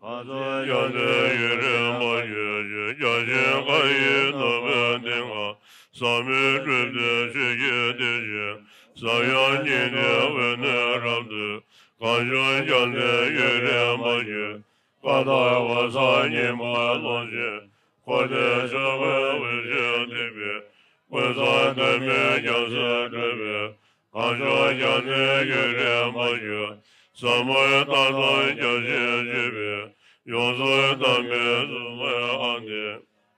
པ་ཐུགས་ཀྱི། གང་ཟག་རྒྱལ་བསྟན་ཡུན་རིང་བར་གྱུར་ཅིག། རྒྱ་ཆེན་བཀའ་ཡི་ནོར་བུ་འདི་ཉིད། ཟབ་མོའི་གྲུབ་དོན་ཆོས་ཀྱི་གཏེར་ཆེན། ཟབ་ཡངས་སྙིང་ནས་འོད་ནུས་རབ་ཏུ། གང་བྱུང་རྒྱལ་བསྟན་ཡུན་རིང་བར་གྱུར། ཀ་དག་འོད་གསལ་ཉི་མ་ཀློང་ཆེན། འཁོར་འདས་ཆོས་ཀུན་འོད་བཞིན་ཐིམ་པས། ཀུན་བཟང་དོན་མེད་རྒྱལ་སྲས་སྤྲུལ་པས། གང་བྱུང་རྒྱལ་བསྟན་ཡུན་རིང་བར་བཞུགས། ཟབ་མོའི་ལྟ་སྟངས་རྒྱ་ཆེར་བརྗོད་པས། ཡོངས་སུ་དག་པའི་གཟུགས་མེད་ཨ་ནི།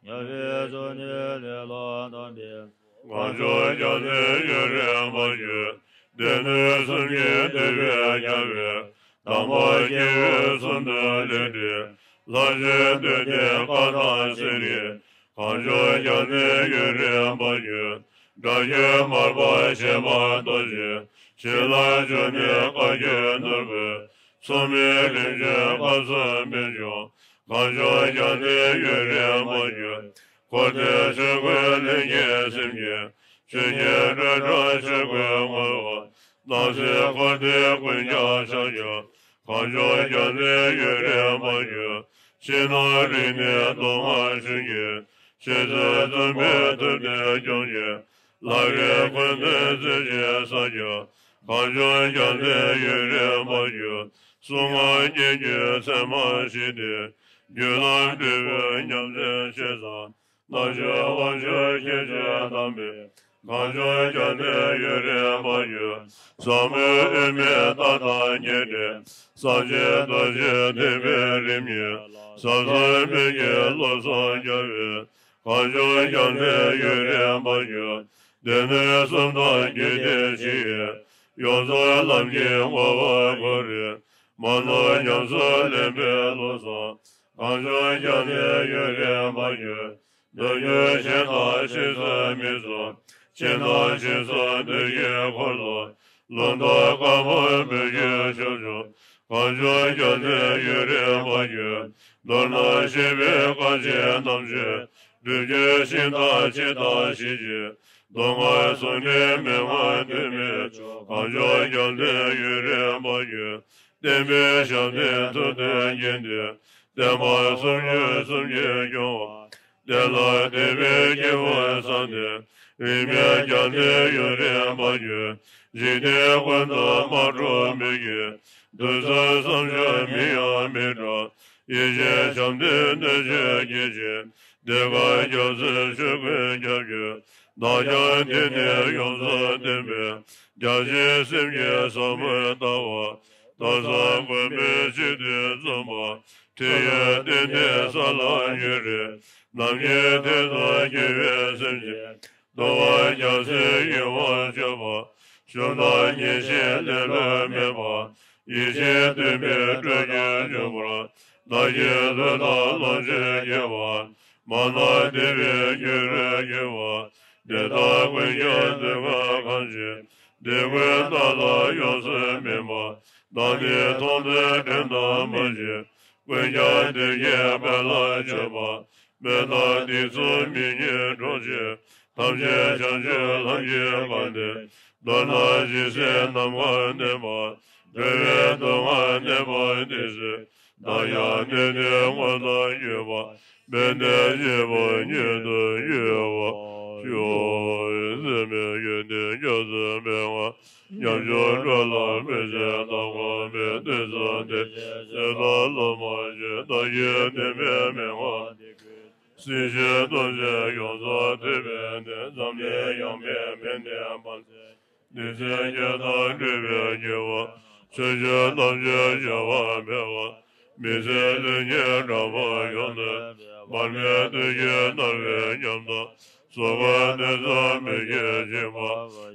ཉེ་བའི་ཚོགས་ནི་ལས་ལ་བརྟེན་པས། གང་བྱུང་རྒྱལ་བསྟན་ཡུན་རིང་བར་བཞུགས། སྡེ་སྣོད་གསུམ་གྱི་འདུས་པའི་རྒྱལ་བས། དམ་པ་སྐྱེ་བོའི་གསུང་དུ་ལེགས་བྲིས། ལྷ་ཆོས་འདུས་སྡེ་བཀའ་དང་སེང་གེ། གང་བྱུང་རྒྱལ་བསྟན་ཡུན་རིང་བར་བཞུགས། དགྲ་བཅོམ་མར་པ་ཞེས་པ་རྡོ་རྗེ། ཞི་ལྷ་བཅུ་གཉིས་བཀའ་བརྒྱུད་ནོར་བུ། སྲུང་མའི་རིམ་བྱོན་བཀའ་སྲུང་པད་འབྱུང་། གང་བྱུང་རྒྱལ་བསྟན་ཡུན་རིང་བར་བཞུགས། འཁོར་འདས་ཆོས་ཀུན་ལྷན་སྐྱེས་སེམས་ཀྱི། ཆོས་ཉིད་སྤྲོས་བྲལ་ཆོས་སྐུའི་ངོ་བོ། སྣང་སྲིད་འཁོར་འདས་ཀུན་ཀྱང་ཤར་བཞུགས། གང་བྱུང་རྒྱལ་བསྟན་ཡུན་རིང་བར་བཞུགས། ཕྱི་ནང་རིག་གནས་མདོ་སྔགས་ཆོས་ཀྱི། ཆོས་སྲིད་འཛིན་པའི་ཐུབ་བསྟན་སྐྱོང་ཞིང་། ལྷ་རིགས་ཀུན་ལྡན་རྩེ་གཅིག་གསལ་བྱེད། གང་བྱུང་རྒྱལ་བསྟན་ཡུན་རིང་བར་བཞུགས། གསུང་ངག་སྙན་བརྒྱུད་ཚད་མ་ཞི་བདེ། རྒྱུད་ལམ་འབྲས་བུའི་ཉམས་ལེན་ཆེ་ས། རྣལ་འབྱོར་དབང་ཕྱུག་ཁྱད་ཆོས་དམ་པས། གང་བྱུང་རྒྱལ་བསྟན་ཡུན་རིང་བར་བཞུགས། ཟབ་མོའི་དབུ་མའི་ལྟ་སྟངས་རྒྱས་ཏེ། སངས་རྒྱས་རྡོ་རྗེ་ཐེག་པའི་རིམ་གཉིས། ཟབ་གསང་མི་བསྐྱོད་བློ་བཟང་རྒྱལ་བས། གང་བྱུང་རྒྱལ་བསྟན་ཡུན་རིང་བར་བཞུགས། སྡེ་སྣོད་གསུམ་དང་རྒྱུད་སྡེ་ཆེ་ཡི། ཡོངས་རྫོགས་ལམ་གྱི་ངོ་བོ་ཁོ་རེ། མ་ནོར་ཉམས་སུ་ལེན་པའི་བློ་བཟང་། གང་བྱུང་རྒྱལ་བསྟན་ཡུན་རིང་བར་བཞུགས། མདོ་རྒྱུད་གཞན་དང་ཕྱིས་སུ་མི་གསུང་། ཕྱི་ནང་ཕྱིས་སུ་འདུས་ཀྱི་འཁོར་ལོ། ལུང་རྟོགས་དཀར་མོ་མོས་གུས་ཕྱོགས་བཅུ། གང་བྱུང་རྒྱལ་བསྟན་ཡུན་རིང་བར་བཞུགས། མདོར་ན་ཤེས་པའི་རྐང་རྗེས་རྣམ་དཔྱོད། སྒྲུབ་བརྒྱུད་ཤིང་རྟ་ཕྱི་དང་ཕྱི་བཞིན། མདོ་སྔགས་ཟུང་འབྲེལ་མན་ངག་འདུས་མའི་མཆོག་གང་བྱུང་རྒྱལ་བསྟན་ཡུན་རིང་བར་བཞུགས། བསྟན་པའི་ཞབས་བརྟན་ཐུབ་བསྟན་རྒྱན་ལྡན། བསྟན་པ་སུམ་ཅུ་སུམ་ཅུས་སྐྱོང་བ། བསྟན་ལ་དད་པའི་སྐྱེ་བོ་བསམ་གཏན། རིས་མེད་རྒྱལ་བསྟན་ཡུན་རིང་བར་བཞུགས། འཇིག་རྟེན་ཀུན་ཏུ་མ་འཁྲུགས་མོད་ཀྱི། དུས་གསུམ་བསམ་བརྗོད་མིང་ཡང་མི་གྲགས། ཡེ་ཤེས་ཞབས་བརྟན་སྣོད་བཅུད་རྒྱས་ཤིང་། གདེངས་ཀ་རྒྱལ་སྲས་ཆོས་ཀུན་ཁྱབ་བརྒྱུད། བདག་ཀྱང་དེ་ནི་ཡོངས་སུ་བསྟན་པས། རྒྱལ་ཆེན་སེམས་ཀྱི་ཟབ་མོའི་ལྟ་བ། རྟོགས་བསམ་སྒོམ་པའི་ཆེད་དུ་འཛོམས་པ། ཁྲིད་ཡུལ་རྟེན་འབྲེལ་ས་ལ་ཡུན་རིང་། ནམ་མཁའི་མཐས་སུ་འགྱུར་བའི་སེམས་ཅན། འདུལ་བ་རྒྱལ་སྲས་ཡིད་འོང་སྤྱོད་པ། ཞུམ་དང་ངེས་ཤེས་ལེ་ལོ་མེད་པ། ཡིད་ཆེས་མཐུན་པའི་སྤྲོ་རྒྱུན་འབྱུང་བར། བདག་གིས་ལུས་དང་ལོངས་སྤྱོད་དགེ་བ། མ་ནོར་བདེ་བའི་རྒྱུ་རུ་འགྱུར་བ། དེ་དག་ཀུན་ཀྱང་འདོད་དགའ་གང་ཞིག་འདོད་དགུའི་རྟགས་ལ་ཡོངས་སུ་སྨིན་པ། བདག་ནི་མཐོང་ཐོས་དྲན་དང་མ་མཆིས། ཀུན་ཀྱང་དེ་སྐད་དཔལ་ལ་སྤྱོད་པ། མེད་དང་དེ་ཚུལ་མིག་གཉིས་འགྲོགས་ཤིང་། ཐམས་ཅད་བྱང་ཆུབ་ལམ་གྱི་དཀའ་སྟེ། མདོར་ན་ཇི་སྲིད་ནམ་མཁའ་གནས་པ། འགྲོ་བའི་སྡུག་བསྔལ་གནས་པ་དེ་སྲིད། བདག་ཀྱང་གནས་དེར་མངོན་དུ་གྱུར་པ། དཔེ་འདི་སྐྱེས་བུ་ཉིད་དུ་ཡོད་པར་ཤོག །འཛད་མེད་ཡོན་ཏན་སྐྱབས་སུ་འབད་བར། ཉམ་ཆུང་འགྲོ་ལ་མི་བརྩོན་ཐབས་ཁོ་ནའི་དུས་སུ་དེ། ཚེ་དང་སློབ་མ་ཆོས་བདག་གིས་བསྟན་པའི་མན་ངག་འདི་ཀུན། སྲིད་ཞིའི་སྟོབས་ཀྱིས་ཡོངས་སུ་ཐེབས་པའི་ནད། འཛམ་གླིང་ཡངས་པའི་ཕན་བདེའི་བང་མཛོད། འདི་ཚེ་སྐྱེ་དང་འབྲེལ་བའི་སྐྱེ་བོ། ཆོས་སྤྱོད་རྣམ་དཔྱོད་བྱ་བ་འཕེལ་བ། མི་ཚེ་ལུས་ཉིད་དྲང་པོར་ཡོང་ནས། མར་མེ་དུས་ཀྱི་མནར་མེད་ཉམས་དང་། སྲོག་གི་གནོད་འཚེ་མུ་གེས་འཆིང་བ།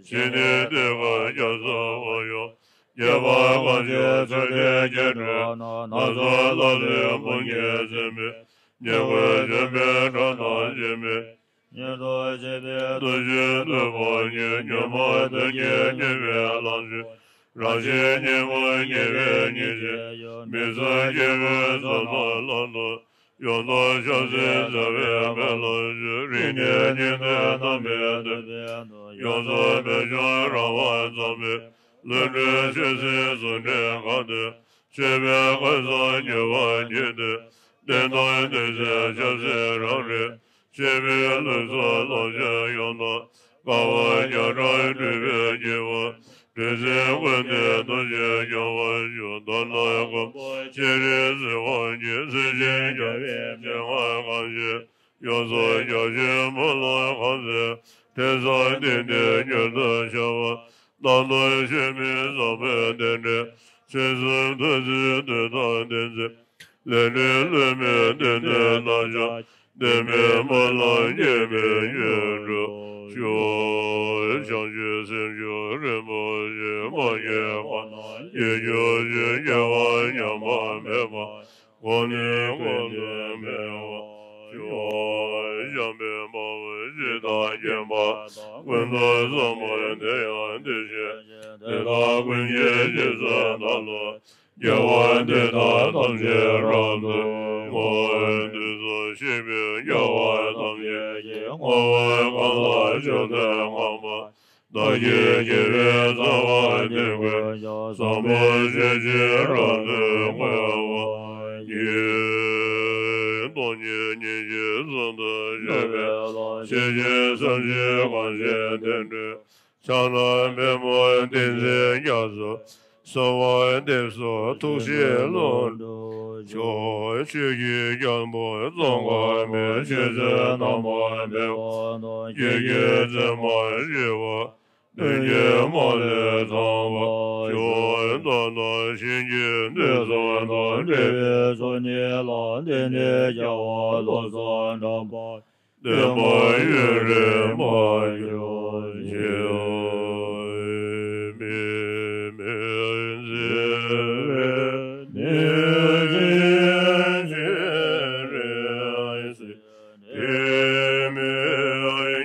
ཕྱི་ནས་དུས་ཀྱི་སྐྱབས་སུ་འོང་ཡང་། སྐྱེ་བ་སྔ་ཕྱིའི་ཚུལ་འདི་སྐྱེ་འགྲོ་ན། སྣ་ཚོགས་ལ་ལུས་རྨོངས་གྱུར་ཟིན་པས། ཉེ་བར་བྱོན་པའི་དགྲ་དང་བཅས་པའི། ཉེ་དུ་བྱེད་པའི་བརྟུལ་ཞུགས་བསྡུ་བ་ཉིད། ཉོན་མོངས་དུག་གིས་མྱོས་པའི་ལམ་ཞུགས། རང་བཞིན་ཉོན་མོངས་ཉེ་བའི་ཉེར་ཞི། མི་བཟོད་སྐྱེ་བོའི་བསོད་ནམས་བླང་དོར། ཡོངས་རྫོགས་ཆབ་སྲིད་ཟ་བའི་དཔལ་ལ་ཞུགས། རིག་གནས་གཉིས་ལྡན་རྣམ་པའི་ཐོད་པས། ཡོངས་རྫོགས་བོད་ལྗོངས་རང་དབང་གཙང་མའི། བློ་གྲོས་ཆོས་སྲིད་ཟུང་འབྲེལ་གང་དུ། ཆོས་པའི་ཀུན་བཟང་མྱུར་བར་བརྒྱུད་དེ། བསྟན་དང་སྡེ་སྲིད་ཆབ་སྲིད་རང་རེ། ཆོས་པའི་ལུགས་སྲོལ་ལོངས་སྤྱོད་ཡོངས་དག་དཀའ་བ་བརྒྱ་ཕྲག་སྒྲུབ་པའི་སྐྱེ་བོ། དྲིན་ཅན་ཀུན་ཏུ་ཐུགས་རྗེས་སྐྱོང་བར་ཤོག །མདོར་ན་མགོན་པོ་སྤྱན་རས་གཟིགས་དབང་གིས། སྲིད་ཞིའི་རྒྱལ་བའི་མན་ངག་གང་ཞིག་ཡོངས་སུ་རྒྱ་ཆེན་མ་ལ་ཁམས་གསུམ་དེང་སང་བདེ་འདིར་མྱུར་དུ་ཤར་བ། རྣམ་དག་ཆོས་མིན་བཟང་པོའི་རྟེན་འབྲེལ། ཚུལ་གསུམ་ཐུགས་བརྩེ་འདོད་དང་ལྡན་ཚེ། ལས་འབྲས་བསླུ་མེད་བདེན་དོན་རྣམ་སྦྱངས། བདེན་པའི་སྨོན་ལམ་རྒྱས་པའི་ཡོན་ཏུ་ཤོག། བྱང་ཆུབ་སེམས་མཆོག་རིན་པོ་ཆེ། མ་སྐྱེས་པ་རྣམས་སྐྱེ་གྱུར་ཅིག་སྐྱེ་བ་ཉམས་པ་མེད་པ། གོང་ནས་གོང་དུ་འཕེལ་བར་ཤོག། འཇམ་དཔལ་དཔའ་བོས་ཇི་ལྟར་མཁྱེན་པ་དང་། ཀུན་ཏུ་བཟང་པོ་དེ་ཡང་དེ་བཞིན་ཏེ། དེ་དག་ཀུན་གྱི་རྗེས་སུ་བདག་སློབ་ཅིང་། དགེ་བ་འདི་དག་ཐམས་ཅད་རབ་ཏུ་བསྔོ། དུས་གསུམ་གཤེགས་པའི་རྒྱལ་བ་ཐམས་ཅད་ཀྱིས། བསྔོ་བའི་གང་ཟག་མཆོག་ཐུན་མངའ་བ། བདག་གི་དགེ་བའི་རྩ་བ་འདི་ཀུན་ཀྱང་། བཟང་པོ་སྤྱོད་ཕྱིར་རབ་ཏུ་བསྔོ་བར་བགྱི། སྟོང་ཉིད་སྙིང་རྗེ་ཟུང་དུ་འཇུག་པའི་ལམ། ཤེར་ཕྱིན་སེམས་ཀྱི་གོང་ཆེན་རྟེན་འབྲེལ། ཕྱག་ན་པདྨོ་ཏིང་འཛིན་རྒྱ་མཚོ། གསོལ་བ་འདེབས་སོ་ཐུགས་བསྐྱེད་ལམ་འགྲུབ་ཤོག། ཆོས་ཀྱི་རྒྱལ་པོ་ཙོང་ཁ་པས། ཆོས་སྲིད་རྣམ་པར་འབེབས་པ་དང་། བསྐྱེད་རྒྱུད་བཙུན་མ་ཞི་བ། གནོད་སྦྱིན་མ་ལུས་ཚངས་པར་སྤྱོད། མདོར་ན་གཤིན་རྗེའི་བདུད་ཚོགས་དང་། འདྲེ་བའི་ཚོགས་ཉིད་ལ་བརྟེན་ནས། རྒྱལ་བ་བློ་བཟང་གྲགས་པ། བསྟན་པ་ཡུན་རིང་མ་གྱུར་ཅིག། མི་མེད་བརྩེ་བའི་གནས་ཀྱི་ཕྱི་རོལ་ཟེར། དྲི་མེད་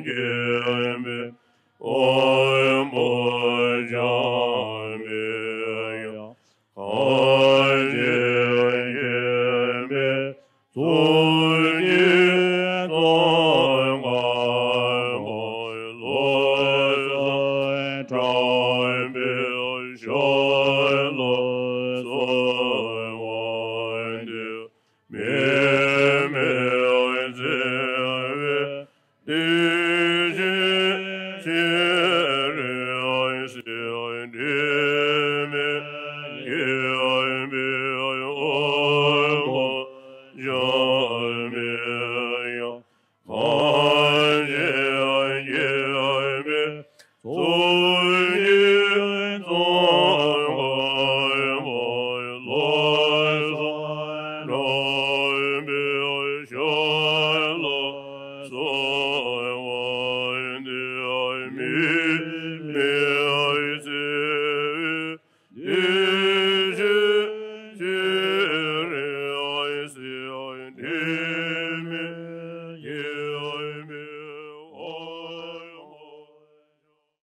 སྐྱེ་མེད་དབང་པོ་ཆགས་མེད་ཡང་། གང་ཞིག་སྐྱེ་མེད་ཐུགས་ཀྱི་ཐོག་མར་བློ་བཟང་གྲགས་པའི་ཞལ་ལ་གསོལ་བ་འདེབས། མི་མེད་བརྩེ་བའི་གནས་ཀྱི་ཕྱི་རོལ་ཟེར། དྲི་མེད་སྐྱེ་